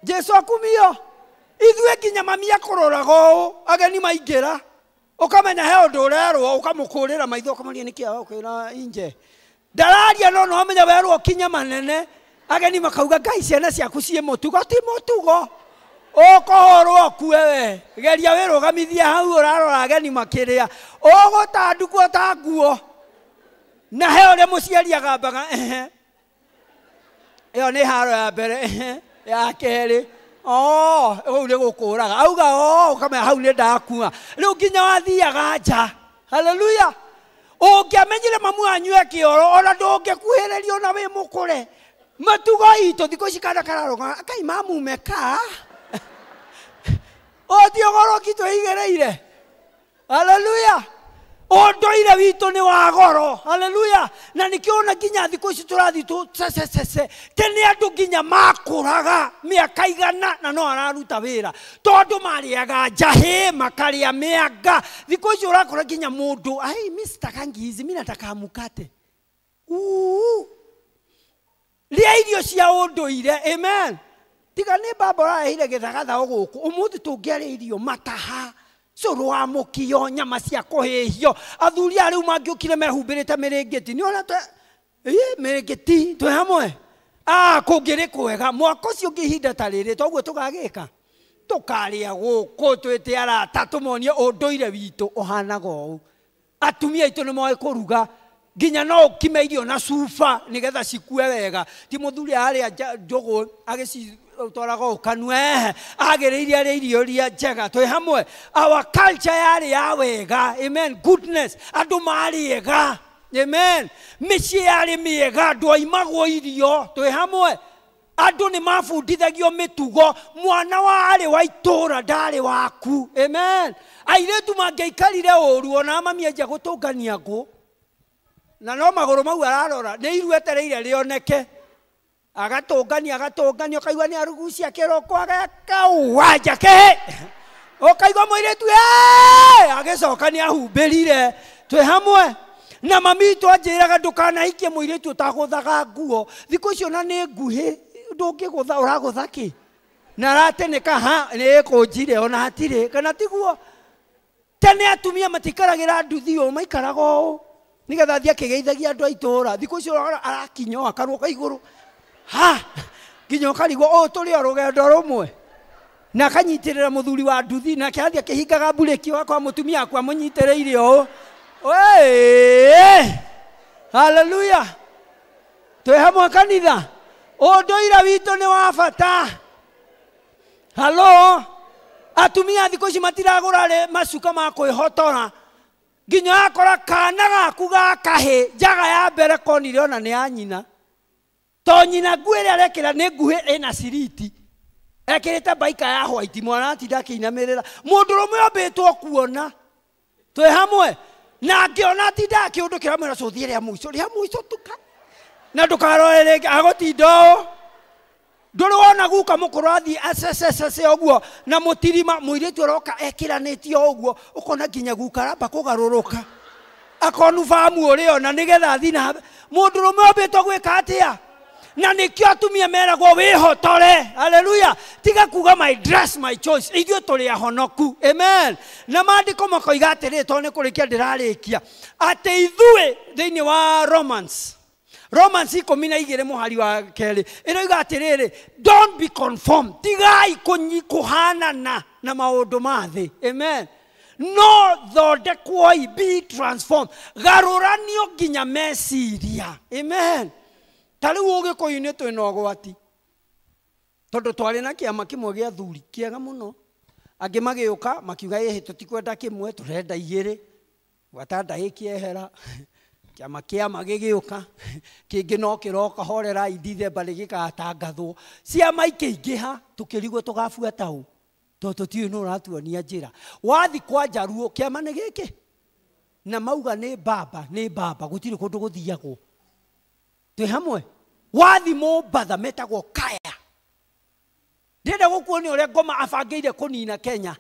Jesu akumio. Ithuĩ nginya mami akũroraga ũũ, ageni maingĩra. Ũkamenya he ũndũ ũrerwo, ũkamũkũrĩra maitho ũkamũria nĩkĩ ũkwĩra inje. Ndararia no no amenya werwo kinya manene. Ageni makauga Ngai ciana ciaku ciĩ mũtugo, ti mũtugo. Ũkũhũrwo ũkue we. Geria wĩrũgamithie hau ũrarora ageni makĩrĩa. Ũgũtandukwo ta nguo. Na he ũrĩa mũciari agambaga ehe. Ĩyo nĩ haro ya mbere ehe, ya kerĩ. Oh, ũũ nĩ gũkũraga. Auga oh, ũkamenya hau nĩ ndakua. Rĩu nginya wathiaga nja. Haleluya. Ũngĩamenyire mamu wanyu e kĩoro ona ndũngĩkuhĩrĩria ona wĩ mũkũre. Matugo itũ thikũ ici kana kararũgama Ngai mamu meka. Ũũ ti ũgũrũki twĩigĩrĩire. Haleluya. Ũndũire witũ nĩ wa goro. Haleluya. Na nĩkĩo ona nginya thikũ ici tũrathiĩ tũcececece. Tene andũ nginya makũraga mĩaka igana na no araruta wĩra. Tondũ marĩaga njahĩ, makarĩa mĩanga. Thikũ ici ũrakora nginya mũndũ, ai mi sitakangi hizi, mi nataka mkate. Uu. Rĩa irio cia ũndũire. Amen. Tiga nĩ baba ũraheire gĩthagatha gũkũ. Ũmũthĩ tũngĩarĩa irio mataha. Cũrũ wa mũkio, nyama cia kũhĩhio. Athuri aya rĩu mangĩũkire mehumbĩrĩte mĩrĩngĩti. Nĩ ũrona mĩrĩngĩti twĩ hamwe. Ah, kũngĩrĩ kwega. Mwaka ũcio ũngĩ ihinda ta rĩrĩ toguo tũgagĩka. Tũkarĩa gũkũ twĩte arata tũmonie ũndũire witũ ũhanaga ũũ. Atumia aitũ nĩ moĩ kũruga. Nginya no ũkime irio na cuba nĩgetha cikue wega. Ti mũthuri arĩa njũgũ agĩcitwaraga ũũ kanua, ehe. Agĩrĩire arĩa irio iria njega. Twĩ hamwe. Our culture yarĩ ya wega. Amen. Goodness. Andũ marĩ ega. Amen. Mĩciĩ yarĩ mĩega. Andũ aimagwo irio. Twĩ hamwe. Andũ nĩ mabundithagio mĩtugo. Mwana warĩ wa itũũra ndarĩ waku. Amen. Airĩtu mangĩaikarire ũru ona mami anjia gũtũngania ngũ. Na no magũrũ mau ararora nĩ iru etereire rĩoneke. Agatũngania agatũngania ũkaigua nĩ arugucia kĩroko ageka wanja kĩhĩ. Ũkaigua mũirĩtu agĩcoka nĩ ahumbĩrire. Twĩ hamwe. Na mami witũ anjĩraga ndũkanahikie mũirĩtu ũtagũthaga nguo. Thikũ icio na nĩ nguhĩ ndũngĩgũtha ũragũtha kĩ? Na arateneka ha nĩ ĩkũnjire ona hatirĩ kana tiguo. Tene atumia matikaragĩra nduthi ũũ maikaraga ũũ. Nĩgetha athiĩ akĩgeithagia andũ a itũũra. Thikũ icio ũrona arakinya ũũ akarũga igũrũ. Ha! Nginya ũkarigwo ũũ tũrĩ o rũgendo rũmwe. Na akanyitĩrĩra mũthuri wa nduthi nake athiĩ akĩhingaga mburĩki wakwa mũtumia akwa amũnyitĩrĩire ũũ. Wee! Haleluya. Twĩ hamwe kanitha. Ũndũire witũ nĩ wa bata. Halo. Atumia thikũ ici matiragũra macuka ma kwĩhotora. Nginya akora kana gaku ga kahĩ njaga ya mbere konire ona nĩ ya nyina. To nyina nguo ĩrĩa arekĩra nĩ nguhĩ ĩna ciriti. Ekĩrĩte baika ya white mwana atinda akĩinamĩrĩra. Mũndũrũme ombĩtwo kuona. Twĩ hamwe na angĩona atinda akĩũndũkĩra mwĩra cũthiĩ rĩa mũico rĩa mũico tuka na ndũkarore rĩngĩ agũtinda ũũ. Ndũrĩ wona guka mũkũrũ athiĩ acececece ũguo na mũtirima mũirĩtu aroka ekĩranĩtie ũguo ũkona nginya guka aramba kũgarũrũka akonubamu ũrĩa ona nĩgetha athiĩ na mũndũrũme ombĩtwo gwĩka atĩa na nĩkĩo atumia meragwo wĩhotore. Haleluya. Tiga kuga my dress my choice, ithuĩ tũrĩ ahonoku. Amen. Na maandĩko makoiga atĩrĩ, tondũ nĩ kũrĩkia ndĩrarĩkia, atĩ ithuĩ thĩinĩ wa Romans 12 mũhari wa kerĩ ĩroiga atĩrĩrĩ, don't be conformed, tigai kũhanana na maũndũ ma thĩ. Amen. No thondekwoi, be transformed, garũranio nginya meciria. Amen. Ta rĩu ũgĩkũyũ-inĩ twĩna ũgwati tondũ twarĩ na kĩama kĩmwe gĩa athuri kĩega mũno, angĩ magĩũka makiuga ĩhĩ tũtikwenda kĩmwe tũrenda igĩrĩ, gwata ndagĩkĩehera kĩama kĩama gĩgĩũka kĩngĩ no kĩroka horera Dithemba nĩgĩgatangathwo. Ciama ikĩingĩha tũkĩrigwo tũgabuata ũ tondũ tũtiũĩ nũ ũratuonia njĩra. Wathi kwa Njaruo kĩama nĩ gĩkĩ na mauga nĩ baba nĩ baba, gũtirĩ kũndũ gũthiagwo. Twĩ hamwe. Wathi Mombatha metagwo Kaya. Ndĩrenda gũkuonia ũrĩa Ngoma abangĩire kũnina Kenya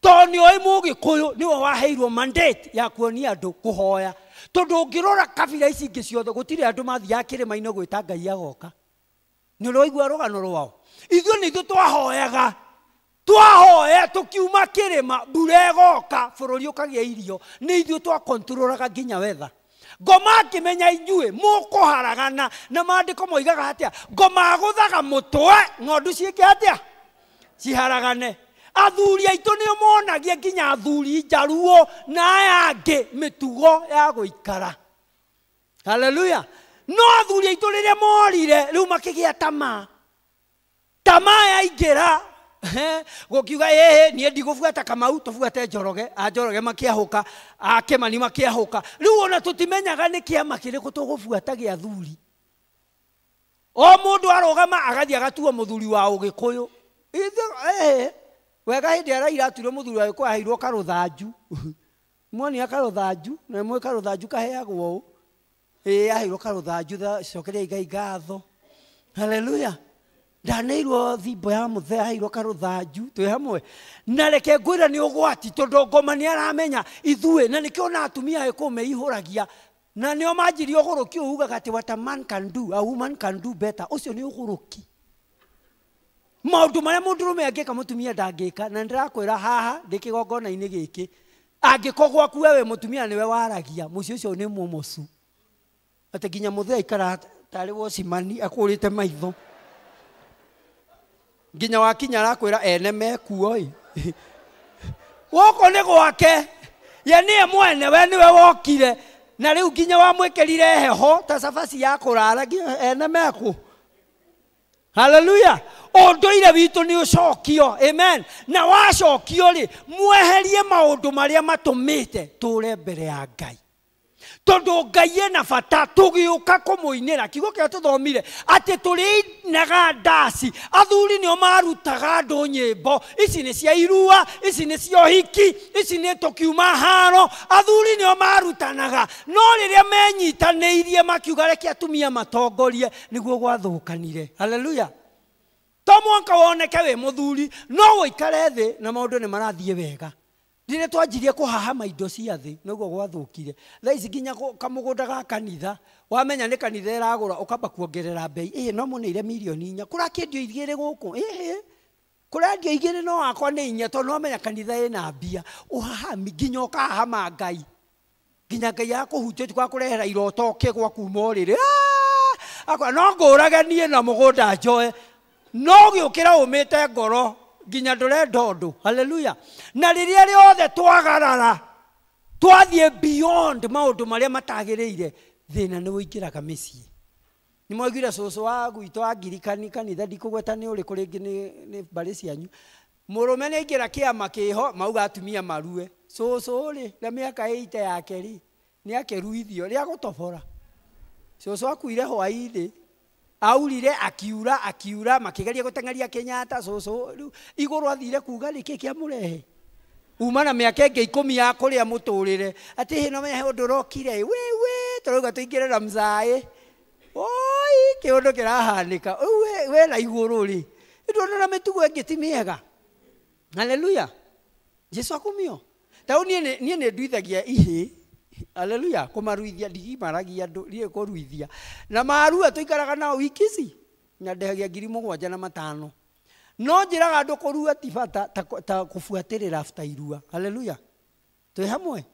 tondũ nĩoĩ mũgĩkũyũ nĩwe waheirwo mandate ya kuonia andũ kũhoya, tondũ ũngĩrora kabira ici ingĩ ciothe gũtirĩ andũ mathiaga kĩrĩma-inĩ gwĩta Ngai agoka. Nĩ ũraigua rũgano rwao? Ithuĩ nĩ ithuĩ twahoyaga, twahoya tũkiuma kĩrĩma mbura ĩgoka bũrũri ũkagĩa irio, nĩ ithuĩ twakontrolaga nginya wetha. Ngoma akĩmenya inyuĩ mũkũharagana, na maandĩko moigaga atĩa? Ngoma agũthaga mũtwe ng'ondu ciĩke atĩa? Ciharagane. Athuri aitũ nĩo monagia nginya athuri Njaruo na aya angĩ mĩtugo ya gũikara. Haleluya. No athuri aitũ rĩrĩa morire rĩu makĩgĩa tamaa, tamaa yaingĩra gũkiuga ĩhĩ niĩ ndigũbuata Kamau tũbuate Njoroge, a Njoroge makĩahũka, a Kĩmani makĩahũka. Rĩu ona tũtimenyaga nĩ kĩama kĩrĩkũ tũgũbuata gĩa athuri. O mũndũ arũgama agathiĩ agatuo mũthuri wa ũgĩkũyũ. Wega hĩndĩ ĩrĩa Raila atuirwo mũthuri wa Gĩkũyũ aheirwo karũthanju. Muonia karũthanju, na mũĩ karũthanju kaheagwo ũũ. Ĩĩ aheirwo karũthanju, cokeria Ngai ngatho. Haleluya. Ndaneirwo thimbo ya mũthee aheirwo karũthanju, twĩ hamwe. Na reke ngwĩre nĩ ũgwati tondũ Ngoma nĩ aramenya ithuĩ, na nĩkĩo ona atumia Agĩkũyũ meihũragia. Na nĩo manjirie ũgũrũki ũyũ ugaga atĩ what a man can do, a woman can do better. Ũcio nĩ ũgũrũki. Maũndũ marĩa mũndũrũme angĩka mũtumia ndangĩka, na nĩndĩrakwĩra haha ndĩ kĩgongona-inĩ gĩkĩ, angĩkorwo gwaku wewe mũtumia nĩwe waragia, mũciĩ ũcio nĩ mũmocu. Atĩ nginya mũthee aikara tarĩ wocimani akũrĩte maitho. Nginya wakinya arakwĩra ene mekuo ĩ. Gũkũ nĩ gwake, ye nĩye mwene, we nĩwe wokire, na rĩu nginya wamwĩkĩrire heho ta cabaci ya kũrara nginya ene mekũ. Haleluya. Ũndũire witũ nĩ ũcokio. Amen. Na wacokio rĩ, mweherie maũndũ marĩa matũmĩte tũre mbere ya Ngai. Tondũ Ngai ena bata tũgĩũka kũmũinĩra. Kiugo kĩrĩa tũthomire atĩ tũrĩinaga ndaci, athuri nĩo marutaga andũ nyĩmbo, ici nĩ cia irua, ici nĩ cia ũhiki, ici nĩ tũkiuma haro, athuri nĩo marutanaga. No rĩrĩa menyitanĩirie makiuga reke atumia matongorie, nĩguo gwathũkanire. Haleluya. To mũhaka woneke wĩ mũthuri, no ũikare thĩ na maũndũ nĩ marathiĩ wega. Rĩrĩa twanjirie kũhahama indo cia thĩ nĩguo gwathũkire. Thaa ici nginya kamũgũnda ga kanitha, wamenya nĩ kanitha ĩragũra ũkamba kuongerera bei. Ĩhĩ no mũneire mirioni 4, kũrakĩendio 2 gũkũ. Ĩhĩ kũrendio 2 no wakwa nĩ 4, tondũ nĩwamenya kanitha ĩna mbia. Ũhahami nginya ũkahahama Ngai, nginya Ngai akũhutia ũgakũrehera iroto ũkĩgwa kuma ũrĩrĩ. Akwa no ngũrage niĩ na mũgũnda njoe, no ũgĩũkĩra ũmĩte ngoro nginya ndũrenda ũndũ. Haleluya. Na rĩrĩa rĩothe twagarara twathiĩ beyond maũndũ marĩa matagĩrĩire, thĩna nĩ ũingĩraga mĩciĩ. Nĩ mwaiguire cũcũ wa gwitũ angirikani kanitha, ndikũgweta nĩ ũrĩkũ rĩngĩ nĩ mbarĩ cianyu. Mũrũme nĩ aingĩra kĩama kĩho, mauga atumia marue. Cũcũ rĩ, na mĩaka 80 yake rĩ, nĩ akĩruithio rĩa gũtobora. Cũcũ akuire hwaĩ-inĩ, aurire akiura akiura, makĩgeria gũteng'eria Kenyatta. Cũcũ rĩu igũrũ athire kuga nĩkĩ kĩamũrehe. Uma na mĩaka ĩngĩ 10 ya kũrĩa mũtũrĩre. Atĩ hĩno me ũndũ ũrokire wewe tũrauga tũingĩre na mzaĩ. Oi kĩũndũ kĩrahanĩka. Rĩu we na igũrũ rĩ. Nĩndona na mĩtugo ĩngĩ ti mĩega. Haleluya. Jesu akumio. Ta rĩu niĩ nĩ nduithagia ihĩ. Haleluya. Kũmaruithia ndigimaragia andũ, niĩ kũruithia. Na marua tũikaraga nao wiki ici. Na ndehagia 7,500. No njĩraga andũ kũrua ti bata ta kũbuatĩrĩra after irua. Haleluya. Twĩ hamwe.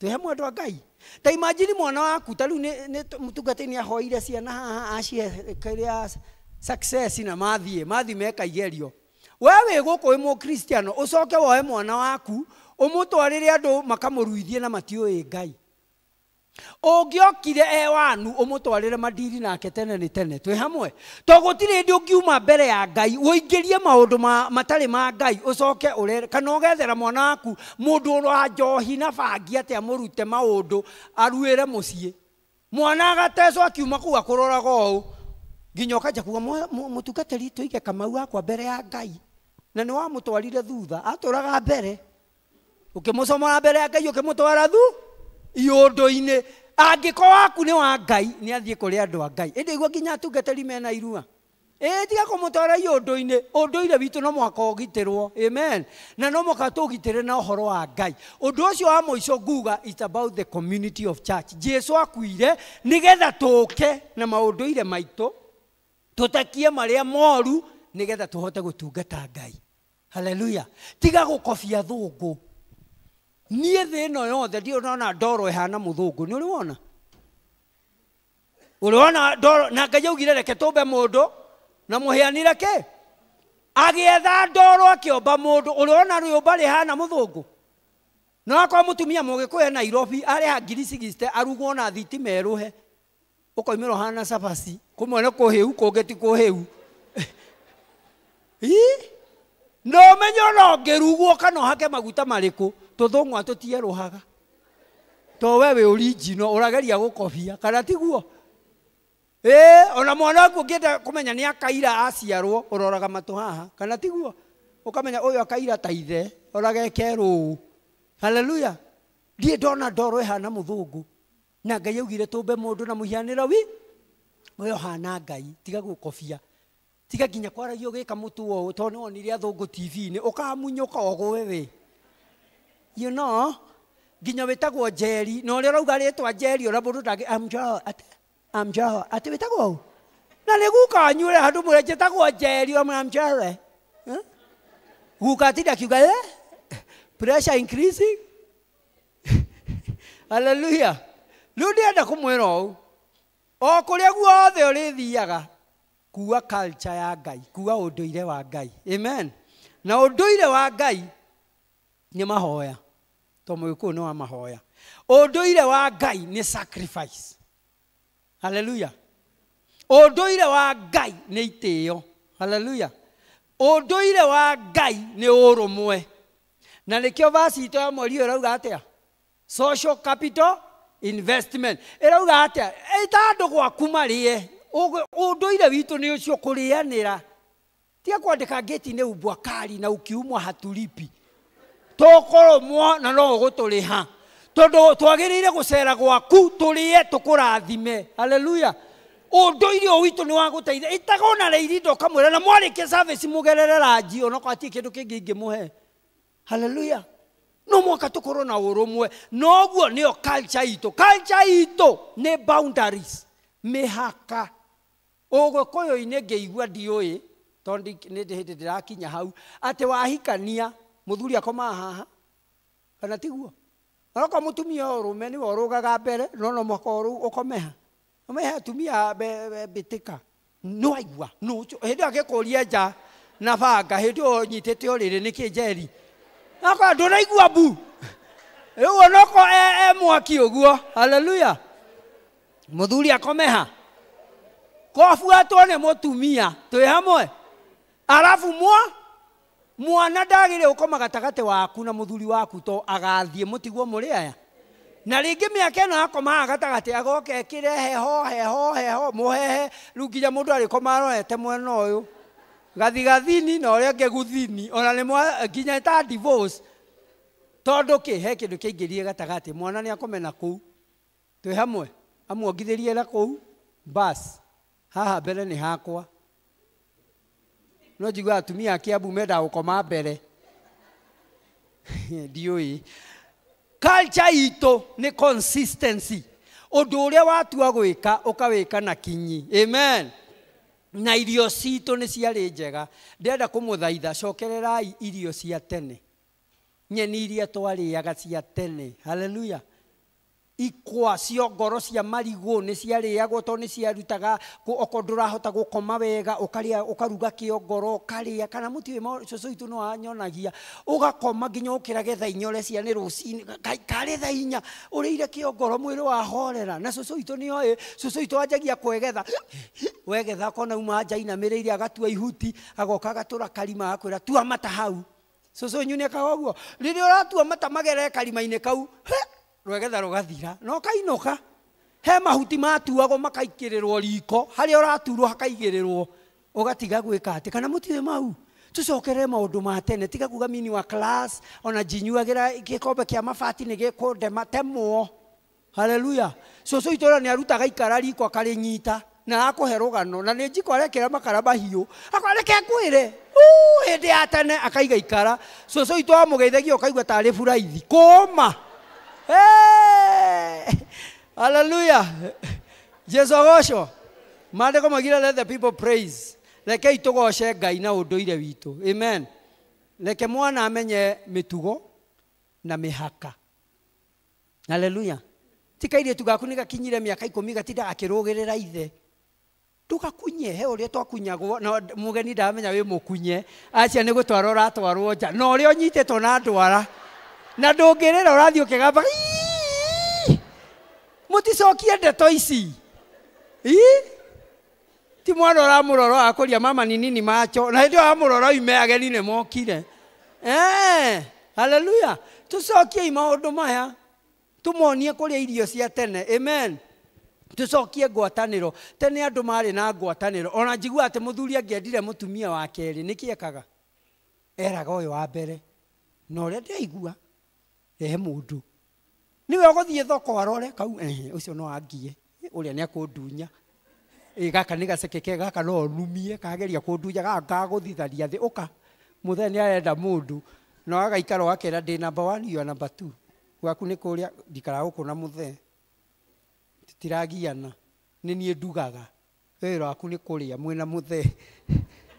Twĩ hamwe andũ a Ngai. Ta imagine mwana waku ta rĩu nĩ mũtungatĩri nĩ ahoire ciana haha acihe kĩrĩa success na mathiĩ meka igerio. We wĩ gũkũ wĩ mũkristiano ũcoke woe mwana waku ũmũtwarĩre andũ makamũruithie na matiũĩ Ngai. Ũngĩokire e wanu ũmũtwarĩre mandiri nake tene nĩ tene. Twĩ hamwe. To gũtirĩ hĩndĩ ũngiuma mbere ya Ngai ũingĩrie maũndũ matarĩ ma Ngai ũcoke ũrere kana ũgethera mwana waku mũndũ wa njohi na bangi atĩ amũrute maũndũ aruĩre mũciĩ. Mwana agatecwo akiuma kũu akũroraga ũũ nginya ũkanja kuga mũtungatĩri tũige Kamau akwa mbere ya Ngai. Na nĩ wamũtwarire thutha atũraga mbere. Ũkĩmũcomora mbere ya Ngai ũkĩmũtwara thu iũndũ-inĩ. Angĩkorwo waku nĩ wa Ngai nĩ athiĩ kũrĩ andũ a Ngai. Ĩndĩ igua nginya atungatĩri mena irua. Ĩ tiga kũmũtwara iũndũ-inĩ. Ũndũire witũ no mũhaka ũgitĩrwo. Amen. Na no mũhaka tũgitĩre na ũhoro wa Ngai. Ũndũ ũcio wa mũico nguga it's about the community of church. Jesu akuire nĩgetha tũke na maũndũire maitũ tũtakie marĩa moru nĩgetha tũhote gũtungata Ngai. Haleluya. Tiga gũkobia thũngũ. Niĩ thĩ ĩno yothe ndirĩ ndona ndoro ĩhana mũthũngũ. Nĩ ũrĩ wona? Ũrĩ wona ndoro? Na Ngai augire reke tũmbe mũndũ na mũhianĩre kĩ? Agĩetha ndoro akĩomba mũndũ. Ũrĩ wona rĩũmba rĩhana mũthũngũ? No akorwo mũtumia mũgĩkũyũ e Nairobi arĩha 60,000 arugwo na thitima ĩrũhe. Ũkoimĩra ũhana cabaci. Kũmwe nĩ kũhĩu kũngĩ ti kũhĩu. Ii? No ũmenye ona ũngĩrugwo kana ũhake maguta marĩkũ tũthũng'wa tũtierũhaga. To we wĩ original ũrageria gũkobia kana tiguo? Ĩ ona mwana waku ũngĩenda kũmenya nĩ akaira aciarwo ũroraga matũ haha kana tiguo? Ũkamenya ũyũ akaira ta ithe ũrageke rũũ. Haleluya. Ndiĩ ndona ndoro ĩhana mũthũngũ. Na Ngai augire tũmbe mũndũ na mũhianĩre wi ũyũ ũhana Ngai. Tiga gũkobia. Tiga nginya kwaragia ũgĩka mũtuo ũũ tondũ nĩwonire athũngũ TV-inĩ ũkamunyũka ũgũe wĩ. You know, nginya wĩtagwo Njeri na ũrĩa ũrauga rĩtwa Njeri ũrĩa mũndũ ndangĩ amjoho atĩ wĩtagwo ũũ na nĩ guka wanyu ũrĩa handũ mũrĩa njĩtagwo Njeri ũramwĩra amjoho. Guka atinda akiuga pressure increasing. Hallelujah. Rĩu ndĩrenda kũmwĩra ũũ o kũrĩa guothe ũrĩthiaga kuwa culture ya Ngai, kuwa ũndũire wa Ngai. Amen. Na ũndũire wa Ngai nĩ mahoya. To mũgĩkũyũ nĩ wa mahoya. Ũndũire wa Ngai nĩ sacrifice. Hallelujah. Ũndũire wa Ngai nĩ itĩo. Hallelujah. Ũndũire wa Ngai nĩ ũrũmwe. Na nĩkĩo verse itũ ya mweri ũyũ ĩrauga atĩa? Social capital investment. Ĩrauga atĩa? Ĩta andũ gwaku marĩe. Ũndũire witũ nĩ ũcio kũrĩanĩra. Tiga kwandĩka ngĩti-inĩ umbwa kali na ukiumwa hatulipi. Tũkũrũmwo na no ũgũtũrĩha. Tondũ twagĩrĩire gũcera gwaku tũrĩe tũkũrathime. Hallelujah. Ũndũire ũyũ witũ nĩ wa gũteithia. Ĩtaga ona rĩirinda ũkamwĩra na mwarĩkia service mũgerere ranji onokorwo hatirĩ kĩndũ kĩngĩ ingĩmũhe. Hallelujah. No mũhaka tũkorwo na ũrũmwe. Noguo nĩyo culture itũ. Culture itũ nĩ boundaries, mĩhaka. Ũgĩkũyũ-inĩ ngĩigua ndiũĩ tondũ nĩ hĩndĩ ndĩrakinya hau atĩ wahikania mũthuri akomaga haha kana tiguo? Onokorwo mũtumia ũrũme nĩwe ũrũgaga mbere no no mũhaka ũkomeha. Ũmehe atumia mbĩtĩka. Nĩ waigua? Hĩndĩ ĩyo angĩkũria nja na banga hĩndĩ ĩyo ũnyitĩte ũrĩrĩ nĩkĩ Njeri? Akorwo ndũraigua mbu. Rĩu onokorwo e mwaki ũguo. Hallelujah. Mũthuri akomeha. Kobuatwo nĩ mũtumia. Twĩ hamwe. Arabu mwana ndagĩrĩire gũkoma gatagatĩ waku na mũthuri waku to agathiĩ mũtigwo mũrĩ aya. Na rĩngĩ mĩaka ĩno akomaga gatagatĩ agoka ekĩre heho heho heho mũhehe rĩu nginya mũndũ arĩkoma arorete mwena ũyũ. Gathigathini na ũrĩa ũngĩ guthini ona nĩ nginya ta divorce. Tondũ kĩ he kĩndũ kĩaingĩrire gatagatĩ mwana nĩ akome na kũu. Twĩ hamwe amuongithĩrie na kũu bas haha mbere nĩ hakwa. No njigua atumia a Kiambu mendaga gũkoma mbere. Ndiũĩ. Culture itũ nĩ consistency. Ũndũ ũrĩa watua gwĩka ũkawĩka na kinyi. Amen. Na irio citũ nĩ ciarĩ njega. Ndĩrenda kũmũthaitha cokererai irio cia tene. Nyeni iria twarĩaga cia tene. Hallelujah. Ikwa cio ngoro cia marigũ nĩ ciarĩagwo tondũ nĩ ciarutaga okorwo ndũrahota gũkoma wega ũkarĩa ũkaruga kĩongoro ũkarĩa kana mũtiũĩ cũcũ witũ no anyonagia ũgakoma nginya ũkĩrage thaa inya ũreciria nĩ rũcinĩ karĩ thaa inya ũrĩire kĩongoro mwĩrĩ wahorera na cũcũ witũ nĩoĩ cũcũ witũ anjagia kwegetha wegetha akona uma nja inamĩrĩire agatua ihuti agoka agatũra karima agakwĩra tua mata hau cũcũ wanyu nĩekaga ũguo rĩrĩa ũratua mata magere karima-inĩ kau rwegetha rũgathira na ũkainũka he mahuti matuagwo makaigĩrĩrwo riko harĩa ũraturwo hakaigĩrĩrwo ũgatiga gwĩka atĩ kana mũtiũĩ mau tũcokerere maũndũ ma tene tiga kuga mini wa class ona njinyuagĩra gĩkombe kĩa mabati nĩ gĩkũndema temwo. Haleluya. Cũcũ witũ ũrĩa nĩ arutaga ikara riko akarĩnyita na akũhe rũgano na nĩ njiko arekĩra makara mahiũ akoreke ngwĩre hĩndĩ ya tene akaiga ikara cũcũ witũ amũgeithagia ũkaigua tarĩ buraithi kũma. Hey! Hallelujah. Jesu agocwo. Maandĩko maugire let the people praise. Rekei tũgoce Ngai na ũndũire witũ. Amen. Reke mwana amenye mĩtugo na mĩhaka. Hallelujah. Ti kairĩtu gaku nĩ gakinyire mĩaka 10 gatinda akĩrũgĩrĩra ithe. Ndũgakunye he ũrĩa twakunyagwo na mũgeni ndamenya wĩ mũkunye. Acia nĩ gũtwarwo ũratwarwo nja. Na ũrĩa ũnyitĩtwo na ndwara. Na ndũngĩrĩra ũrathiĩ ũkĩgamba mũticokie ndeto ici. Ti mwana ũramũrora akũria mama ni nini macho na hĩndĩ ĩyo amũrora oime ageni nĩ mokire. Hallelujah. Tũcokiei maũndũ maya tũmonie kũrĩa irio cia tene. Amen. Tũcokie ngwatanĩro. Tene andũ marĩ na ngwatanĩro. Ona njigua atĩ mũthuri angĩendire mũtumia wa kerĩ nĩkĩ ekaga? Eraga ũyũ wa mbere na ũrĩa ndĩraigua rehe mũndũ nĩwe ũgũthiĩ thoko arore kau ũcio no angie ũrĩa nĩ akũndunya gaka nĩ gaceke gaka no numie kageria kũndunya gaka gagũthitharia thĩ ũka mũthee nĩ arenda mũndũ na agaikara ũgakera ndĩ number 1 you are number 2 gwaku nĩ kũrĩa ndikara gũkũ na mũthee tũtiragiana nĩ niĩ ndugaga wĩra waku nĩ kũrĩa mwĩna mũthee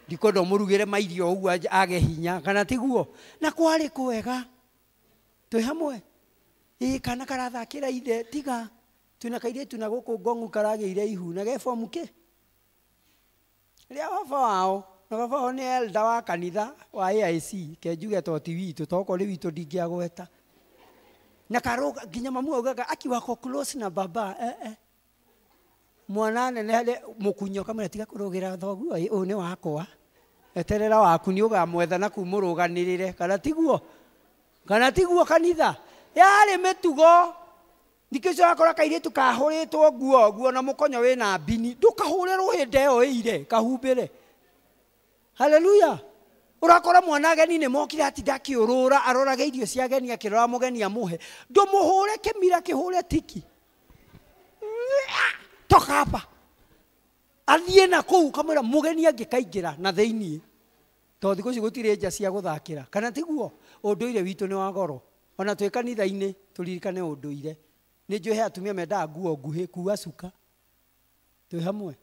ndikwenda ũmũrugĩre mairio ũguo age hinya kana tiguo na kwarĩ kwega twĩ hamwe kana karathakĩra ithe tiga twĩna kairĩtu na gũkũ Ngong'u karagĩire ihu na ge bomu kĩ rĩa baba wao na baba wao nĩ elder wa kanitha wa AIC ke njuge to ti witũ tokorwo nĩ witũ ndingĩagweta na karũga nginya mamu augaga aki wako close na baba mwana nene harĩ mũkunyo kamwĩra tiga kũrũgĩra thoguo ũyũ nĩ wakwa eterera waku nĩ ũgamwetha na kumũrũganĩrĩre kana tiguo kana tiguo kanitha yarĩ mĩtugo Ningĩ ũcio wakora kairĩtu kahũrĩtwo nguo nguo na mũkonyo wĩna mbini ndũkahũrĩrwo hĩndĩ ĩyo ĩire kahumbĩre. Haleluya. Ũrakora mwana ageni nĩ mokire atinda akĩũrũra arorage irio cia ageni akĩrora mũgeni amũhe ndũmũhũre kĩmira kĩhũre tiki toka hapa athiĩ na kũu ũkamwĩra mũgeni angĩkaingĩra na thĩiniĩ tondũ thikũ ici gũtirĩ nja cia gũthakĩra kana tiguo ũndũire witũ nĩ wa goro ona twĩ kanitha-inĩ tũririkane ũndũire. Nĩ njũĩ he atumia mendaga nguo nguhĩ kuua cuka twĩ hamwe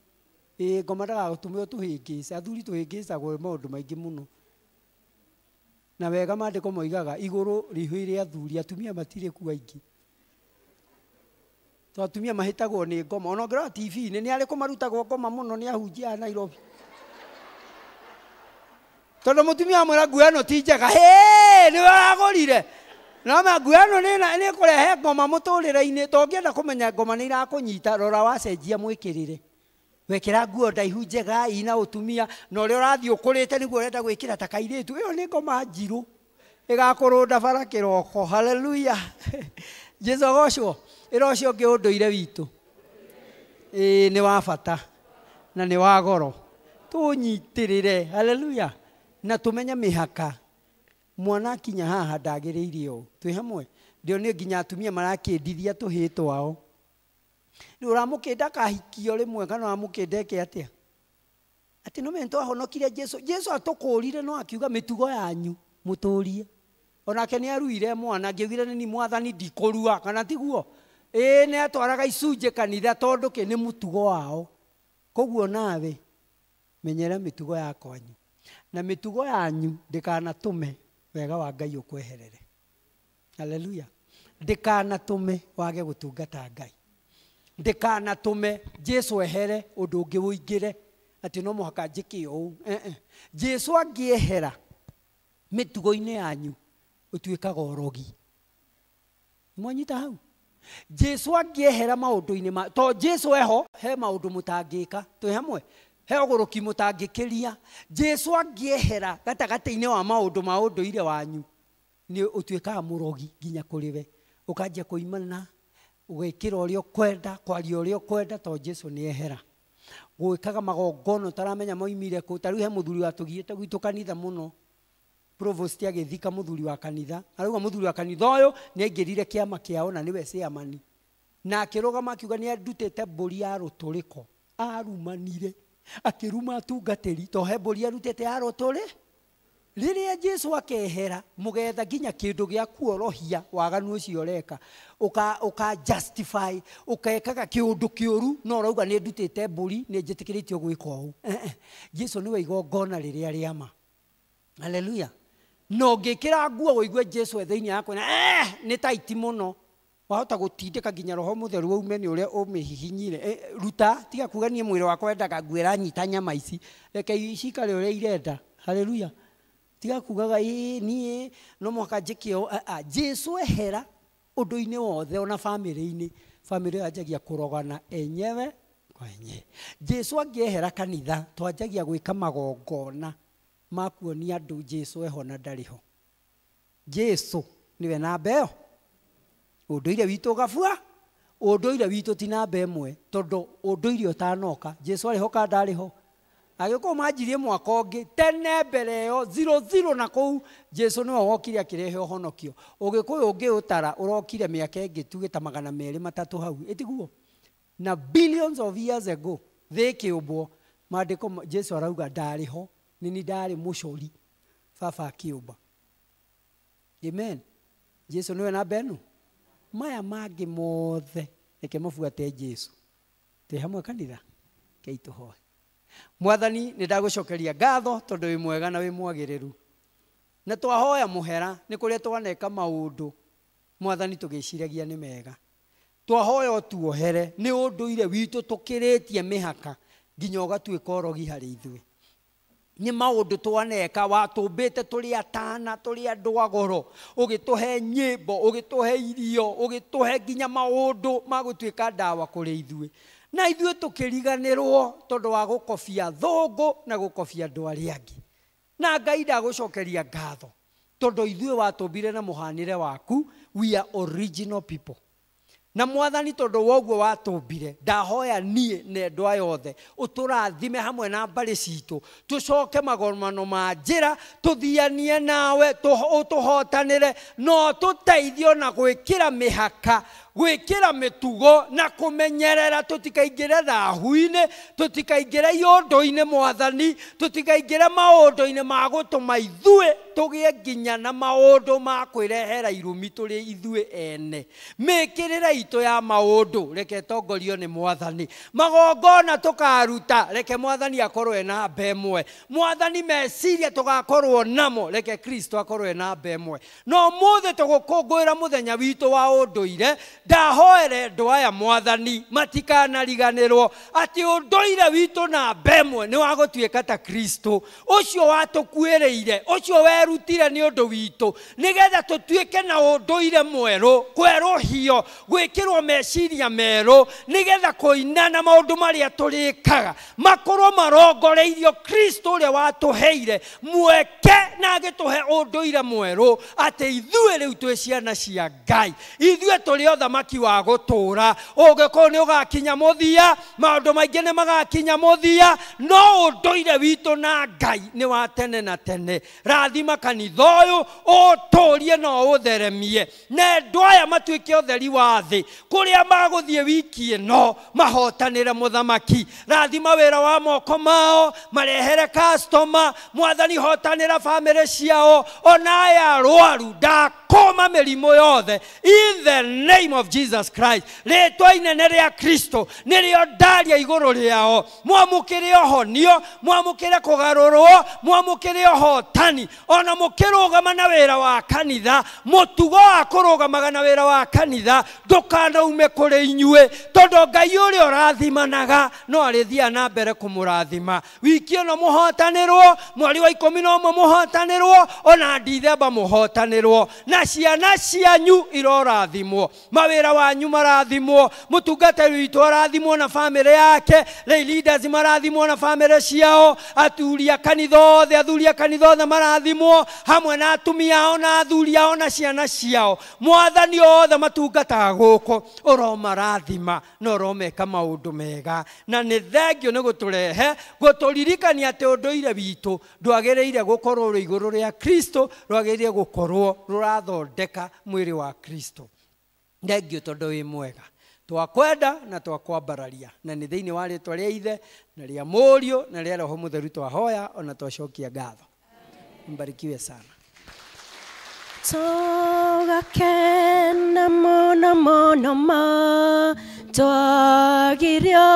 ngoma ndagagũtũme ũtũhĩngĩce athuri tũhĩngĩcagwo maũndũ maingĩ mũno na wega maandĩko moigaga igũrũ rĩihũire athuri atumia matirĩ kuo aingĩ to atumia mahĩtagwo nĩ ngoma ona ũngĩrora TV-inĩ nĩ arĩkũ marutagwo ngoma mũno nĩ ahunjia a Nairobi tondũ mũtumia amwĩra nguo ĩno ti njega nĩwe ũragũrire no ma nguo ĩno nĩ ĩkũrehe ngoma mũtũrĩre-inĩ to ũngĩenda kũmenya ngoma nĩ irakũnyita rora wacenjia mwĩkĩrĩre wekĩra nguo ndaihu njega ina ũtumia na ũrĩa ũrathiĩ ũkũrĩte nĩguo ũrenda gwĩkĩra ta kairĩtu ĩyo nĩ ngoma njirũ ĩgakũrũnda bara kĩroko. Haleluya. Jesu agocwo. Ĩra ũcio ũngĩ ũndũire witũ nĩ wa bata na nĩ wa goro tũnyitĩrĩre. Haleluya. Na tũmenye mĩhaka Mwana akinya haha ndagĩrĩire ũũ. Twĩ hamwe? Ndĩonire nginya atumia marakĩndithia tũhĩĩ twao. Rĩu ũramũkĩnda akahikio rĩmwe kana ũramũkĩnda eke atĩa? Atĩ no menye twahonokire Jesu. Jesu atũkũrire no akiuga mĩtugo yanyu mũtũrie. Onake nĩ aruire mwana, angĩaugire nĩ niĩ mwathani ndikũrua, kana tiguo? Ĩĩ nĩ atwaraga icunjĩ kanitha tondũ kĩ nĩ mũtugo wao. Koguo nawe menyera mĩtugo ya kwanyu. Na mĩtugo yanyu ndĩkanatũme wega wa Ngai ũkweherere. Haleluya. Ndĩkanatũme wage gũtungata Ngai. Ndĩkanatũme Jesu ehere ũndũ ũngĩ ũingĩre atĩ no mũhaka njĩke ũũ. Jesu angĩehera mĩtugo-inĩ yanyu ũtuĩkaga ũrogi. Mwanyita hau? Jesu angĩehera maũndũ-inĩ ma to Jesu eho he maũndũ mũtangĩka. Twĩ hamwe? He ũgũrũki mũtangĩkĩria. Jesu angĩehera gatagatĩ-inĩ wa maũndũ ma ũndũire wanyu nĩ ũtuĩkaga mũrogi nginya kũrĩ we. Ũkanjia kũimana, ũgekĩra ũrĩa ũkwenda, kwaria ũrĩa ũkwenda to Jesu nĩ ehera. Gwĩkaga magongona ũtaramenya moimire kũ. Ta rĩu he mũthuri watũgiĩte gwitũ kanitha mũno. Provost agĩthika mũthuri wa kanitha. Arauga mũthuri wa kanitha ũyũ nĩ aingĩrire kĩama kĩao na nĩwe chairman. Na akĩrũgama akiuga nĩ andutĩte mbũri ya rũtũrĩko. Arumanire. Akĩruma atungatĩri to he mbũri arutĩte ya rũtũrĩ. Rĩrĩa Jesu akehera mũgetha nginya kĩndũ gĩa kuorohia waganu ũcio ũreka. Ũka justify, ũkekaga kĩũndũ kĩũru no ũrauga nĩ ndutĩte mbũri nĩ njĩtĩkĩrĩtio gwĩka ũũ. Jesu nĩwe igongona rĩrĩa rĩa ma. Haleluya. No ngĩkĩra nguo ũigue Jesu e thĩinĩ yakwa na nĩ taiti mũno. Wahota gũtindĩka nginya roho mũtheru aume nĩ ũrĩa ũmĩhihinyire. Ruta tiga kuga niĩ mwĩrĩ wakwa wendaga nguo ĩranyita nyama ici. Reke cikare ũrĩa irenda. Haleluya. Tiga kugaga ĩĩ niĩ no mũhaka njĩke ũũ. Jesu ehera ũndũ-inĩ wothe ona bamĩrĩ-inĩ. Bamĩrĩ yanjagia kũrogana enyewe kwa enyewe. Jesu angĩehera kanitha twanjagia gwĩka magongona ma kuonia andũ Jesu eho na ndarĩ ho. Jesu nĩwe namba ĩyo. Ũndũire witũ ũgabua, ũndũire witũ ti namba ĩmwe tondũ ũndũire ũtanoka Jesu arĩ ho kana ndarĩ ho. Agĩũka manjirie mwaka ũngĩ tene mbere ĩyo 00 na kũu Jesu nĩwe wokire akĩrehe ũhonokio. Ũgĩkũyũ ũngĩũtara ũrokire mĩaka ĩngĩ tuge ta 203 hau, ĩtiguo? Na billions of years ago thĩ ĩkĩũmbwo, maandĩko Jesu arauga ndarĩ ho, nĩ ndarĩ mũcori baba akĩũmba. Amen. Jesu nĩwe namba ĩno. Maya mangĩ mothe reke mabuate Jesu. Twĩ hamwe kanitha? Rekei tũhoe. Mwathani nĩ ndagũcokeria ngatho tondũ wĩ mwega na wĩ mwagĩrĩru. Na twahoya mũhera nĩ kũrĩa twaneka maũndũ Mwathani tũgĩciragia nĩ mega. Twahoya ũtuohere nĩ ũndũire witũ tũkĩrĩtie mĩhaka nginya ũgatuĩka ũrogi harĩ ithuĩ. Nĩ maũndũ twaneka watũmbĩte tũrĩ atana tũrĩ andũ a goro, ũgĩtũhe nyĩmbo, ũgĩtũhe irio, ũgĩtũhe nginya maũndũ ma gũtuĩka ndawa kũrĩ ithuĩ. Na ithuĩ tũkĩriganĩrwo tondũ wa gũkobia thũngũ na gũkobia andũ arĩa angĩ. Na Ngai ndagũcokeria ngatho tondũ ithuĩ watũmbire na mũhanĩre waku, we are original people. Na Mwathani tondũ wa ũguo watũmbire, ndahoya niĩ na endwa aya othe ũtũrathime hamwe na mbarĩ citũ, tũcoke magomano ma njĩra, tũthianie nawe, ũtũhotanĩre, no tũteithio na gwĩkĩra mĩhaka, gwĩkĩra mĩtugo na kũmenyerera tũtikaingĩre thahu-inĩ, tũtikaingĩre iũndũ-inĩ Mwathani, tũtikaingĩre maũndũ-inĩ ma gũtũma ithuĩ tũgĩe nginya na maũndũ ma kwĩrehera irumi tũrĩ ithuĩ ene. Mĩkĩrĩre itũ ya maũndũ reke tongorio nĩ Mwathani. Magongona tũkaruta reke Mwathani akorwo e namba ĩmwe. Mwathani meciria tũgakorwo namo reke Kristo akorwo e namba ĩmwe. No ũmũthĩ tũgũkũngũĩra mũthenya witũ wa ũndũire, ndahoere andũ aya Mwathani matikanariganĩrwo atĩ ũndũire witũ namba ĩmwe nĩ wa gũtuĩka ta Kristo ũcio watũkuĩrĩire, ũcio werutire nĩ ũndũ witũ, nĩgetha tũtuĩke na ũndũire mwerũ, kwerũhio, gwĩkĩrwo meciria merũ, nĩgetha kũinana maũndũ marĩa tũrĩkaga makorwo marongoreirio Kristo ũrĩa watũheire mweke na agĩtũhe ũndũire mwerũ, atĩ ithuĩ rĩu twĩ ciana cia Ngai, ithuĩ tũrĩ Ũthamaki wa gũtũũra. Ũgĩkũyũ nĩ ũgakinya mũthia, maũndũ maingĩ nĩ magakinya mũthia, no ũndũire witũ na Ngai nĩ wa tene na tene. Rathima kanitha ũyũ, ũtũrie na ũtheremie, na andũ aya matuĩke ũtheri wa thĩ kũrĩa magũthiĩ wiki ĩno mahotanĩre mũthamaki. Rathima wĩra wa moko mao, marehere customer. Mwathani, hotanĩra bamĩrĩ ciao, ona aya arwaru ndakoma mĩrimũ yothe in the name of Jesus Christ. Rĩtwa inene rĩa Kristo nĩrĩo ndaria igũrũ rĩao. Mwamũkĩre ũhonio, mwamũkĩre kũgarũrwo, mwamũkĩre ũhotani. Ona mũkĩrũgama na wĩra wa kanitha, mũtugo wa kũrũgamaga na wĩra wa kanitha ndũkanaume kũrĩ inyuĩ, tondũ Ngai ũrĩa ũrathimanaga no arĩthiaga na mbere kũmũrathima. Wiki ĩno mũhotanĩrwo, mweri wa 11 mũhotanĩrwo, ona Dithemba mũhotanĩrwo, na ciana cianyu irorathimwo, mawĩra wanyu marathimwo, mũtungatĩri witũ arathimwo na bamĩrĩ yake, lay leaders marathimwo na bamĩrĩ ciao, athuri a kanitha othe, athuri a kanitha othe marathimwo hamwe na atumia ao na athuri ao na ciana ciao. Mwathani othe matungataga gũkũ ũromarathima na ũromeka maũndũ mega, na nĩ thengio nĩ gũtũrehe gũtũririkania atĩ ũndũire witũ ndwagĩrĩire gũkorwo rũrĩ igũrũ rĩa Kristo, rwagĩrĩire gũkorwo rũrathondeka mwĩrĩ wa Kristo. Thengio tondũ wĩ mwega, twakwenda na twakwambararia, na nĩ thĩinĩ wa rĩtwa rĩa Ithe na rĩa Mũriũ na rĩa Roho Mũtheru twahoya ona twacokia ngatho. Mbarikiwe sana. Tũgakena mũno mũno ma, twagirio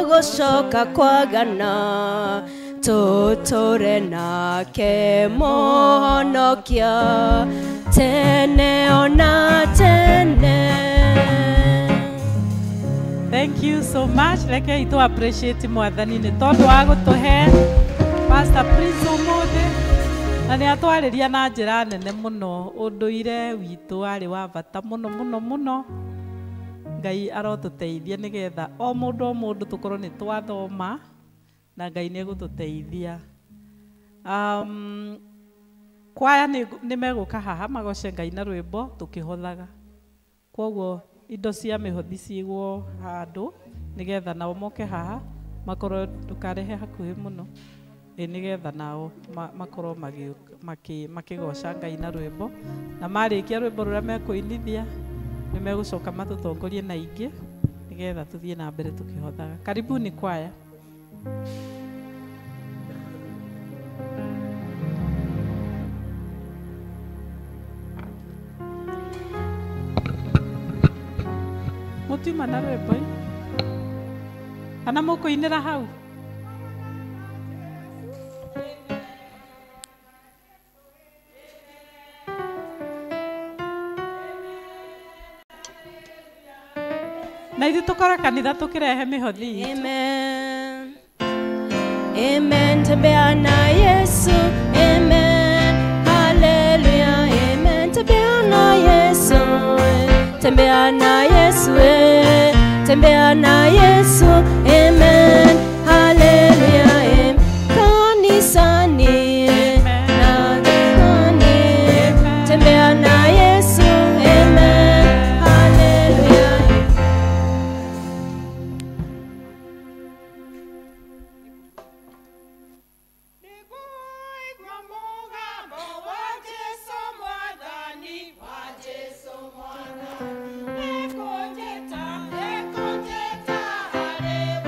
gũcoka kwagana, tũtũre nake Mũhonokia tene ona tene. Thank you so much. Reke itu appreciate Mwathani nĩ tondũ wa gũtũhe Pastor Prince ũmũthĩ, na nĩ atwarĩria na njĩra nene mũno. Ũndũire witũ warĩ wa bata mũno mũno mũno. Ngai arotũteithia nĩgetha o mũndũ tũkorwo nĩ twathoma, na Ngai nĩ egũtũteithia. Kwaya nĩ megũka haha magoce Ngai na rwĩmbo tũkĩhothaga. Kwoguo indo cia mĩhothi cigwo handũ nĩgetha nao moke haha makorwo, ndũkarehe hakuhĩ mũno, nĩgetha nao makorwo makĩgoca Ngai na rwĩmbo, na marĩkia rwĩmbo rũrĩa mekũinithia nĩ megũcoka matũtongorie na ingĩ nĩgetha tũthiĩ na mbere tũkĩhothaga. Karibuni kwaya. Mũtiuma na rwĩmbo kana mũkũinĩra hau? Na ithuĩ tũkora kanitha tũkĩrehe mĩhothi itũ. Amen. Amen. Tembea na Yesu. Amen. Hallelujah. Amen. Tembea na Yesu. Tembea na Yesu. Tembea na Yesu. Amen. Hallelujah. Amen. Kanisani. Na kani. Tembea na Yesu. Amen. Hallelujah. Hare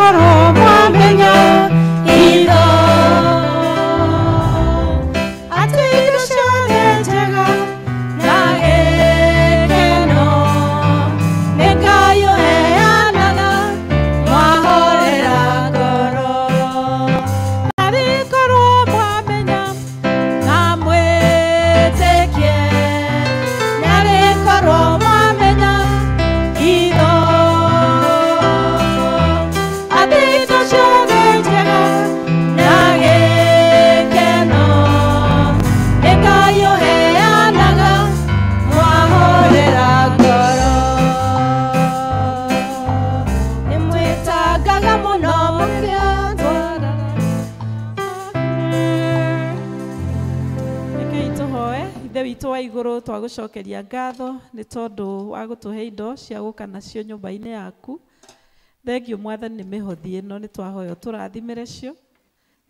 Narĩkorwo mwamenya itho atĩ indo ciothe njega na gĩkeno nĩ Ngai ũheanaga mwahorera ngoro. Narĩkorwo mwamenya na mwĩtĩkie, narĩkorwo mwamenya itho atĩ indo ciothe njega na gĩkeno nĩ Ngai ũheanaga mwahorera ngoro. Nĩ mwĩtangaga mũno mũkĩatwara. Rekei tũhoe. Ithe witũ wa igũrũ, twagũcokeria ngatho nĩ tondũ wa gũtũhe indo cia gũka nacio nyũmba-inĩ yaku. Thengiũ Mwathani nĩ mĩhothi ĩno, nĩ twahoya ũtũrathimĩre cio,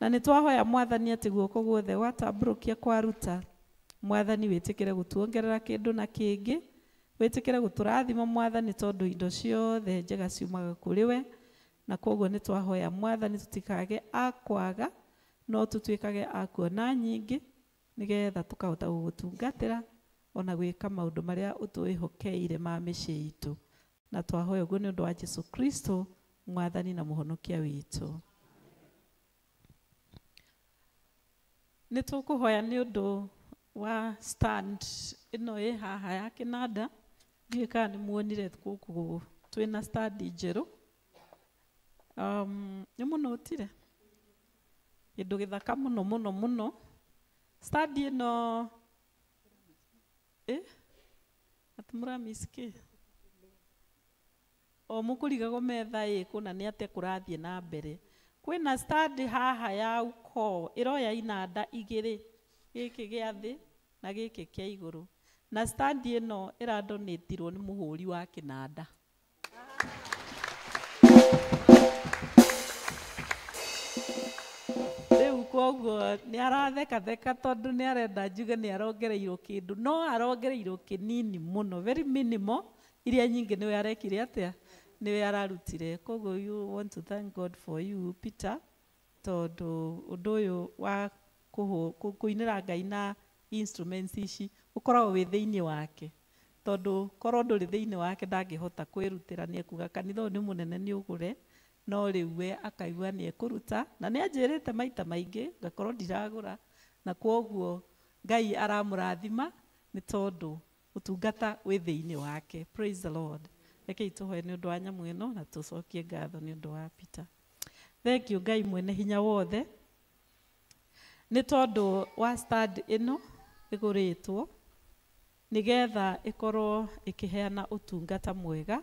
na nĩ twahoya Mwathani atĩ guoko guothe gwatambũrũkia kwaruta, Mwathani wĩtĩkĩre gũtuongerera kĩndũ na kĩngĩ, wĩtĩkĩre gũtũrathima Mwathani, tondũ indo ciothe njega ciumaga kũrĩ we, na koguo nĩ twahoya Mwathani tũtikage a kwaga, no tũtuĩkage a kuona nyingĩ, nĩgetha tũkahota gũgũtungatĩra ona gwĩka maũndũ marĩa ũtwĩhokeire ma mĩciĩ itũ. Na twahoya ũguo nĩ ũndũ wa Jesu Kristo Mwathani na Mũhonokia witũ. Nĩ tũkũhoya nĩ ũndũ wa stand ĩno ĩ haha ya kĩnanda. Ndiũĩ kana nĩ muonire gũkũ twĩna stand njerũ. Nĩ mũnotire kĩndũ gĩthaka mũno mũno mũno. Stand ĩno atĩ mũramiss kĩ? O mũkũrigagwo metha ĩ kũna nĩ atĩa kũrathiĩ na mbere. Kwĩna stand haha ya ukoo ĩroya inanda igĩrĩ, gĩkĩ gĩa thĩ na gĩkĩ kĩa igũrũ, na stand ĩno ĩradonĩtirwo nĩ mũhũri wa kĩnanda. Rĩu koguo nĩ arathekatheka tondũ nĩ arenda njuge nĩ arongereirwo kĩndũ, no arongereirwo kĩnini mũno, very minimal. Iria nyingĩ nĩwe arekire atĩa, nĩwe ararutire. Koguo you want to thank God for you Peter, tondũ ũndũ ũyũ wa kũinĩra Ngai na instruments ici ũkoragwo wĩ thĩinĩ wake, tondũ korwo ndũrĩ thĩinĩ wake ndangĩhota kwĩrutĩra. Nĩ ekuga kanitha ũyũ nĩ mũnene nĩ ũgũre, no rĩu we akaigua nĩ ekũruta, na nĩ anjĩrĩte maita maingĩ ngakorwo ndiragũra, na kwoguo Ngai aramũrathima nĩ tondũ ũtungata wĩ thĩinĩ wake. Praise the Lord. Rekei tũhoe nĩ ũndũ wa nyamũ ĩno na tũcokie ngatho nĩ ũndũ wa Peter. Thank you Ngai mwene hinya wothe nĩ tondũ wa stand ĩno ĩgũrĩtwo nĩgetha ĩkorwo ĩkĩheana ũtungata mwega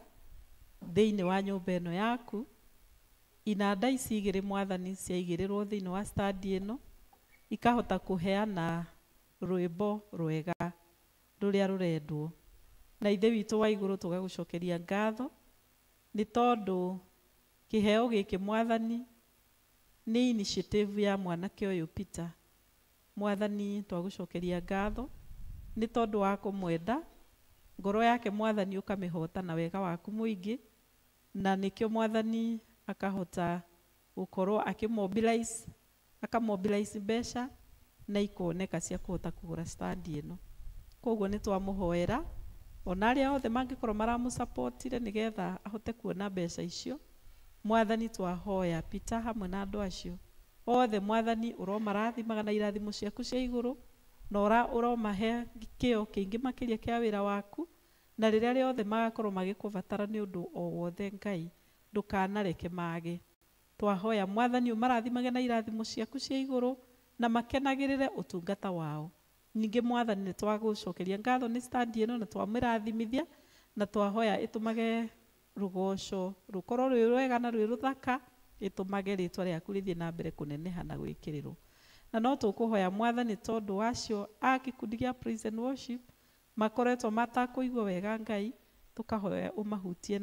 thĩinĩ wa nyũmba ĩno yaku. Inanda ici igĩrĩ Mwathani ciaigĩrĩrwo thĩinĩ wa stand ĩno ikahota kũheana rwĩmbo rwega rũrĩa rũrendwo. Na Ithe witũ wa igũrũ tũgagũcokeria ngatho nĩ tondũ kĩheo gĩkĩ Mwathani nĩ initiative ya mwanake ũyũ Peter. Mwathani twagũcokeria ngatho nĩ tondũ wa kũmwenda ngoro yake Mwathani ũkamĩhota na wega waku mũingĩ, na nĩkĩo Mwathani akahota gũkorwo akĩmobilize, akamobilize mbeca na ikoneka cia kũhota kũgũra stand ĩno. Koguo nĩ twamũhoera ona arĩa othe mangĩkorwo maramũsapotire nĩgetha ahote kuona mbeca icio. Mwathani twahoya Peter hamwe na andũ acio othe, Mwathani ũromarathimaga na irathimo ciaku cia igũrũ, na ũromahe kĩo kĩingĩ makĩria kĩa wĩra waku, na rĩrĩa rĩothe magakorwo magĩkũbatara nĩ ũndũ o wothe Ngai ndũkanareke mage. Twahoya Mwathani ũmarathimage na irathimo ciaku cia igũrũ na makenagĩrĩre ũtungata wao. Ningĩ Mwathani nĩ twagũcokeria ngatho nĩ stand ĩno na twamĩrathimithia, na twahoya ĩtũmage rũgoco rũkorwo rwĩ rwega na rwĩ rũthaka, ĩtũmage rĩtwa rĩaku rĩthiĩ na mbere kũneneha na gwĩkĩrĩrwo. Na no tũkũhoya Mwathani tondũ wacio a gĩkundi gĩa praise and worship makoretwo matakũigua wega Ngai, tũkahoya ũmahutie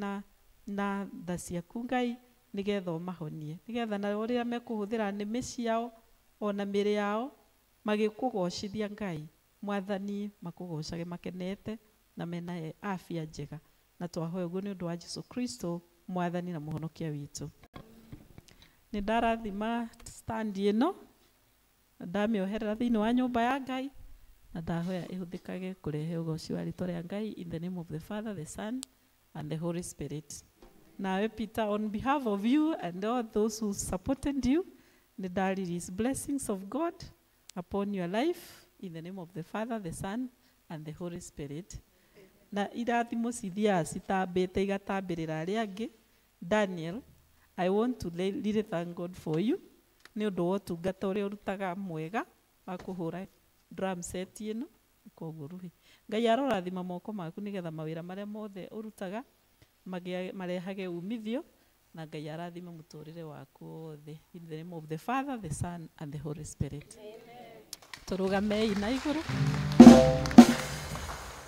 na tha ciaku Ngai nĩgetha ũmahonie, nĩgetha nao rĩrĩa mekũhũthĩra nĩmĩ ciao ona mĩĩrĩ yao magĩkũgocithia Ngai, Mwathani makũgocage makenete na mena afya njega. Na twahoya ũguo nĩ ũndũ wa Jesu Kristo Mwathani na Mũhonokia witũ. Nĩ ndarathima stand ĩno na ndamĩoherera thĩinĩ wa nyũmba ya Ngai na ndahoya ĩhũthĩkage kũrehe ũgoci wa rĩtwa rĩa Ngai in the name of the Father, the Son and the Holy Spirit. Nawe Peter, on behalf of you and all those who supported you, nĩ nda release blessings of God upon your life in the name of the Father, the Son and the Holy Spirit. Na irathimo cithiaga citambĩte igatambĩrĩra arĩa angĩ. Daniel, I want to really thank God for you nĩ ũndũ wa ũtungata ũrĩa ũrutaga mwega wa kũhũra drum set ĩno. Koguo ruhi Ngai arorathima moko maku nĩgetha mawĩra marĩa mothe ũrutaga marehage umithio na Ngai arathime mũtũrĩre waku wothe in the name of the Father, the Son and the Holy Spirit. Tũrũgamei na igũrũ,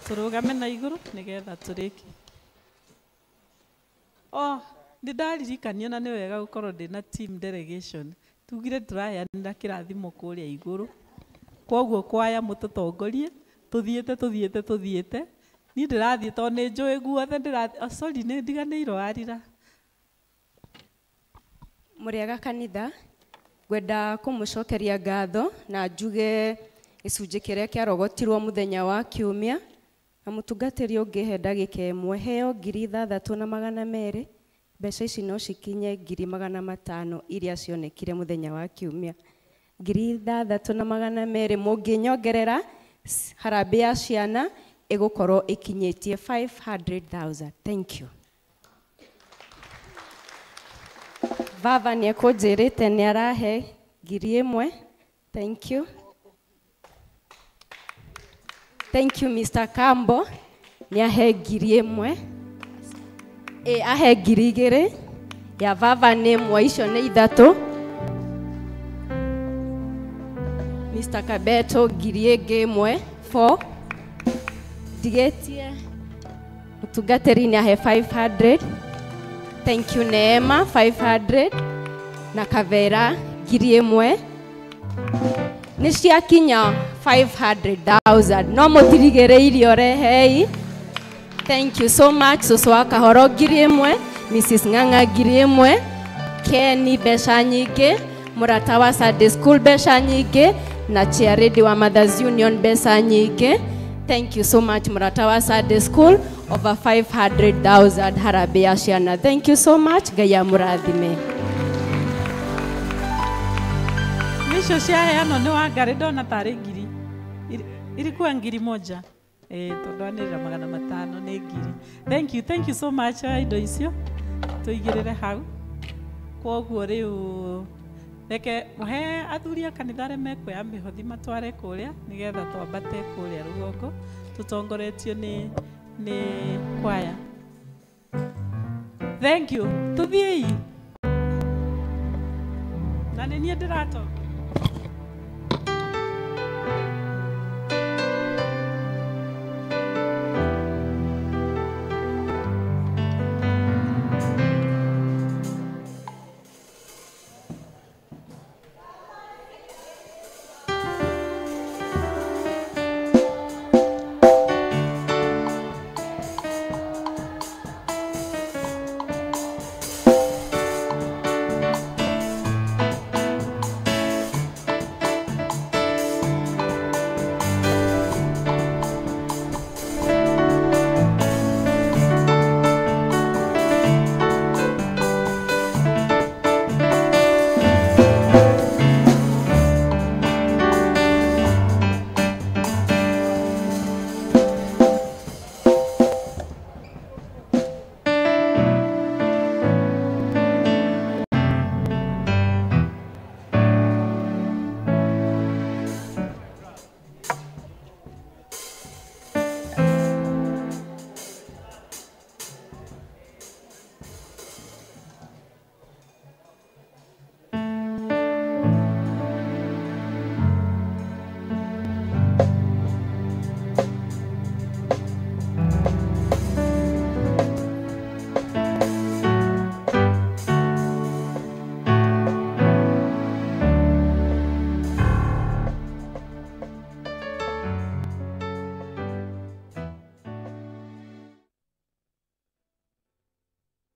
tũrũgame na igũrũ nĩgetha tũrĩkie. Oh, nĩ ndaririkanio na nĩ wega gũkorwo ndĩna team delegation. Tugire tũraheanĩra kĩrathimo kũrĩa igũrũ, koguo kwaya mũtũtongorie tũthiĩte tũthiĩte tũthiĩte. Niĩ ndĩrathiĩ tondũ nĩ njũĩ guothe ndĩrathiĩ. Oh, sorry, nĩ ndiganĩirwo warira. Mũrĩega kanitha, ngwenda kũmũcokeria ngatho na njuge gĩcunjĩ kĩrĩa kĩarogotirwo mũthenya wa kiumia na mũtungatĩri ũngĩhe ndagĩka ĩmwe heo 6,200. Mbeca ici no cikinye 500,000 iria cionekire mũthenya wa kiumia. 6,200 mũngĩnyongerera harambĩ ya ciana ĩgũkorwo ĩkinyĩtie 500,000. Thank you. Baba nĩ ekũnjĩrĩte nĩ arahe 1,000. Thank you. Thank you Mr. Kambo nĩ ahe 1,000. Ahe 2,000 ya baba nĩ ĩmwe, icio nĩ 3. Mr. Kabeto 1,000 4. Ndigĩtie mũtungatĩri nĩ ahe 500. Thank you Neema 500 na Kavera 1,000. Nĩ ciakinya 500,000 no mũtirigĩrĩirio rehei. Thank you so much Cũcũ wa Kahoro 1,000, Mrs. Ng'ang'a 1,000, Kenny mbeca nyingĩ, mũrata wa Sunday School mbeca nyingĩ na chairlady wa Mothers Union mbeca nyingĩ. Thank you so much mũrata wa Sunday School over 500,000 harambĩ ya ciana. Thank you so much. Ngai amũrathime. Nicio ciaheanwo nĩ Wangarĩ ndona tarĩ ngiri ilikuwa 1,000. Tondũ anĩrĩra 500 nĩ ngiri. Thank you, thank you so much. Indo icio tũigĩrĩre hau. Koguo rĩu reke he athuri a kanitha arĩa mekuoya mĩhothi matware kũrĩa nĩgetha twambate kũrĩa rũgongo tũtongoretio nĩ kwaya. Thank you. Tũthiĩi na nĩ niĩ ndĩratongoria.